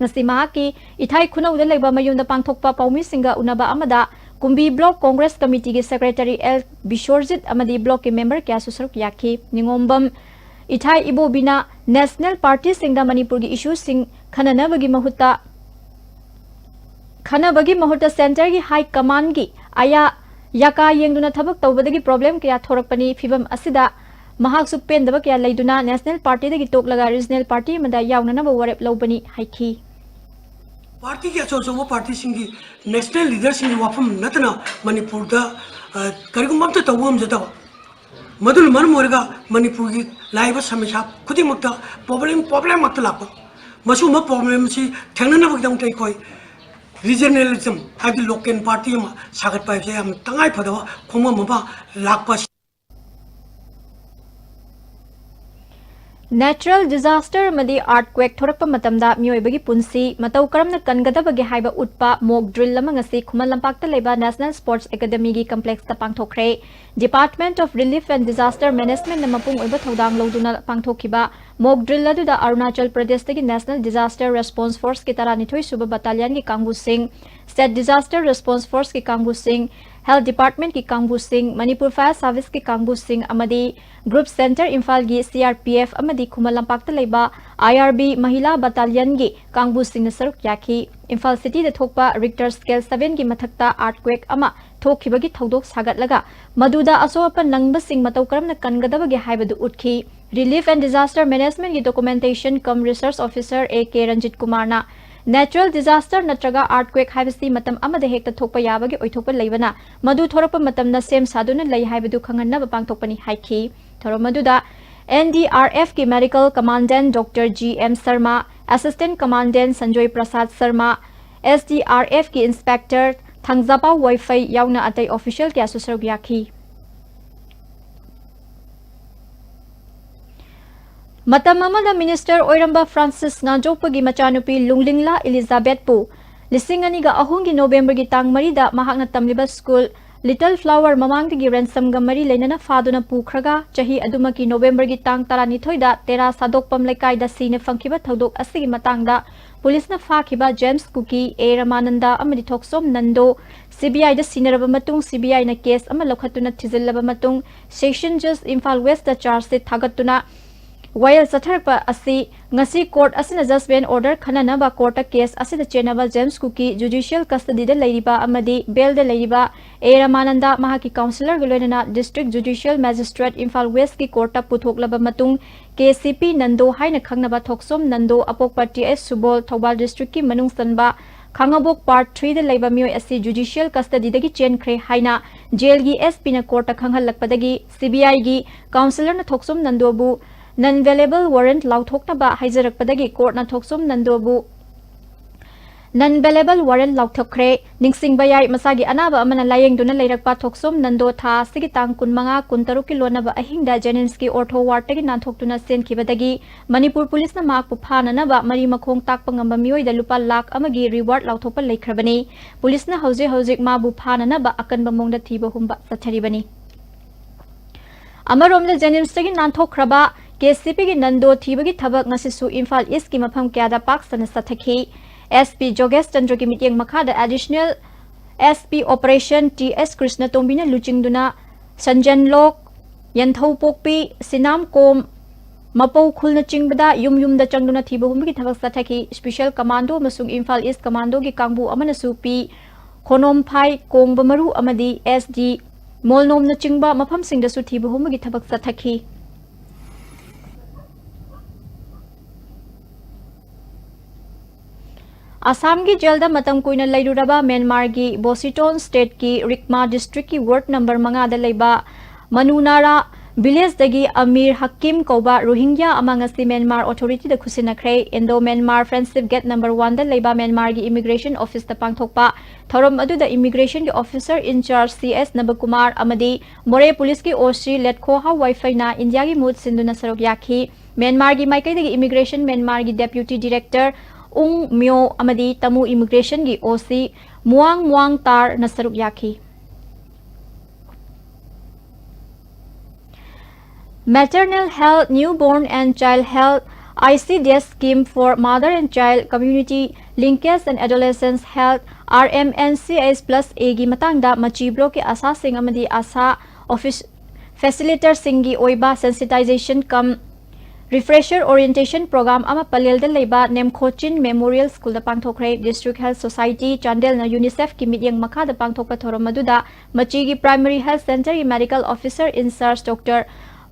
ꯉꯁꯤ ꯃꯍꯥꯛꯀꯤ ꯏꯊꯥꯏ ꯈꯨꯅꯧꯗ ꯂꯩꯕ ꯃꯌꯨꯝꯗ ꯄꯥꯡꯊꯣꯛꯄ ꯄꯥꯎꯃꯤꯁꯤꯡꯒ ꯎꯅꯕ ꯑꯃꯗ ꯀꯨꯝꯕꯤ block Congress ꯀꯃꯤꯇꯤꯒꯤ secretary L Bisorjit ꯑꯃꯗꯤ ꯕ꯭ꯂꯣꯛꯀꯤ ꯃꯦꯝꯕꯔ ꯀꯌꯥꯁꯨ ꯁꯔꯨꯛ ꯌꯥꯈꯤ꯫ ꯅꯤꯉꯣꯝꯕꯝ ꯏꯊꯥꯏ ꯏꯕꯣꯕꯤꯅ ꯅꯦꯁꯅꯦꯜ ꯄꯥꯔꯇꯤꯁꯤꯡꯗ ꯃꯅꯤꯄꯨꯔꯒꯤ ꯏꯁꯨꯁꯤꯡ ꯈꯟꯅꯅꯕꯒꯤ ꯃꯍꯨꯠꯇ ꯈꯟꯅꯕꯒꯤ ꯃꯍꯨꯠꯇ ꯁꯦꯟꯇꯔꯒꯤ ꯍꯥꯏ ꯀꯃꯥꯟꯒꯤ ꯑꯌꯥ ꯌꯥꯀꯥ ꯌꯦꯡꯗꯨꯅ ꯊꯕꯛ ꯇꯧꯕꯗꯒꯤ ꯄ꯭ꯔꯣꯕ꯭ꯂꯦꯝ ꯀꯌꯥ ꯊꯣꯔꯛꯄꯅꯤ꯫ ꯐꯤꯚꯝ ꯑꯁꯤꯗ ꯃꯍꯥꯛꯁꯨ ꯄꯦꯟꯗꯕ ꯀꯌꯥ ꯂꯩꯗꯨꯅ ꯅꯦꯁꯅꯦꯜ ꯄꯥꯔꯇꯤꯗꯒꯤ ꯇꯣꯛꯂꯒ ꯔꯤꯖꯅꯦꯜ ꯄꯥꯔꯇꯤ ꯑꯃꯗ ꯌꯥꯎꯅꯅꯕ ꯋꯥꯔꯦꯞ ꯂꯧꯕꯅꯤ ꯍꯥꯏꯈꯤ꯫ ꯄꯥꯔꯇꯤꯒꯤ ꯑꯆꯧ ꯑꯆꯧꯕ ꯄꯥꯔꯇꯤꯁꯤꯡꯒꯤ ꯅꯦꯁꯅꯦꯜ ꯂꯤꯗꯔꯁꯤꯡꯒꯤ ꯋꯥꯐꯝ ꯅꯠꯇꯅ ꯃꯅꯤꯄꯨꯔꯗ, ꯑ, ꯀꯔꯤꯒꯨꯝꯕ ꯑꯝꯇ ꯇꯧꯕ ꯉꯝꯖꯗꯕ, ꯃꯗꯨꯅ ꯃꯔꯝ ꯑꯣꯏꯔꯒ ꯃꯅꯤꯄꯨꯔꯒꯤ ꯂꯥꯛꯏꯕ ꯁꯃꯁ꯭ꯌꯥ ꯈꯨꯗꯤꯡꯃꯛꯇ ꯄ꯭ꯔꯣꯕ꯭ꯂꯦꯝ, ꯄ꯭ꯔꯣꯕ꯭ꯂꯦꯝ ꯉꯥꯛꯇ ꯂꯥꯛꯄ꯫ ꯃꯁꯤꯒꯨꯝꯕ ꯄ꯭ꯔꯣꯕ꯭ꯂꯦꯝꯁꯤ ꯊꯦꯡꯅꯅꯕꯒꯤꯗꯃꯛꯇ ꯑꯩꯈꯣꯏ ꯔꯤꯖꯅꯦꯂꯤꯖꯝ, ꯍꯥꯏꯕꯗꯤ ꯂꯣꯀꯦꯜ ꯄꯥꯔꯇꯤ ꯑꯃ ꯁꯥꯒꯠꯄ ꯍꯥꯏꯕꯁꯦ ꯌꯥꯝꯅ ꯇꯉꯥꯏ ꯐꯗꯕ ꯈꯣꯡꯕꯝ ꯑꯃ ꯂꯥꯛꯄ ꯑꯁꯤ꯫ ꯅꯦꯆꯔꯦꯜ ꯗꯤꯖꯥꯁꯇꯔ ꯑꯃꯗꯤ ꯑꯥꯔꯠꯀ꯭ꯋꯦꯛ ꯊꯣꯔꯛꯄ ꯃꯇꯝꯗ ꯃꯤꯑꯣꯏꯕꯒꯤ ꯄꯨꯟꯁꯤ ꯃꯇꯧ ꯀꯔꯝꯅ ꯀꯟꯒꯗꯕꯒꯦ ꯍꯥꯏꯕ ꯎꯠꯄ ꯃꯣꯛ ꯗ꯭ꯔꯤꯜ ꯑꯃ ꯉꯁꯤ ꯈꯨꯃꯟ ꯂꯝꯄꯥꯛꯇ ꯂꯩꯕ ꯅꯦꯁꯅꯦꯜ ꯁ꯭ꯄꯣꯔꯠꯁ ꯑꯦꯀꯥꯗꯃꯤꯒꯤ ꯀꯝꯄ꯭ꯂꯦꯛꯁꯇ ꯄꯥꯡꯊꯣꯛꯈ꯭ꯔꯦ꯫ Department of Relief and Disaster Managementꯅ ꯃꯄꯨꯡ ꯑꯣꯏꯕ ꯊꯧꯗꯥꯡ ꯂꯧꯗꯨꯅ ꯄꯥꯡꯊꯣꯛꯈꯤꯕ ꯃꯣꯛ ꯗ꯭ꯔꯤꯜ ꯑꯗꯨꯗ ꯑꯔꯨꯅꯥꯆꯜ ꯄ꯭ꯔꯗꯦꯁꯇꯒꯤ ꯅꯦꯁꯅꯦꯜ ꯗꯤꯖꯥꯁꯇꯔ ꯔꯦꯁꯄꯣꯟꯁ ꯐꯣꯔꯁꯀꯤ ꯇꯔꯥꯅꯤꯊꯣꯏ ꯁꯨꯕ ꯕꯠꯇꯥꯂꯤꯌꯟꯒꯤ ꯀꯥꯡꯕꯨꯁꯤꯡ, ꯁ꯭ꯇꯦꯠ ꯗꯤꯖꯥꯁꯇꯔ ꯔꯦꯁꯄꯣꯟꯁ ꯐꯣꯔꯁꯀꯤ ꯀꯥꯡꯕꯨꯁꯤꯡ, ꯍꯦꯜꯊ ꯗꯤꯄꯥꯔꯠꯃꯦꯟꯠꯀꯤ ꯀꯥꯡꯕꯨꯁꯤꯡ, ꯃꯅꯤꯄꯨꯔ ꯐꯥꯌꯔ ꯁꯥꯔꯚꯤꯁꯀꯤ ꯀꯥꯡꯕꯨꯁꯤꯡ ꯑꯃꯗꯤ ꯒ꯭ꯔꯨꯞ ꯁꯦꯟꯇꯔ ꯏꯝꯐꯥꯜꯒꯤ ꯁꯤ ꯑꯥꯔ ꯄꯤ ꯑꯦꯐ ꯑꯃꯗꯤ ꯈꯨꯃꯟ ꯂꯝꯄꯥꯛꯇ ꯂꯩꯕ ꯑꯥꯏ ꯑꯥꯔ ꯕꯤ ꯃꯍꯤꯂꯥ ꯕꯠꯇꯥꯂꯤꯌꯟꯒꯤ ꯀꯥꯡꯕꯨꯁꯤꯡꯅ ꯁꯔꯨꯛ ꯌꯥꯈꯤ꯫ ꯏꯝꯐꯥꯜ ꯁꯤꯇꯤꯗ ꯊꯣꯛꯄ ꯔꯤꯛꯇꯔ ꯁ꯭ꯀꯦꯜ ꯁꯚꯦꯟꯒꯤ ꯃꯊꯛꯇ ꯑꯥꯔꯠꯀ꯭ꯋꯦꯛ ꯑꯃ ꯊꯣꯛꯈꯤꯕꯒꯤ ꯊꯧꯗꯣꯛ ꯁꯥꯒꯠꯂꯒ ꯃꯗꯨꯗ ꯑꯁꯣꯛ ꯑꯄꯟ ꯅꯪꯕꯁꯤꯡ ꯃꯇꯧ ꯀꯔꯝꯅ ꯀꯟꯒꯗꯕꯒꯦ ꯍꯥꯏꯕꯗꯨ ꯎꯠꯈꯤ꯫ ꯔꯤꯂꯤꯐ ꯑꯦꯟ ꯗꯤꯖꯥꯁꯇꯔ ꯃꯦꯅꯦꯖꯃꯦꯟꯠꯀꯤ documentation cum research officer A K Ranjit ꯀꯨꯃꯥꯔꯅ Natural disaster ꯅꯠꯇ꯭ꯔꯒ earthquake ꯍꯥꯏꯕꯁꯤ ꯃꯇꯝ ꯑꯃꯗ ꯍꯦꯛꯇ ꯊꯣꯛꯄ ꯌꯥꯕꯒꯤ ꯑꯣꯏꯊꯣꯛꯄ ꯂꯩꯕꯅ, ꯃꯗꯨ ꯊꯣꯔꯛꯄ ꯃꯇꯝꯗ ꯁꯦꯝ ꯁꯥꯗꯨꯅ ꯂꯩ ꯍꯥꯏꯕꯗꯨ ꯈꯪꯍꯟꯅꯕ ꯄꯥꯡꯊꯣꯛꯄꯅꯤ ꯍꯥꯏꯈꯤ꯫ ꯊꯧꯔꯝ ꯑꯗꯨꯗ N D R F ꯀꯤ medical commandant Doctor G M Sharma, assistant commandant Sanjoy Prasad Sharma, S D R F ꯀꯤ inspector ꯊꯥꯡꯖꯥꯄꯥꯎ ꯋꯥꯏꯐꯩ ꯌꯥꯎꯅ ꯑꯇꯩ official ꯀꯌꯥꯁꯨ ꯁꯔꯨꯛ ꯌꯥꯈꯤ꯫ ꯃꯇꯝ ꯑꯃꯗ minister ꯑꯣꯏꯔꯝꯕ ꯐ꯭ꯔꯥꯟꯁꯤꯁ ꯉꯥꯟꯖꯣꯛꯄꯒꯤ ꯃꯆꯥꯅꯨꯄꯤ ꯂꯨꯡꯂꯤꯡꯂꯥ ꯏꯂꯤꯖꯥꯕꯦꯠꯄꯨ ꯂꯤꯁꯤꯡ ꯑꯅꯤꯒ ꯑꯍꯨꯝꯒꯤ ꯅꯣꯕꯦꯝꯕꯔꯒꯤ ꯇꯥꯡ ꯃꯔꯤꯗ ꯃꯍꯥꯛꯅ ꯇꯝꯂꯤꯕ ꯁ꯭ꯀꯨꯜ Little Flower ꯃꯃꯥꯡꯗꯒꯤ ransomꯒ ꯃꯔꯤ ꯂꯩꯅꯅ ꯐꯥꯗꯨꯅ ꯄꯨꯈ꯭ꯔꯒ, ꯆꯍꯤ ꯑꯗꯨꯃꯛꯀꯤ ꯅꯣꯕꯦꯝꯕꯔꯒꯤ ꯇꯥꯡ ꯇꯔꯥꯅꯤꯊꯣꯏꯗ ꯇꯦꯔꯥ ꯁꯥꯗꯣꯛꯄꯝ ꯂꯩꯀꯥꯏꯗ ꯁꯤꯅ ꯐꯪꯈꯤꯕ ꯊꯧꯗꯣꯛ ꯑꯁꯤꯒꯤ ꯃꯇꯥꯡꯗ ꯄꯨꯂꯤꯁꯅ ꯐꯥꯈꯤꯕ ꯖꯦꯝꯁ ꯀꯨꯀꯤ, ꯑꯦ ꯔꯃꯥꯅꯟꯗ ꯑꯃꯗꯤ ꯊꯣꯛꯆꯣꯝ ꯅꯟꯗꯣ CBIꯗ ꯁꯤꯟꯅꯔꯕ ꯃꯇꯨꯡ, CBIꯅ case ꯑꯃ ꯂꯧꯈꯠꯇꯨꯅ ꯊꯤꯖꯤꯜꯂꯕ ꯃꯇꯨꯡ, Session Judge Imphal Westꯇ charge sheet ꯊꯥꯒꯠꯇꯨꯅ ꯋꯥꯌꯦꯜ ꯆꯠꯊꯔꯛꯄ ꯑꯁꯤ ꯉꯁꯤ court ꯑꯁꯤꯅ judgment order ꯈꯟꯅꯅꯕ courtꯇ case ꯑꯁꯤꯗ ꯆꯦꯟꯅꯕ ꯖꯦꯝꯁ ꯀꯨꯀꯤ judicial custodyꯗ ꯂꯩꯔꯤꯕ ꯑꯃꯗꯤ bailꯗ ꯂꯩꯔꯤꯕ ꯑꯦ ꯔꯃꯥꯅꯟꯗ ꯃꯍꯥꯛꯀꯤ counsellorꯒ ꯂꯣꯏꯅꯅ District Judicial Magistrate ꯏꯝꯐꯥꯜ Westꯀꯤ courtꯇ ꯄꯨꯊꯣꯛꯂꯕ ꯃꯇꯨꯡ, ꯀꯦ ꯁꯤ ꯄꯤ ꯅꯟꯗꯣ ꯍꯥꯏꯅ ꯈꯪꯅꯕ ꯊꯣꯛꯆꯣꯝ ꯅꯟꯗꯣ, ꯑꯄꯣꯛꯄ ꯇꯤ ꯑꯩꯆ ꯁꯨꯕꯣꯜ, ꯊꯧꯕꯥꯜ districtꯀꯤ ꯃꯅꯨꯡ ꯆꯟꯕ ꯈꯥꯉꯕꯣꯛ Part threeꯗ ꯂꯩꯕ ꯃꯤꯑꯣꯏ ꯑꯁꯤ judicial custodyꯗꯒꯤ ꯆꯦꯟꯈ꯭ꯔꯦ ꯍꯥꯏꯅ jailꯒꯤ S Pꯅ courtꯇ ꯈꯪꯍꯜꯂꯛꯄꯗꯒꯤ, CBIꯒꯤ counsellorꯅ ꯊꯣꯛꯆꯣꯝ ꯅꯟꯗꯣꯕꯨ non bailable warrant ꯂꯥꯎꯊꯣꯛꯅꯕ ꯍꯥꯏꯖꯔꯛꯄꯗꯒꯤ courtꯅ ꯊꯣꯛꯆꯣꯝ ꯅꯟꯗꯣꯕꯨ non bailable warrant ꯂꯥꯎꯊꯣꯛꯈ꯭ꯔꯦ꯫ ꯅꯤꯡꯁꯤꯡꯕ ꯌꯥꯏ, ꯃꯁꯥꯒꯤ ꯑꯅꯥꯕ ꯑꯃꯅ ꯂꯥꯌꯦꯡꯗꯨꯅ ꯂꯩꯔꯛꯄ ꯊꯣꯛꯆꯣꯝ ꯅꯟꯗꯣ ꯊꯥ ꯑꯁꯤꯒꯤ ꯇꯥꯡ ꯀꯨꯟꯃꯉꯥ, ꯀꯨꯟꯇꯔꯨꯛꯀꯤ ꯂꯣꯟꯅꯕ ꯑꯍꯤꯡꯗ JNIMSꯀꯤ ortho wardꯇꯒꯤ ꯅꯥꯟꯊꯣꯛꯇꯨꯅ ꯆꯦꯟꯈꯤꯕꯗꯒꯤ ꯃꯅꯤꯄꯨꯔ ꯄꯨꯂꯤꯁꯅ ꯃꯍꯥꯛꯄꯨ ꯐꯥꯅꯅꯕ ꯃꯔꯤ ꯃꯈꯣꯡ ꯇꯥꯛꯄ ꯉꯝꯕ ꯃꯤꯑꯣꯏꯗ ꯂꯨꯄꯥ ꯂꯥꯈ ꯑꯃꯒꯤ reward ꯂꯥꯎꯊꯣꯛꯄ ꯂꯩꯈ꯭ꯔꯕꯅꯤ꯫ ꯄꯨꯂꯤꯁꯅ ꯍꯧꯖꯤꯛ ꯍꯧꯖꯤꯛ ꯃꯥꯕꯨ ꯐꯥꯅꯅꯕ ꯑꯀꯟꯕ ꯃꯑꯣꯡꯗ ꯊꯤꯕ ꯍꯨꯝꯕ ꯆꯠꯊꯔꯤꯕꯅꯤ꯫ ꯑꯃꯔꯣꯝꯗ, JNIMSꯇꯒꯤ ꯅꯥꯟꯊꯣꯛꯈ꯭ꯔꯕ ꯀꯦ ꯁꯤ ꯄꯤꯒꯤ ꯅꯟꯗꯣ ꯊꯤꯕꯒꯤ ꯊꯕꯛ ꯉꯁꯤꯁꯨ ꯏꯝꯐꯥꯜ Eastꯀꯤ ꯃꯐꯝ ꯀꯌꯥꯗ ꯄꯥꯛ ꯁꯟꯅ ꯆꯠꯊꯈꯤ꯫ S P ꯖꯣꯒꯦꯁ ꯆꯟꯗ꯭ꯔꯒꯤ ꯃꯤꯠꯌꯦꯡ ꯃꯈꯥꯗ Additional S P Operation T S ꯀ꯭ꯔꯤꯁꯅꯇꯣꯝꯕꯤꯅ ꯂꯨꯆꯤꯡꯗꯨꯅ ꯁꯟꯖꯦꯟꯂꯣꯛ, ꯌꯦꯟꯊꯧꯄꯣꯛꯄꯤ, ꯁꯤꯅꯥꯝꯀꯣꯝ, ꯃꯄꯧ ꯈꯨꯜꯅꯆꯤꯡꯕꯗ ꯌꯨꯝ ꯌꯨꯝꯗ ꯆꯪꯗꯨꯅ ꯊꯤꯕ ꯍꯨꯝꯕꯒꯤ ꯊꯕꯛ ꯆꯠꯊꯈꯤ꯫ Special Commando ꯑꯃꯁꯨꯡ ꯏꯝꯐꯥꯜ East Commandoꯒꯤ ꯀꯥꯡꯕꯨ ꯑꯃꯅꯁꯨ ꯄꯤ ꯈꯣꯅꯣꯝꯐꯥꯏ, ꯀꯣꯡꯕ ꯃꯔꯨ ꯑꯃꯗꯤ S D ꯃꯣꯜꯅꯣꯝꯅꯆꯤꯡꯕ ꯃꯐꯝꯁꯤꯡꯗꯁꯨ ꯊꯤꯕ ꯍꯨꯝꯕꯒꯤ ꯊꯕꯛ ꯆꯠꯊꯈꯤ꯫ ꯑꯁꯥꯝꯒꯤ ꯖꯦꯜꯗ ꯃꯇꯝ ꯀꯨꯏꯅ ꯂꯩꯔꯨꯔꯕ ꯃ꯭ꯌꯥꯟꯃꯥꯔꯒꯤ ꯕꯣꯁꯤꯇꯣꯟ ꯁ꯭ꯇꯦꯠꯀꯤ ꯔꯤꯛꯃꯥ ꯗꯤꯁꯇ꯭ꯔꯤꯛꯀꯤ ꯋꯥꯔꯗ ꯅꯝꯕꯔ ꯃꯉꯥꯗ ꯂꯩꯕ ꯃꯅꯨꯅꯥꯔꯥ ꯚꯤꯂꯦꯖꯇꯒꯤ ꯑꯃꯤꯔ ꯍꯀꯤꯝ ꯀꯧꯕ ꯔꯣꯍꯤꯡꯒ꯭ꯌꯥ ꯑꯃ ꯉꯁꯤ ꯃ꯭ꯌꯥꯟꯃꯥꯔ ꯑꯣꯊꯣꯔꯤꯇꯤꯗ ꯈꯨꯠꯁꯤꯟꯅꯈ꯭ꯔꯦ꯫ Indo Myanmar friendship gate number ꯋꯥꯟꯗ ꯂꯩꯕ ꯃ꯭ꯌꯥꯟꯃꯥꯔꯒꯤ ꯏꯃꯤꯒ꯭ꯔꯦꯁꯟ ꯑꯣꯐꯤꯁꯇ ꯄꯥꯡꯊꯣꯛꯄ ꯊꯧꯔꯝ ꯑꯗꯨꯗ ꯏꯃꯤꯒ꯭ꯔꯦꯁꯟꯒꯤ ꯑꯣꯐꯤꯁꯔ ꯏꯟꯆꯥꯔꯖ ꯁꯤ ꯑꯦꯁ ꯅꯕꯀꯨꯃꯥꯔ ꯑꯃꯗꯤ ꯃꯣꯔꯦ ꯄꯨꯂꯤꯁꯀꯤ ꯑꯣ ꯁꯤ ꯂꯦꯠꯈꯣ ꯍꯥꯎ ꯋꯥꯏꯐꯩꯅ ꯏꯟꯗꯤꯌꯥꯒꯤ ꯃꯍꯨꯠ ꯁꯤꯟꯗꯨꯅ ꯁꯔꯨꯛ ꯌꯥꯈꯤ꯫ ꯃ꯭ꯌꯥꯟꯃꯥꯔꯒꯤ ꯃꯥꯏꯀꯩꯗꯒꯤ ꯏꯃꯤꯒ꯭ꯔꯦꯁꯟ ꯃ꯭ꯌꯥꯟꯃꯥꯔꯒꯤ ꯗꯦꯄ꯭ꯌꯨꯇꯤ ꯗꯤꯔꯦꯛꯇꯔ ꯎꯡ ꯃ꯭ꯌꯣ ꯑꯃꯗꯤ ꯇꯃꯨ ꯏꯃꯤꯒ꯭ꯔꯦꯁꯟꯒꯤ ꯑꯣ ꯁꯤ ꯃꯨꯋꯥꯡ ꯃꯨꯋꯥꯡ ꯇꯥꯔꯅ ꯁꯔꯨꯛ ꯌꯥꯈꯤ꯫ Maternal Health, Newborn and Child Health, I C D S Scheme for Mother and Child, Community Linkage and Adolescence Health, R M N C H plus A ꯒꯤ ꯃꯇꯥꯡꯗ ꯃꯆꯤ ꯕ꯭ꯂꯣꯛꯀꯤ ꯑꯁꯥꯁꯤꯡ ꯑꯃꯗꯤ ꯑꯁꯥ ꯑꯣꯐꯤꯁ ꯐꯦꯁꯤꯂꯤꯇꯔꯁꯤꯡꯒꯤ ꯑꯣꯏꯕ sensitization cum refresher orientation program ꯑꯃ ꯄꯂꯦꯜꯗ ꯂꯩꯕ ꯅꯦꯝꯈꯣꯆꯤꯟ memorial ꯁ꯭ꯀꯨꯜꯗ ꯄꯥꯡꯊꯣꯛꯈ꯭ꯔꯦ꯫ District Health Society ꯆꯥꯟꯗꯦꯜꯅ UNICEF ꯀꯤ ꯃꯤꯠꯌꯦꯡ ꯃꯈꯥꯗ ꯄꯥꯡꯊꯣꯛꯄ ꯊꯧꯔꯝ ꯑꯗꯨꯗ ꯃꯆꯤꯒꯤ Primary Health Center ꯒꯤ Medical Officer in Charge Doctor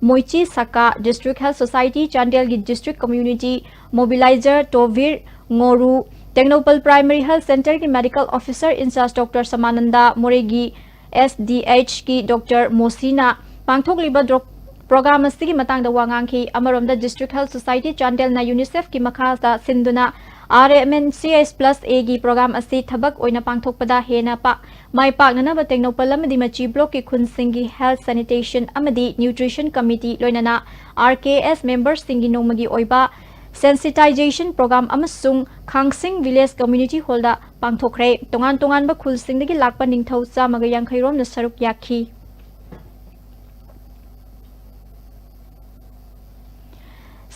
ꯃꯣꯏꯆꯤ ꯁꯀꯥ, District Health Society ꯆꯥꯟꯗꯦꯜꯒꯤ District Community Mobilizer ꯇꯣꯚꯤꯔ ꯉꯣꯔꯨ, Tengnoupal Primary Health Center ꯒꯤ Medical Officer in Charge Doctor ꯁꯃꯥꯅꯟꯗ, ꯃꯣꯔꯦꯒꯤ S D H ꯀꯤ Doctor ꯃꯣꯁꯤꯅ ꯄꯥꯡꯊꯣꯛꯂꯤꯕ ꯗ꯭ꯔꯣ-, program ꯑꯁꯤꯒꯤ ꯃꯇꯥꯡꯗ ꯋꯥ ꯉꯥꯡꯈꯤ꯫ ꯑꯃꯔꯣꯝꯗ District Health Society ꯆꯥꯟꯗꯦꯜꯅ UNICEF ꯀꯤ ꯃꯈꯥꯗ ꯁꯤꯟꯗꯨꯅ R M N C H plus A ꯒꯤ program ꯑꯁꯤ ꯊꯕꯛ ꯑꯣꯏꯅ ꯄꯥꯡꯊꯣꯛꯄꯗ ꯍꯦꯟꯅ ꯄꯥꯛ-, ꯃꯥꯏ ꯄꯥꯛꯅꯅꯕ ꯇꯦꯡꯅꯧꯄꯜ ꯑꯃꯗꯤ ꯃꯆꯤ ꯕ꯭ꯂꯣꯛꯀꯤ ꯈꯨꯟꯁꯤꯡꯒꯤ Health, Sanitation ꯑꯃꯗꯤ Nutrition Committee ꯂꯣꯏꯅꯅ R K S memberꯁꯤꯡꯒꯤ ꯅꯣꯡꯃꯒꯤ ꯑꯣꯏꯕ sensitization program ꯑꯃꯁꯨꯡ ꯈꯥꯡꯁꯤꯡ Village Community Hallꯗ ꯄꯥꯡꯊꯣꯛꯈ꯭ꯔꯦ꯫ ꯇꯣꯉꯥꯟ ꯇꯣꯉꯥꯟꯕ ꯈꯨꯜꯁꯤꯡꯗꯒꯤ ꯂꯥꯛꯄ ꯅꯤꯡꯊꯧ ꯆꯥꯝꯃꯒ ꯌꯥꯡꯈꯩ ꯔꯣꯝꯅ ꯁꯔꯨꯛ ꯌꯥꯈꯤ꯫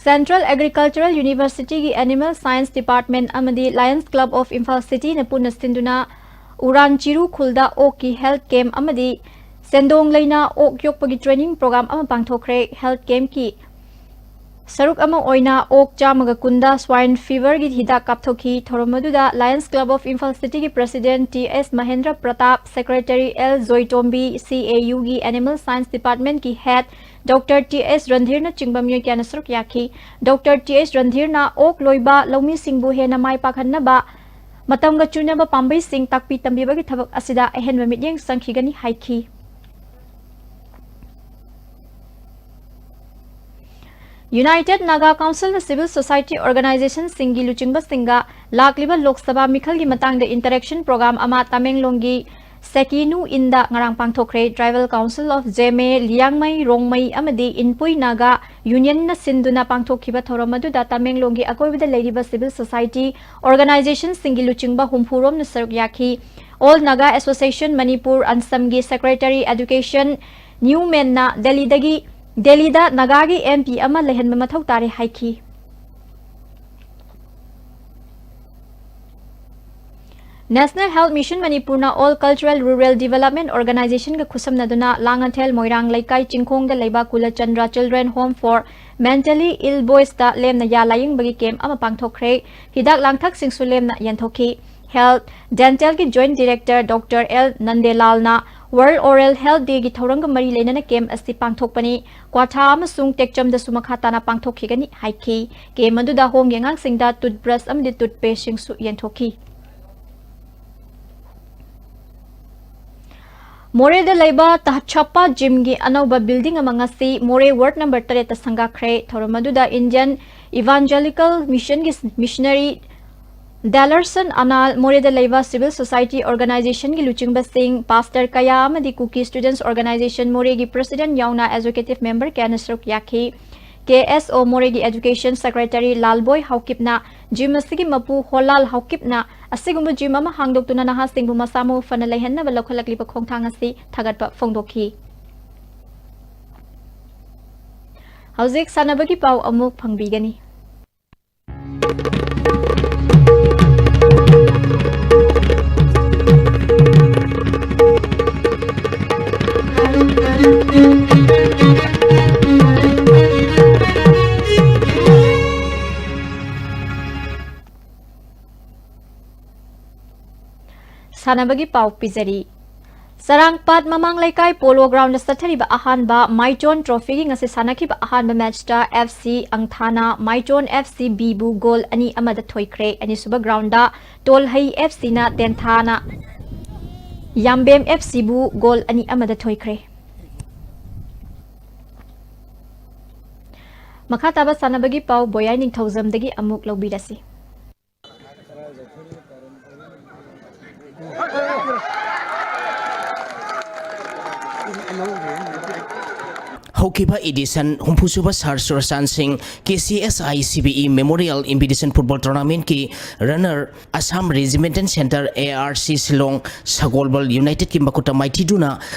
Central Agricultural University ꯒꯤ Animal Science Department ꯑꯃꯗꯤ Lions Club of Imphal City ꯅ ꯄꯨꯟꯅ ꯁꯤꯟꯗꯨꯅ ꯎꯔꯥꯟ ꯆꯤꯔꯨ ꯈꯨꯜꯗ ꯑꯣꯛꯀꯤ health camp ꯑꯃꯗꯤ ꯁꯦꯟꯗꯣꯡ ꯂꯩꯅ ꯑꯣꯛ ꯌꯣꯛꯄꯒꯤ training program ꯑꯃ ꯄꯥꯡꯊꯣꯛꯈ꯭ꯔꯦ꯫ Health camp ꯀꯤ ꯁꯔꯨꯛ ꯑꯃ ꯑꯣꯏꯅ ꯑꯣꯛ ꯆꯥꯝꯃꯒ ꯀꯨꯟꯗ swine fever ꯒꯤ ꯍꯤꯗꯥꯛ ꯀꯥꯞꯊꯣꯛꯈꯤ꯫ ꯊꯧꯔꯝ ꯑꯗꯨꯗ Lions Club of Imphal City ꯒꯤ President T S Mahendra Pratap, Secretary L ꯖꯣꯏꯇꯣꯝꯕꯤ, C A U ꯒꯤ Animal Science Department ꯀꯤ Head Doctor T S ꯔꯟꯙꯤꯔꯅꯆꯤꯡꯕ ꯃꯤꯑꯣꯏ ꯀꯌꯥꯅ ꯁꯔꯨꯛ ꯌꯥꯈꯤ꯫ Doctor T S ꯔꯟꯙꯤꯔꯅ ꯑꯣꯛ ꯂꯣꯏꯕ ꯂꯧꯃꯤꯁꯤꯡꯕꯨ ꯍꯦꯟꯅ ꯃꯥꯏ ꯄꯥꯛꯍꯟꯅꯕ ꯃꯇꯝꯒ ꯆꯨꯅꯕ ꯄꯥꯝꯕꯩꯁꯤꯡ ꯇꯥꯛꯄꯤ ꯇꯝꯕꯤꯕꯒꯤ ꯊꯕꯛ ꯑꯁꯤꯗ ꯑꯍꯦꯟꯕ ꯃꯤꯠꯌꯦꯡ ꯆꯪꯈꯤꯒꯅꯤ ꯍꯥꯏꯈꯤ꯫ United Naga Council ꯅ civil society organization ꯁꯤꯡꯒꯤ ꯂꯨꯆꯤꯡꯕꯁꯤꯡꯒ ꯂꯥꯛꯂꯤꯕ ꯂꯣꯛ ꯁꯚꯥ ꯃꯤꯈꯜꯒꯤ ꯃꯇꯥꯡꯗ interaction program ꯑꯃ ꯇꯃꯦꯡꯂꯣꯡꯒꯤ ꯁꯦꯀꯤꯅꯨ ꯏꯟꯗ ꯉꯔꯥꯡ ꯄꯥꯡꯊꯣꯛꯈ꯭ꯔꯦ꯫ Tribal Council of Zeme, Liangmai, Rongmei ꯑꯃꯗꯤ ꯏꯟꯄꯨꯏ ꯅꯥꯒꯥ Union ꯅ ꯁꯤꯟꯗꯨꯅ ꯄꯥꯡꯊꯣꯛꯈꯤꯕ ꯊꯧꯔꯝ ꯑꯗꯨꯗ ꯇꯃꯦꯡꯂꯣꯡꯒꯤ ꯑꯀꯣꯏꯕꯗ ꯂꯩꯔꯤꯕ civil society organization ꯁꯤꯡꯒꯤ ꯂꯨꯆꯤꯡꯕ ꯍꯨꯝꯐꯨ ꯔꯣꯝꯅ ꯁꯔꯨꯛ ꯌꯥꯈꯤ꯫ All Naga Association Manipur, ꯑꯟꯁꯝꯒꯤ secretary education ꯅ꯭ꯌꯨꯃꯦꯟꯅ ꯗꯦꯜꯂꯤꯗꯒꯤ, ꯗꯦꯜꯂꯤꯗ ꯅꯥꯒꯥꯒꯤ M P ꯑꯃ ꯂꯩꯍꯟꯕ ꯃꯊꯧ ꯇꯥꯔꯦ ꯍꯥꯏꯈꯤ꯫ National Health Mission ꯃꯅꯤꯄꯨꯔꯅ All Cultural Rural Development Organization ꯒ ꯈꯨꯠꯁꯝꯅꯗꯨꯅ ꯂꯥꯡꯉꯊꯦꯜ ꯃꯣꯏꯔꯥꯡ ꯂꯩꯀꯥꯏ ꯆꯤꯡꯈꯣꯡꯗ ꯂꯩꯕ ꯀꯨꯂꯆꯟꯗ꯭ꯔ Children Home for Mentally Ill Boys ꯇ ꯂꯦꯝꯅ ꯌꯥ ꯂꯥꯌꯦꯡꯕꯒꯤ camp ꯑꯃ ꯄꯥꯡꯊꯣꯛꯈ꯭ꯔꯦ꯫ ꯍꯤꯗꯥꯛ ꯂꯥꯡꯊꯛꯁꯤꯡꯁꯨ ꯂꯦꯝꯅ ꯌꯦꯟꯊꯣꯛꯈꯤ꯫ Health Dental ꯒꯤ Joint Director Doctor L ꯅꯟꯗꯦꯂꯥꯜꯅ World Oral Health Day ꯒꯤ ꯊꯧꯔꯝꯒ ꯃꯔꯤ ꯂꯩꯅꯅ camp ꯑꯁꯤ ꯄꯥꯡꯊꯣꯛꯄꯅꯤ꯫ ꯀ꯭ꯋꯥꯊꯥ ꯑꯃꯁꯨꯡ ꯇꯦꯛꯆꯝꯗꯁꯨ ꯃꯈꯥ ꯇꯥꯅ ꯄꯥꯡꯊꯣꯛꯈꯤꯒꯅꯤ ꯍꯥꯏꯈꯤ꯫ Camp ꯑꯗꯨꯗ home ꯒꯤ ꯑꯉꯥꯡꯁꯤꯡꯗ toothbrush ꯑꯃꯗꯤ toothpaste ꯁꯤꯡꯁꯨ ꯌꯦꯟꯊꯣꯛꯈꯤ꯫ ꯃꯣꯔꯦꯗ ꯂꯩꯕ ꯇꯍꯆꯞꯄ Gym ꯒꯤ ꯑꯅꯧꯕ building ꯑꯃ ꯉꯁꯤ ꯃꯣꯔꯦ ward number ꯇꯔꯦꯠꯇ ꯁꯪꯒꯥꯈ꯭ꯔꯦ꯫ ꯊꯧꯔꯝ ꯑꯗꯨꯗ Indian Evangelical Mission ꯒꯤ missionary ꯗꯦꯂꯔꯁꯟ ꯑꯅꯥꯜ, ꯃꯣꯔꯦꯗ ꯂꯩꯕ civil society organization ꯒꯤ ꯂꯨꯆꯤꯡꯕꯁꯤꯡ, pastor ꯀꯌꯥ ꯑꯃꯗꯤ ꯀꯨꯀꯤ Students Organization ꯃꯣꯔꯦꯒꯤ president ꯌꯥꯎꯅ executive member ꯀꯌꯥꯅ ꯁꯔꯨꯛ ꯌꯥꯈꯤ꯫ K S O ꯃꯣꯔꯦꯒꯤ education secretary ꯂꯥꯜꯕꯣꯏ ꯍꯥꯎꯀꯤꯞꯅ gym ꯑꯁꯤꯒꯤ ꯃꯄꯨ ꯍꯣꯂꯥꯜ ꯍꯥꯎꯀꯤꯞꯅ ꯑꯁꯤꯒꯨꯝꯕ gym ꯑꯃ ꯍꯥꯡꯗꯣꯛꯇꯨꯅ ꯅꯍꯥꯁꯤꯡꯕꯨ ꯃꯁꯥ ꯃꯎ ꯐꯅ ꯂꯩꯍꯟꯅꯕ ꯂꯧꯈꯠꯂꯛꯂꯤꯕ ꯈꯣꯡꯊꯥꯡ ꯑꯁꯤ ꯊꯥꯒꯠꯄ ꯐꯣꯡꯗꯣꯛꯈꯤ꯫ ꯍꯧꯖꯤꯛ ꯁꯥꯟꯅꯕꯒꯤ ꯄꯥꯎ ꯑꯃꯨꯛ ꯐꯪꯕꯤꯒꯅꯤ꯫ ꯁꯥꯟꯅꯕꯒꯤ ꯄꯥꯎ ꯄꯤꯖꯔꯤ꯫ ꯆꯔꯥꯡꯄꯥꯠ ꯃꯃꯥꯡ ꯂꯩꯀꯥꯏ ꯄꯣꯂꯣ ꯒ꯭ꯔꯥꯎꯟꯗ ꯆꯠꯊꯔꯤꯕ ꯑꯍꯥꯟꯕ ꯃꯥꯏꯆꯣꯟ ꯇ꯭ꯔꯣꯐꯤꯒꯤ ꯉꯁꯤ ꯁꯥꯟꯅꯈꯤꯕ ꯑꯍꯥꯟꯕ ꯃꯦꯠꯆꯇ F C ꯑꯪꯊꯥꯅ ꯃꯥꯏꯆꯣꯟ F C ꯕꯤꯕꯨ goal ꯑꯅꯤ ꯑꯃꯗ ꯊꯣꯏꯈ꯭ꯔꯦ꯫ ꯑꯅꯤꯁꯨꯕ ꯒ꯭ꯔꯥꯎꯟꯗ ꯇꯣꯜꯍꯩ ꯑꯦꯐ ꯁꯤꯅ ꯇꯦꯟꯊꯥꯅ ꯌꯥꯝꯕꯦꯝ ꯑꯦꯐ ꯁꯤꯕꯨ ꯒꯣꯜ ꯑꯅꯤ ꯑꯃꯗ ꯊꯣꯏꯈ꯭ꯔꯦ꯫ ꯃꯈꯥ ꯇꯥꯕ ꯁꯥꯟꯅꯕꯒꯤ ꯄꯥꯎ ꯕꯣꯌꯥꯏ ꯅꯤꯡꯊꯧꯖꯝꯗꯒꯤ ꯑꯃꯨꯛ ꯂꯧꯕꯤꯔꯁꯤ꯫ ꯍꯧꯈꯤꯕ ꯏꯗꯤꯁꯟ ꯍꯨꯝꯐꯨꯁꯨꯕ ꯁꯥꯔ ꯆꯨꯔꯆꯥꯟ ꯁꯤꯡ K C S I C B E memorial invitation football ꯇꯣꯔꯅꯥꯃꯦꯟꯠꯀꯤ runner Assam regimental centre A R C Shillong ꯁꯒꯣꯜꯕꯜ ꯌꯨꯅꯥꯏꯇꯦꯗꯀꯤ ꯃꯈꯨꯠꯇ ꯃꯥꯏꯊꯤꯗꯨꯅ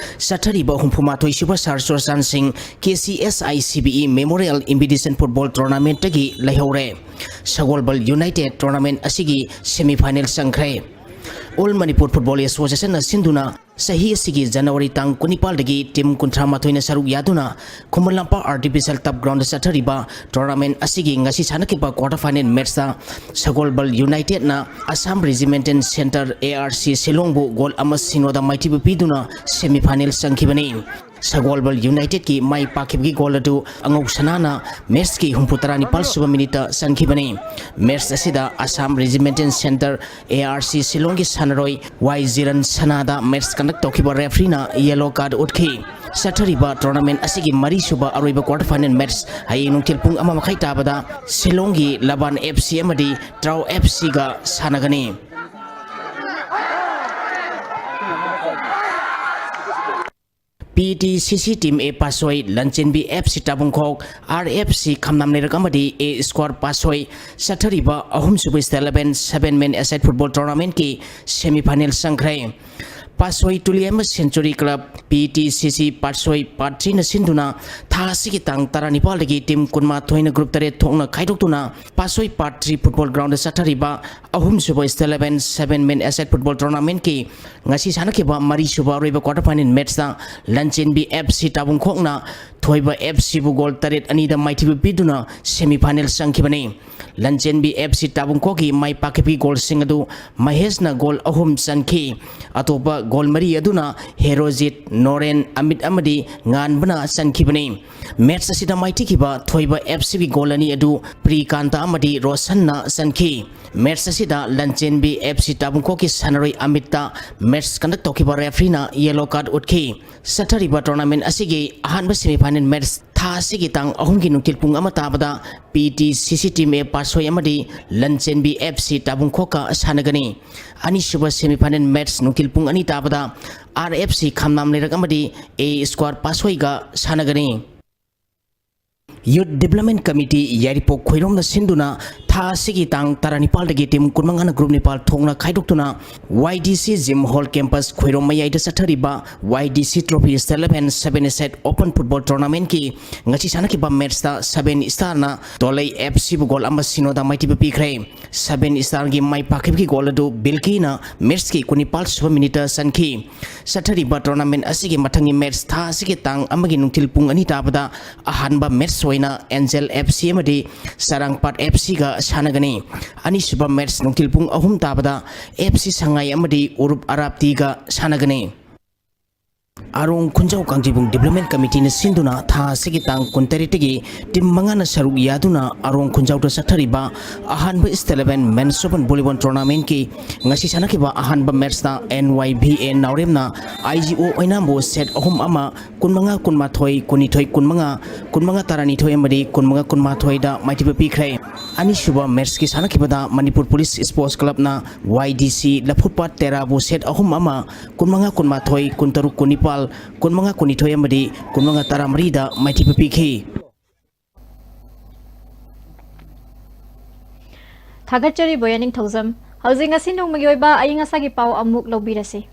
ꯆꯠꯊꯔꯤꯕ ꯍꯨꯝꯐꯨ ꯃꯥꯊꯣꯏ ꯁꯨꯕ ꯁꯥꯔ ꯆꯨꯔꯆꯥꯟ ꯁꯤꯡ K C S I C B E memorial invitation football ꯇꯣꯔꯅꯥꯃꯦꯟꯠꯇꯒꯤ ꯂꯩꯍꯧꯔꯦ꯫ ꯁꯒꯣꯜꯕꯜ ꯌꯨꯅꯥꯏꯇꯦꯗ ꯇꯣꯔꯅꯥꯃꯦꯟꯠ ꯑꯁꯤꯒꯤ ꯁꯦꯃꯤꯐꯥꯏꯅꯦꯜ ꯆꯪꯈ꯭ꯔꯦ꯫ ꯑꯣꯜ ꯃꯅꯤꯄꯨꯔ ꯐꯨꯠꯕꯣꯜ ꯑꯦꯁꯣꯁꯤꯌꯦꯁꯟꯅ ꯁꯤꯟꯗꯨꯅ ꯆꯍꯤ ꯑꯁꯤꯒꯤ ꯖꯅꯋꯥꯔꯤ ꯇꯥꯡ ꯀꯨꯟꯅꯤꯄꯥꯜꯗꯒꯤ ꯇꯤꯝ ꯀꯨꯟꯊ꯭ꯔꯥ ꯃꯥꯊꯣꯏꯅ ꯁꯔꯨꯛ ꯌꯥꯗꯨꯅ Khuman Lampak artificial turf ground ꯆꯠꯊꯔꯤꯕ ꯇꯣꯔꯅꯥꯃꯦꯟꯠ ꯑꯁꯤꯒꯤ ꯉꯁꯤ ꯁꯥꯟꯅꯈꯤꯕ ꯀ꯭ꯋꯥꯔꯇꯔ ꯐꯥꯏꯅꯦꯜ ꯃꯦꯠꯆꯇ ꯁꯒꯣꯜꯕꯜ ꯌꯨꯅꯥꯏꯇꯦꯗꯅ Assam regimental centre A R C ꯁꯤꯂꯣꯡꯕꯨ ꯒꯣꯜ ꯑꯃ ꯁꯤꯅꯣꯗ ꯃꯥꯏꯊꯤꯕ ꯄꯤꯗꯨꯅ ꯁꯦꯃꯤꯐꯥꯏꯅꯦꯜ ꯆꯪꯈꯤꯕꯅꯤ꯫ ꯁꯒꯣꯜꯕꯜ ꯌꯨꯅꯥꯏꯇꯦꯗꯀꯤ ꯃꯥꯏ ꯄꯥꯛꯈꯤꯕꯒꯤ ꯒꯣꯜ ꯑꯗꯨ ꯑꯉꯧ ꯁꯅꯥꯅ ꯃꯦꯠꯆꯀꯤ ꯍꯨꯝꯐꯨ ꯇꯔꯥꯅꯤꯄꯥꯜ ꯁꯨꯕ ꯃꯤꯅꯤꯠꯇ ꯆꯟꯈꯤꯕꯅꯤ꯫ ꯃꯦꯠꯆ ꯑꯁꯤꯗ Assam regimental centre A R C ꯁꯤꯂꯣꯡꯒꯤ ꯁꯥꯟꯅꯔꯣꯏ ꯋꯥꯏ ꯖꯤꯔꯟ ꯁꯅꯥꯗ ꯃꯦꯠꯆ ꯀꯟꯗꯛ ꯇꯧꯈꯤꯕ ꯔꯦꯐ꯭ꯔꯤꯅ ꯌꯦꯂꯣ ꯀꯥꯔꯗ ꯎꯠꯈꯤ꯫ ꯆꯠꯊꯔꯤꯕ ꯇꯣꯔꯅꯥꯃꯦꯟꯠ ꯑꯁꯤꯒꯤ ꯃꯔꯤꯁꯨꯕ ꯑꯔꯣꯏꯕ ꯀ꯭ꯋꯥꯔꯇꯔ ꯐꯥꯏꯅꯦꯜ ꯃꯦꯠꯆ ꯍꯌꯦꯡ ꯅꯨꯡꯊꯤꯜ ꯄꯨꯡ ꯑꯃ ꯃꯈꯥꯏ ꯇꯥꯕꯗ ꯁꯤꯂꯣꯡꯒꯤ ꯂꯕꯥꯟ ꯑꯦꯐ ꯁꯤ ꯑꯃꯗꯤ ꯇ꯭ꯔꯥꯎ ꯑꯦꯐ ꯁꯤꯒ ꯁꯥꯟꯅꯒꯅꯤ꯫ ꯄꯤ ꯇꯤ ꯁꯤ ꯁꯤ ꯇꯤꯝ ꯑꯦ ꯄꯥꯠꯁꯣꯏ, ꯂꯟꯆꯦꯟꯕꯤ F C ꯇꯥꯕꯨꯡꯈꯣꯛ, R F C ꯈꯝꯅꯥꯝ ꯂꯩꯔꯛ ꯑꯃꯗꯤ ꯑꯦ ꯁ꯭ꯀ꯭ꯋꯥꯔ ꯄꯥꯠꯁꯣꯏ ꯆꯠꯊꯔꯤꯕ ꯑꯍꯨꯝꯁꯨꯕ state eleven seven men aside football ꯇꯣꯔꯅꯥꯃꯦꯟꯠꯀꯤ ꯁꯦꯃꯤꯐꯥꯏꯅꯦꯜ ꯆꯪꯈ꯭ꯔꯦ꯫ ꯄꯥꯠꯁꯣꯏ ꯇꯨꯂꯤꯌꯥꯏꯃ century club, P T C C ꯄꯥꯠꯁꯣꯏ ꯄꯥꯔꯠ ꯊ꯭ꯔꯤꯅ ꯁꯤꯟꯗꯨꯅ ꯊꯥ ꯑꯁꯤꯒꯤ ꯇꯥꯡ ꯇꯔꯥꯅꯤꯄꯥꯜꯗꯒꯤ ꯇꯤꯝ ꯀꯨꯟꯃꯥꯊꯣꯏꯅ ꯒ꯭ꯔꯨꯞ ꯇꯔꯦꯠ ꯊꯣꯛꯅ ꯈꯥꯏꯗꯣꯛꯇꯨꯅ ꯄꯥꯠꯁꯣꯏ ꯄꯥꯔꯠ ꯊ꯭ꯔꯤ ꯐꯨꯠꯕꯣꯜ ꯒ꯭ꯔꯥꯎꯟꯗ ꯆꯠꯊꯔꯤꯕ ꯑꯍꯨꯝꯁꯨꯕ state eleven seven men aside football ꯇꯣꯔꯅꯥꯃꯦꯟꯠꯀꯤ ꯉꯁꯤ ꯁꯥꯟꯅꯈꯤꯕ ꯃꯔꯤꯁꯨꯕ ꯑꯔꯣꯏꯕ ꯀ꯭ꯋꯥꯔꯇꯔ ꯐꯥꯏꯅꯦꯜ ꯃꯦꯠꯆꯇ ꯂꯟꯆꯦꯟꯕꯤ ꯑꯦꯐ ꯁꯤ ꯇꯥꯕꯨꯡꯈꯣꯛꯅ ꯊꯣꯏꯕ ꯑꯦꯐ ꯁꯤꯕꯨ ꯒꯣꯜ ꯇꯔꯦꯠ ꯑꯅꯤꯗ ꯃꯥꯏꯊꯤꯕ ꯄꯤꯗꯨꯅ ꯁꯦꯃꯤꯐꯥꯏꯅꯦꯜ ꯆꯪꯈꯤꯕꯅꯤ꯫ ꯂꯟꯆꯦꯟꯕꯤ ꯑꯦꯐ ꯁꯤ ꯇꯥꯕꯨꯡꯈꯣꯛꯀꯤ ꯃꯥꯏ ꯄꯥꯛꯈꯤꯕꯒꯤ ꯒꯣꯜꯁꯤꯡ ꯑꯗꯨ ꯃꯍꯦꯁꯅ ꯒꯣꯜ ꯑꯍꯨꯝ ꯆꯟꯈꯤ꯫ ꯑꯇꯣꯞꯄ ꯒꯣꯜ ꯃꯔꯤ ꯑꯗꯨꯅ ꯍꯦꯔꯣꯖꯤꯠ, ꯅꯣꯔꯦꯟ, ꯑꯃꯤꯠ ꯑꯃꯗꯤ ꯉꯥꯟꯕꯅ ꯆꯟꯈꯤꯕꯅꯤ꯫ ꯃꯦꯠꯆ ꯑꯁꯤꯗ ꯃꯥꯏꯊꯤꯈꯤꯕ ꯊꯣꯏꯕ ꯑꯦꯐ ꯁꯤꯒꯤ ꯒꯣꯜ ꯑꯅꯤ ꯑꯗꯨ ꯄ꯭ꯔꯤꯀꯥꯟꯇ ꯑꯃꯗꯤ ꯔꯣꯁꯟꯅ ꯆꯟꯈꯤ꯫ ꯃꯦꯠꯆ ꯑꯁꯤꯗ ꯂꯟꯆꯦꯟꯕꯤ ꯑꯦꯐ ꯁꯤ ꯇꯥꯕꯨꯡꯈꯣꯛꯀꯤ ꯁꯥꯟꯅꯔꯣꯏ ꯑꯃꯤꯠꯇ ꯃꯦꯠꯆ ꯀꯟꯗꯛ ꯇꯧꯈꯤꯕ ꯔꯦꯐ꯭ꯔꯤꯅ ꯌꯦꯂꯣ ꯀꯥꯔꯗ ꯎꯠꯈꯤ꯫ ꯆꯠꯊꯔꯤꯕ ꯇꯣꯔꯅꯥꯃꯦꯟ ꯑꯁꯤꯒꯤ ꯑꯍꯥꯟꯕ ꯁꯦꯃꯤꯐꯥꯏꯅꯦꯜ ꯃꯦꯠꯆ ꯊꯥ ꯑꯁꯤꯒꯤ ꯇꯥꯡ ꯑꯍꯨꯝꯒꯤ ꯅꯨꯡꯊꯤꯜ ꯄꯨꯡ ꯑꯃ ꯇꯥꯕꯗ ꯄꯤ ꯇꯤ ꯁꯤ ꯁꯤ ꯇꯤꯝ ꯑꯦ ꯄꯥꯠꯁꯣꯏ ꯑꯃꯗꯤ ꯂꯟꯆꯦꯟꯕꯤ ꯑꯦꯐ ꯁꯤ ꯇꯥꯕꯨꯡꯈꯣꯛꯀ ꯁꯥꯟꯅꯒꯅꯤ꯫ ꯑꯅꯤꯁꯨꯕ ꯁꯦꯃꯤꯐꯥꯏꯅꯦꯜ ꯃꯦꯠꯆ ꯅꯨꯡꯊꯤꯜ ꯄꯨꯡ ꯑꯅꯤ ꯇꯥꯕꯗ ꯑꯥꯔ ꯑꯦꯐ ꯁꯤ ꯈꯝꯅꯥꯝ ꯂꯩꯔꯛ ꯑꯃꯗꯤ ꯑꯦ ꯁ꯭ꯀ꯭ꯋꯥꯔ ꯄꯥꯠꯁꯣꯏꯒ ꯁꯥꯟꯅꯒꯅꯤ꯫ ꯌꯨꯠ ꯗꯤꯕ꯭ꯂꯞꯃꯦꯟ ꯀꯃꯤꯇꯤ ꯌꯥꯏꯔꯤꯄꯣꯛ ꯈꯣꯏꯔꯣꯝꯅ ꯁꯤꯟꯗꯨꯅ ꯊꯥ ꯑꯁꯤꯒꯤ ꯇꯥꯡ ꯇꯔꯥꯅꯤꯄꯥꯜꯗꯒꯤ ꯇꯤꯝ ꯀꯨꯟꯃꯉꯥꯅ ꯒ꯭ꯔꯨꯞ ꯅꯤꯄꯥꯜ ꯊꯣꯛꯅ ꯈꯥꯏꯗꯣꯛꯇꯨꯅ ꯋꯥꯏ ꯗꯤ ꯁꯤ ꯖꯤꯝ ꯍꯣꯜ ꯀꯦꯝꯄꯁ ꯈꯣꯏꯔꯣꯝ ꯃꯌꯥꯏꯗ ꯆꯠꯊꯔꯤꯕ Y D C trophy state eleven seven ꯁꯦꯠ ꯑꯣꯄꯟ ꯐꯨꯠꯕꯣꯜ ꯇꯣꯔꯅꯥꯃꯦꯟꯠꯀꯤ ꯉꯁꯤ ꯁꯥꯟꯅꯈꯤꯕ ꯃꯦꯠꯆꯇ ꯁꯚꯦꯟ ꯁ꯭ꯇꯥꯔꯅ ꯇꯣꯂꯩ ꯑꯦꯐ ꯁꯤꯕꯨ ꯒꯣꯜ ꯑꯃ ꯁꯤꯅꯣꯗ ꯃꯥꯏꯊꯤꯕ ꯄꯤꯈ꯭ꯔꯦ꯫ ꯁꯚꯦꯟ ꯁ꯭ꯇꯥꯔꯒꯤ ꯃꯥꯏ ꯄꯥꯛꯈꯤꯕꯒꯤ ꯒꯣꯜ ꯑꯗꯨ ꯕꯤꯜꯀꯤꯅ ꯃꯦꯠꯆꯀꯤ ꯀꯨꯟꯅꯤꯄꯥꯜ ꯁꯨꯕ ꯃꯤꯅꯤꯠꯇ ꯆꯟꯈꯤ꯫ ꯆꯠꯊꯔꯤꯕ ꯇꯣꯔꯅꯥꯃꯦꯟꯠ ꯑꯁꯤꯒꯤ ꯃꯊꯪꯒꯤ ꯃꯦꯠꯆ ꯊꯥ ꯑꯁꯤꯒꯤ ꯇꯥꯡ ꯑꯃꯒꯤ ꯅꯨꯡꯊꯤꯜ ꯄꯨꯡ ꯑꯅꯤ ꯇꯥꯕꯗ ꯑꯍꯥꯟꯕ ꯃꯦꯠꯆ ꯑꯣꯏꯅ ꯑꯦꯟꯖꯦꯜ ꯑꯦꯐ ꯁꯤ ꯑꯃꯗꯤ ꯆꯔꯥꯡꯄꯥꯠ ꯑꯦꯐ ꯁꯤꯒ ꯁꯥꯟꯅꯒꯅꯤ꯫ ꯑꯅꯤꯁꯨꯕ ꯃꯦꯠꯆ ꯅꯨꯡꯊꯤꯜ ꯄꯨꯡ ꯑꯍꯨꯝ ꯇꯥꯕꯗ ꯑꯦꯐ ꯁꯤ ꯁꯉꯥꯏ ꯑꯃꯗꯤ ꯎꯔꯨꯞ ꯑꯔꯥꯞꯇꯤꯒ ꯁꯥꯟꯅꯒꯅꯤ꯫ ꯑꯔꯣꯡ ꯈꯨꯟꯖꯥꯎ ꯀꯥꯡꯖꯩꯕꯨꯡ ꯗꯤꯕ꯭ꯂꯞꯃꯦꯟ ꯀꯃꯤꯇꯤꯅ ꯁꯤꯟꯗꯨꯅ ꯊꯥ ꯑꯁꯤꯒꯤ ꯇꯥꯡ ꯀꯨꯟꯇꯔꯦꯠꯇꯒꯤ ꯇꯤꯝ ꯃꯉꯥꯅ ꯁꯔꯨꯛ ꯌꯥꯗꯨꯅ ꯑꯔꯣꯡ ꯈꯨꯟꯖꯥꯎꯗ ꯆꯠꯊꯔꯤꯕ ꯑꯍꯥꯟꯕ state eleven men's open volleyball ꯇꯣꯔꯅꯥꯃꯦꯟꯠꯀꯤ ꯉꯁꯤ ꯁꯥꯟꯅꯈꯤꯕ ꯑꯍꯥꯟꯕ ꯃꯦꯠꯆꯇ ꯑꯦꯟ ꯋꯥꯏ ꯚꯤ ꯑꯦ ꯅꯥꯎꯔꯦꯝꯅ ꯑꯥꯏ ꯖꯤ ꯑꯣ ꯑꯣꯏꯅꯥꯝꯕꯨ ꯁꯦꯠ ꯑꯍꯨꯝ ꯑꯃ, ꯀꯨꯟꯃꯉꯥ ꯀꯨꯟꯃꯥꯊꯣꯏ, ꯀꯨꯟꯅꯤꯊꯣꯏ ꯀꯨꯟꯃꯉꯥ, ꯀꯨꯟꯃꯉꯥ ꯇꯔꯥꯅꯤꯊꯣꯏ ꯑꯃꯗꯤ ꯀꯨꯟꯃꯉꯥ ꯀꯨꯟꯃꯥꯊꯣꯏꯗ ꯃꯥꯏꯊꯤꯕ ꯄꯤꯈ꯭ꯔꯦ꯫ ꯑꯅꯤꯁꯨꯕ ꯃꯦꯠꯆꯀꯤ ꯁꯥꯟꯅꯈꯤꯕꯗ ꯃꯅꯤꯄꯨꯔ ꯄꯨꯂꯤꯁ ꯁ꯭ꯄꯣꯔꯠꯁ ꯀ꯭ꯂꯕꯅ ꯋꯥꯏ ꯗꯤ ꯁꯤ ꯂꯐꯨꯄꯥꯠ ꯇꯦꯔꯥꯕꯨ ꯁꯦꯠ ꯑꯍꯨꯝ ꯑꯃ, ꯀꯨꯟꯃꯉꯥ ꯀꯨꯟꯃꯥꯊꯣꯏ, ꯀꯨꯟꯇꯔꯨꯛ ꯀꯨꯟꯅꯤꯄꯥꯜ, ꯀꯨꯟꯃꯉꯥ ꯀꯨꯟꯅꯤꯊꯣꯏ ꯑꯃꯗꯤ ꯀꯨꯟꯃꯉꯥ ꯇꯔꯥꯃꯔꯤꯗ ꯃꯥꯏꯊꯤꯕ ꯄꯤꯈꯤ꯫ ꯊꯥꯒꯠꯆꯔꯤ ꯕꯣꯌꯥ ꯅꯤꯡꯊꯧꯖꯝ꯫ ꯍꯧꯖꯤꯛ ꯉꯁꯤ ꯅꯣꯡꯃꯒꯤ ꯑꯣꯏꯕ ꯑꯏꯪ ꯑꯁꯥꯒꯤ ꯄꯥꯎ ꯑꯃꯨꯛ ꯂꯧꯕꯤꯔꯁꯤ꯫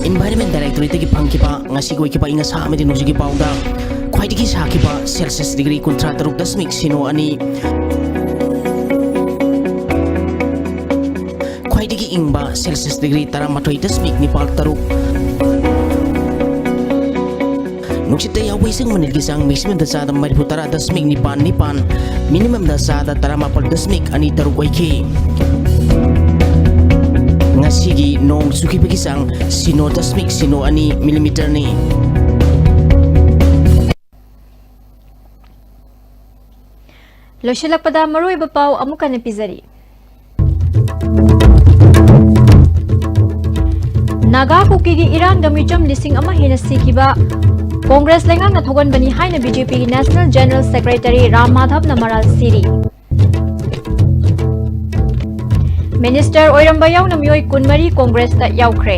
ꯏꯟꯚꯥꯏꯔꯟꯃꯦꯟ ꯗꯥꯏꯔꯦꯛꯇꯣꯔꯦꯠꯇꯒꯤ ꯐꯪꯈꯤꯕ ꯉꯁꯤꯒꯤ ꯑꯣꯏꯈꯤꯕ ꯑꯏꯪ ꯑꯁꯥ ꯑꯃꯗꯤ ꯅꯣꯡꯖꯨꯒꯤ ꯄꯥꯎꯗ ꯈ꯭ꯋꯥꯏꯗꯒꯤ ꯁꯥꯈꯤꯕ ꯁꯦꯜꯁꯤꯌꯁ ꯗꯤꯒ꯭ꯔꯤ ꯀꯨꯟꯊ꯭ꯔꯥ ꯇꯔꯨꯛ ꯗꯁꯃꯤꯛ ꯁꯤꯅꯣ ꯑꯅꯤ, ꯈ꯭ꯋꯥꯏꯗꯒꯤ ꯏꯪꯕ ꯁꯦꯜꯁꯤꯌꯁ ꯗꯤꯒ꯭ꯔꯤ ꯇꯔꯥꯃꯥꯊꯣꯏ ꯗꯁꯃꯤꯛ ꯅꯤꯄꯥꯜ ꯇꯔꯨꯛ, ꯅꯨꯡꯁꯤꯠꯇ ꯌꯥꯎꯕ ꯏꯁꯤꯡ ꯃꯅꯤꯜꯒꯤ ꯆꯥꯡ ꯃꯦꯛꯁꯤꯃꯝꯗ ꯆꯥꯗ ꯃꯔꯤꯐꯨ ꯇꯔꯥ ꯗꯁꯃꯤꯛ ꯅꯤꯄꯥꯜ ꯅꯤꯄꯥꯜ, ꯃꯤꯅꯤꯃꯝꯗ ꯆꯥꯗ ꯇꯔꯥꯃꯥꯄꯜ ꯗꯁꯃꯤꯛ ꯑꯅꯤ ꯇꯔꯨꯛ ꯑꯣꯏꯈꯤ꯫ ꯁꯤꯒꯤ ꯅꯣꯡ ꯆꯨꯈꯤꯕꯒꯤ ꯆꯥꯡ ꯁꯤꯅꯣ ꯗꯁꯃꯤꯛ ꯁꯤꯅꯣ ꯑꯅꯤ ꯃꯤꯂꯤꯃꯤꯇꯔꯅꯤ꯫ ꯂꯣꯏꯁꯤꯜꯂꯛꯄꯗ ꯃꯔꯨꯑꯣꯏꯕ ꯄꯥꯎ ꯑꯃꯨꯛ ꯍꯟꯅ ꯄꯤꯖꯔꯤ꯫ ꯅꯥꯒꯥ ꯀꯨꯀꯤꯒꯤ ꯏꯔꯥꯡꯗ ꯃꯤꯆꯝ ꯂꯤꯁꯤꯡ ꯑꯃ ꯍꯦꯟꯅ ꯁꯤꯈꯤꯕ ꯀꯣꯡꯒ꯭ꯔꯦꯁ ꯂꯩꯉꯥꯛꯅ ꯊꯣꯛꯍꯟꯕꯅꯤ ꯍꯥꯏꯅ ꯕꯤ ꯖꯦ ꯄꯤꯒꯤ National General Secretary ꯔꯥꯝ ꯃꯥꯙꯕꯅ ꯃꯔꯥꯜ ꯁꯤꯔꯤ꯫ ꯃꯤꯅꯤꯁꯇꯔ ꯑꯣꯏꯔꯝꯕ ꯌꯥꯎꯅ ꯃꯤꯑꯣꯏ ꯀꯨꯟꯃꯔꯤ ꯀꯣꯡꯒ꯭ꯔꯦꯁꯇ ꯌꯥꯎꯈ꯭ꯔꯦ꯫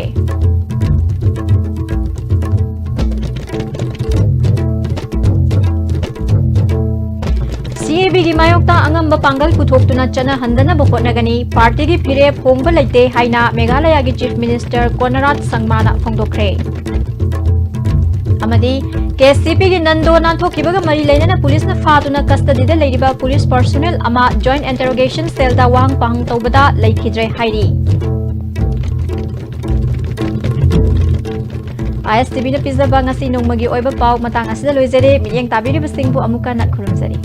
ꯁꯤ ꯑꯦ ꯕꯤꯒꯤ ꯃꯥꯌꯣꯛꯇ ꯑꯉꯝꯕ ꯄꯥꯡꯒꯜ ꯄꯨꯊꯣꯛꯇꯨꯅ ꯆꯠꯅꯍꯟꯗꯅꯕ ꯍꯣꯠꯅꯒꯅꯤ, ꯄꯥꯔꯇꯤꯒꯤ ꯐꯤꯔꯦꯞ ꯍꯣꯡꯕ ꯂꯩꯇꯦ ꯍꯥꯏꯅ ꯃꯦꯘꯥꯂꯌꯥꯒꯤ ꯆꯤꯐ ꯃꯤꯅꯤꯁꯇꯔ ꯀꯣꯅꯔꯥꯗ ꯁꯪꯃꯥꯅ ꯐꯣꯡꯗꯣꯛꯈ꯭ꯔꯦ꯫ ꯑꯃꯗꯤ ꯀꯦ ꯑꯦꯁ ꯁꯤ ꯄꯤꯒꯤ ꯅꯟꯗꯣ ꯅꯥꯟꯊꯣꯛꯈꯤꯕꯒ ꯃꯔꯤ ꯂꯩꯅꯅ ꯄꯨꯂꯤꯁꯅ ꯐꯥꯗꯨꯅ ꯀꯁꯇꯗꯤꯗ ꯂꯩꯔꯤꯕ ꯄꯨꯂꯤꯁ ꯄꯔꯁꯣꯅꯦꯜ ꯑꯃ ꯖꯣꯏꯟꯠ ꯏꯟꯇꯔꯣꯒꯦꯁꯟ ꯁꯦꯜꯗ ꯋꯥꯍꯪ ꯄꯥꯍꯪ ꯇꯧꯕꯗ ꯂꯩꯈꯤꯗ꯭ꯔꯦ ꯍꯥꯏꯔꯤ꯫ ꯑꯥꯏ ꯑꯦꯁ ꯇꯤ ꯚꯤꯅ ꯄꯤꯖꯕ ꯉꯁꯤ ꯅꯣꯡꯃꯒꯤ ꯑꯣꯏꯕ ꯄꯥꯎ ꯃꯇꯥꯡ ꯑꯁꯤꯗ ꯂꯣꯏꯖꯔꯦ꯫ ꯃꯤꯠꯌꯦꯡ ꯇꯥꯕꯤꯔꯤꯕꯁꯤꯡꯕꯨ ꯑꯃꯨꯛꯀ ꯍꯟꯅ ꯈꯨꯔꯨꯝꯖꯔꯤ꯫